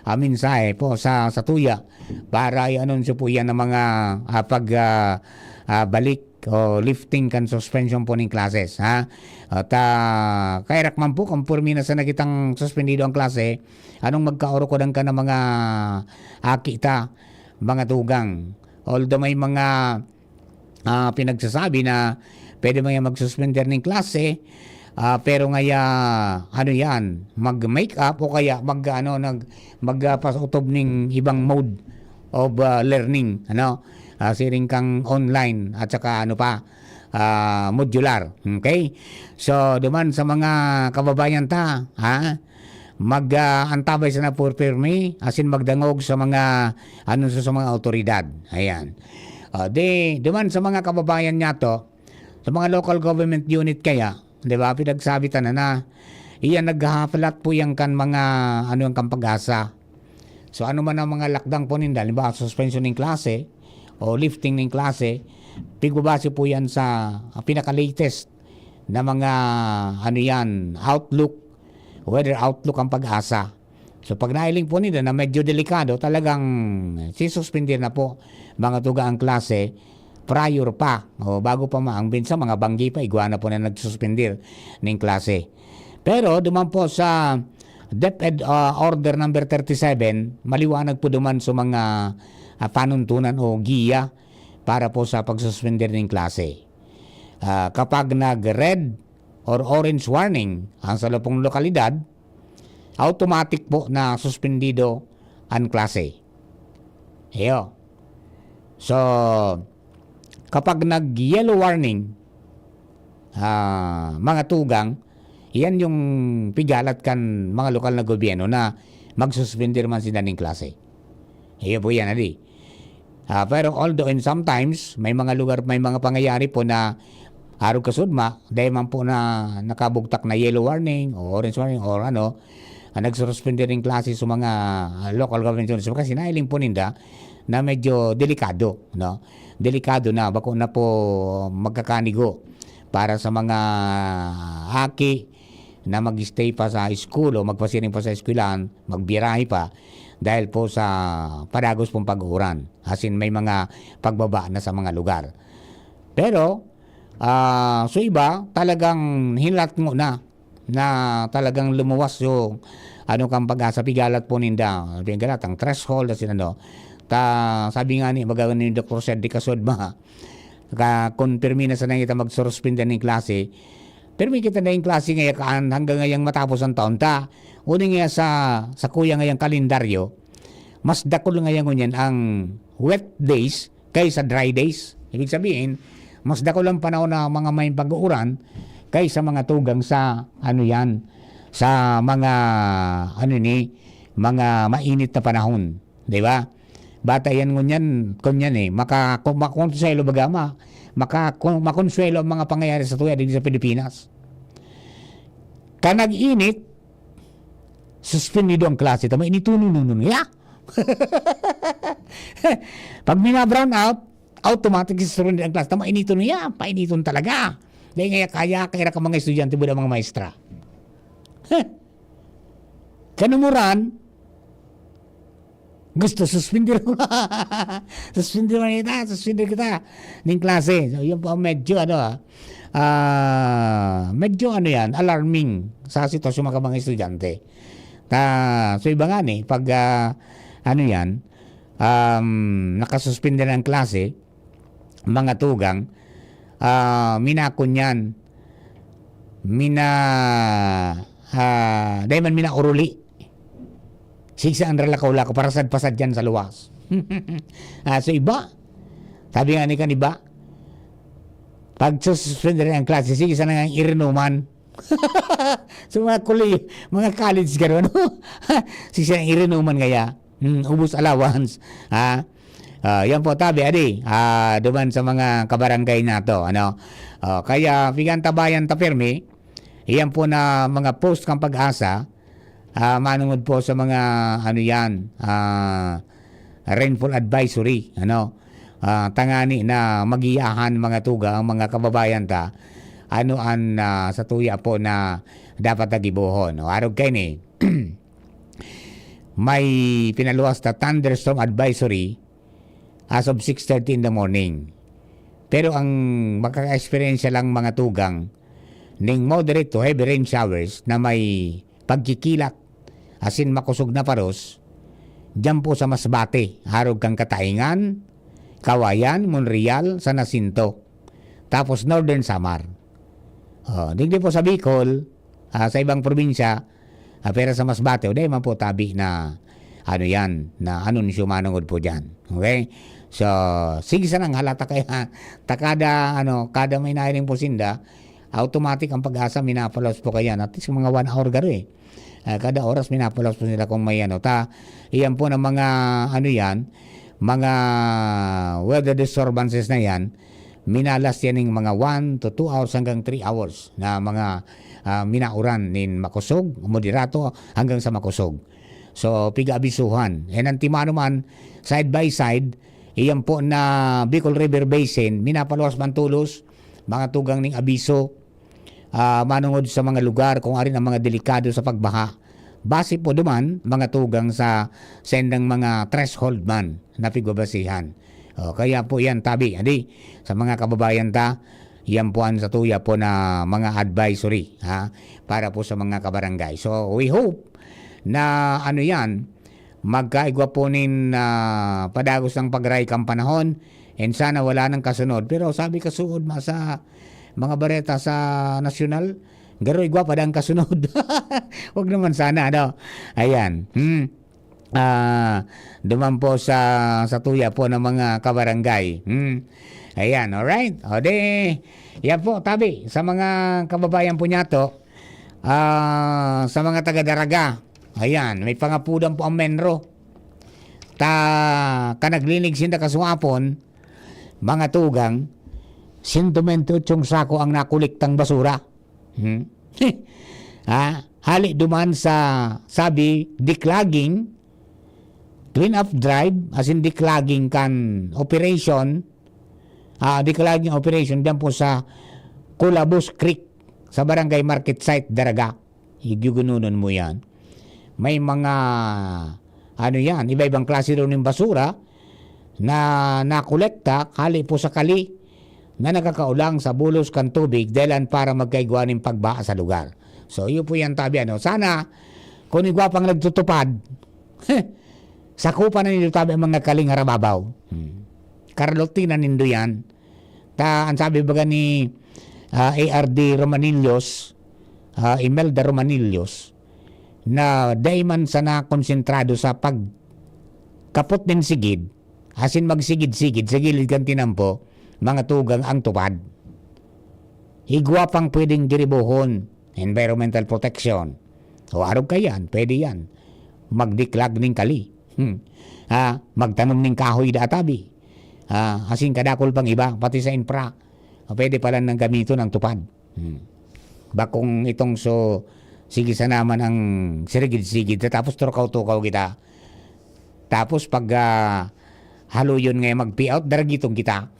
ah, mensahe po sa, sa tuya para i-anunsyo po yan ng mga ah, pag ah, ah, balik o lifting kan suspension po ning classes, ha? At ah, kairak man po, kung purmi na sana kitang suspendido ang klase, anong magkaorokodan ka ng mga aki ta, mga tugang? Although may mga ah, pinagsasabi na pwede man yan magsuspender ning klase, ah, pero ngaya, ano yan, mag-make up o kaya mag, ano, nag, mag, ah, pasutob ning ibang mode of ah, learning, ano, ah, siring kang online at saka ano pa, ah, modular. Okay? So, duman sa mga kababayan ta, ha? Mag, ah, antabay sana por pirmi, asin magdangog sa mga anunsyo sa mga awtoridad. Ayan. Ah, di, duman sa mga kababayan niyato, sa mga local government unit kaya, di ba, pinagsabi ta na na, iyan naghahapalat po yan kan mga, ano, yan kan PAGASA. So, ano man ang mga lakdang po ninda, halimbawa, suspension ning klase o lifting ning klase, pigbabase po yan sa ah, pinaka-latest na mga, ano yan, outlook, weather outlook ang PAGASA. So, pag nailing po nila na medyo delikado, talagang sisuspindir na po, mga tuga, ang klase prior pa. O, bago pa ma-, ang minsan, mga banggi pa, igwa na po na nagsuspindir ning klase. Pero duman po sa DepEd ah, Order number thirty-seven, maliwanag po duman sa mga ah, panuntunan o giya para po sa pagsuspender nin klase. Ah, kapag nag-red or orange warning ang salopong lokalidad, automatic po na suspendido an klase. Iyo. So, kapag nag-yellow warning, ah, mga tugang, iyan yung pigalat kan mga lokal na gobyerno na magsuspender man sinda nin klase. Iyo po yan, adi. Ah, pero although in sometimes, may mga lugar, may mga pangyayari po na arog kasudma, dahil man po na nakabugtak na yellow warning o orange warning or ano, ah, nagsususpender nin klase sa mga, ah, local government units. Kasi nailing po ninda na medyo delikado, no? Delikado na, bako na po magkakanigo para sa mga aki na mag-stay pa sa school o magpasiring pa sa eskwelahan, magbirahe pa dahil po sa padagos pong pag-uuran. As in, may mga pagbaba na sa mga lugar. Pero, ah, so iba, talagang hinatngo na, na talagang lumuwas yung ano kan PAGASA, pigalat po ninda, pigalat ang threshold, as in ano. Ta, sabi nga ni, baga ni Doktor Sed de Casudma, ka, kung pirmi na sana kita magsuspender nin klase, pirmi kita na yung klase ngaya kaan hanggang ngayang matapos ang taon ta. Uni nga sa, sa kuya ngayang kalendaryo, mas dakul ngayang ngunyan ang wet days kaysa dry days. Ibig sabihin, mas dakul ang panahon na mga may pag-uuran kaysa mga tugang sa, ano yan, sa mga, ano ni, mga mainit na panahon. Di ba? Bata yan ngunyan, kunyan eh. Maka, kung makonsuelo baga ma, maka, kung makonsuelo ang mga pangyayari sa tuya dito sa Pilipinas. Kanag init, suspendido ang klase. Tama, initunununon. Yeah? Pag mina-brown out, automatic suspended ang klase. Tama, initon niya. Painiton talaga. Dahil nga kaya, kaya ka mga estudyante, buda mga maestra. Kanumuran, gusto suspender. Suspender man kita, suspender kita. Ning klase. So, yun po, medyo, ano, ah, ah, medyo, ano yan, alarming sa sitwasyon mga mga estudyante. Ta, so, iba nga ni, pag, ah, ano yan, um, nakasuspender ang klase, mga tugang, ah, minakon yan. Mina, ah, dahil man minauruli. Sigsa ang ralakaw-lakaw, parasad-pasad yan sa luwas. Ah, so iba, sabi nga ni kan iba, pag sususpender ang klase, sige sana nga irinuman. So, mga kuli-, mga college garo, ano? Sige sana irinuman kaya. Hmm, ubos allowance. Ha? Ah, yan po, tabi, adi. Ah, duman sa mga kabarangay nato, ano? Ah, kaya, pigan tabayan ta pirmi, iyan po na mga post kan PAGASA, ah, manungod po sa mga, ano yan, ah, rainfall advisory, ano? Ah, tangani na magiyahan mga tuga ang mga kababayan ta, ano an, ah, sa tuya po na dapat na gibohon, no? Arog kaini, may pinaluwas na thunderstorm advisory as of six thirty in the morning. Pero ang makaka-eksperyensya lang mga tugang ning moderate to heavy rain showers na may pagkikilat, asin makosog na paros, diyan po sa Masbate, arog kan Kataingan, Kawayan, Monreal, San Jacinto, tapos Northern Samar. Oh, digdi po sa Bicol, ah, sa ibang probinsya, ah, pero sa Masbate, o dahil man po tabi na, ano yan, na anunsyo manungod po dyan. Okay? So, sige sanang halata kaya, ta kada, ano, kada may nahiling po sinda, automatic ang PAGASA, minapalos po kaya. At least mga one hour garo eh. Ah, kada oras minapalos po nila kung may ano. Ta, iyan po ng mga, ano yan, mga weather disturbances na yan, minalas yan ng mga one to two hours hanggang three hours na mga, ah, minauran nin makosog, moderato hanggang sa makosog. So, piga-abisuhan. And ang timano man, side by side, iyan po na Bicol River Basin, minapaluwas man tulos, mga tugang ning abiso, ah, manungod sa mga lugar kung arin ang mga delikado sa pagbaha. Base po duman, mga tugang sa sendang mga threshold man na pigbabasihan. O, kaya po yan, tabi, adi, sa mga kababayan ta, yan po ang sa tuya po na mga advisory, ha, para po sa mga kabarangay. So, we hope na, ano yan, magkaigwa po nin, ah, padagos ng pagray kang panahon, And sana wala nang kasunod. Pero sabi kasuod ma sa mga bareta sa nasyonal, garo igwa pa dang kasunod. Wag naman sana, ano? Ayan. Hmm. Ah, duman po sa, sa tuya po ng mga kabarangay. Hmm. Ayan, alright. O de, yan po, tabi, sa mga kababayan po niyato, ah, sa mga taga Daraga. Ayan, may pangapudan po ang Menro. Ta, kanaglinig sinda kasuapon, mga tugang, sento mainti otsong sako ang nakolektang basura. Hmm? Ah, hali duman sa, sabi, declogging, clean up drive, as in declogging kan operation, ah, declogging operation diyan po sa Kulabos Creek, sa Barangay Market Site, Daraga. Igyugununon mo yan. May mga, ano yan, iba-ibang klase daw ng basura na nakolekta hali po sa kali na nakakaulang sa bulos kan tubig dahilan para magkaigwa nin pagbaha sa lugar. So, iyo po yan, tabi, ano. Sana, kung igwa pang nagtutupad, sakupan na nindo, tabi, ang mga kaling harababaw. Hmm. Karalotinan nindo yan. Ta, ang sabi baga ni, ah, A R D Romanillos, ah, Imelda Romanillos, na dai man sana konsentrado sa pagkapot nin sigid, asin magsigid-sigid sa gilid kan tinampo, mga tugang ang tupad. Igwa pang pwedeng giribohon, environmental protection. O arog ka yan, pwede yan. Magdiklag ning kali. Hmm. Ah, magtanom ning kahoy da atabi. Ah, asin kadakol pang iba, pati sa infra. Ah, pwede pala nang gamiton ang tupad. Hmm. Bakong itong so, sige sa naman ang sirigid-sigid. Tapos turukaw-tukaw kita. Tapos pag, ah, haluyon nga mag-payout, daragitong kita.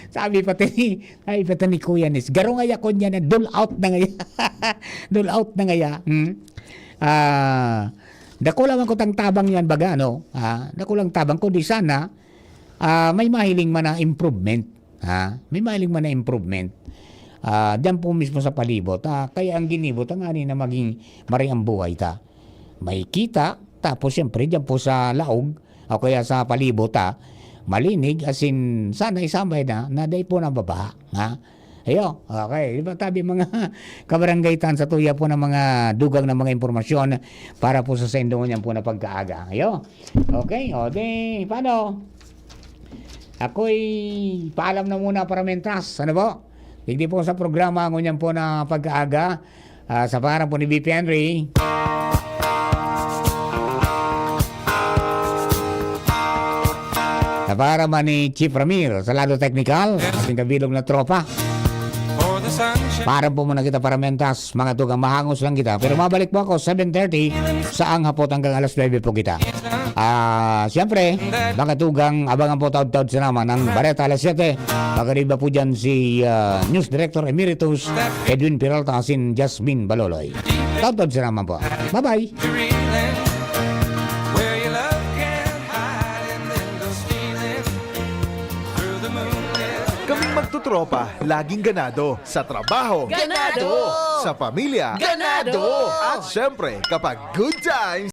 Sabi pa ni, sabi pa ni Kuya Nis, "Garo ngaya ko niya na, dole out na ngaya." Dole out na ngaya. Hmm? Ah, dakula man kutang tabang yan, baga, ano? Ah, dakulang tabang, kundi sana, ah, may mahiling man na improvement. Ha? May mahiling man na improvement. Ah, diyan po mismo sa palibot. Ah, kaya ang ginibo, tangani na maging maray ang buhay ta. May kita, tapos siyempre, diyan po sa laog, o kaya sa palibot, ah, malinig, asin sana isambay na, na dai po nababa, ha? Ayo, okay. Di ba, tabi, mga kabarangay tan, sa tuya po ng mga dugang na mga impormasyon para po sa saindo ngunyan po na pagkaaga. Ayo. Okay, o di, paano? Ako'y paalam na muna para mentras. Ano po? Digdi po sa programa, ngunyan po na pagkaaga, ah, sa pangalan po ni B P Henry. Sa pangalan man ni Chief Ramir, sa lado teknikal, ating kabilog na tropa. Para po muna kita para mentas, mga tugang, mahangos lang kita. Pero mabalik po ako, seven thirty, sa ang hapot hanggang alas nuebe po kita. Ah, siyempre, mga tugang, abangan po taud-taud sa naman ang Bareta alas siyete. Pagkariba po dyan si, ah, News Director Emeritus Edwin Peralta asin Jasmine Baloloy. Taud-taud sa naman po. Bye-bye! Kaming magtutropa, laging ganado. Sa trabaho. Ganado! Sa pamilya. Ganado! At syempre, kapag good times,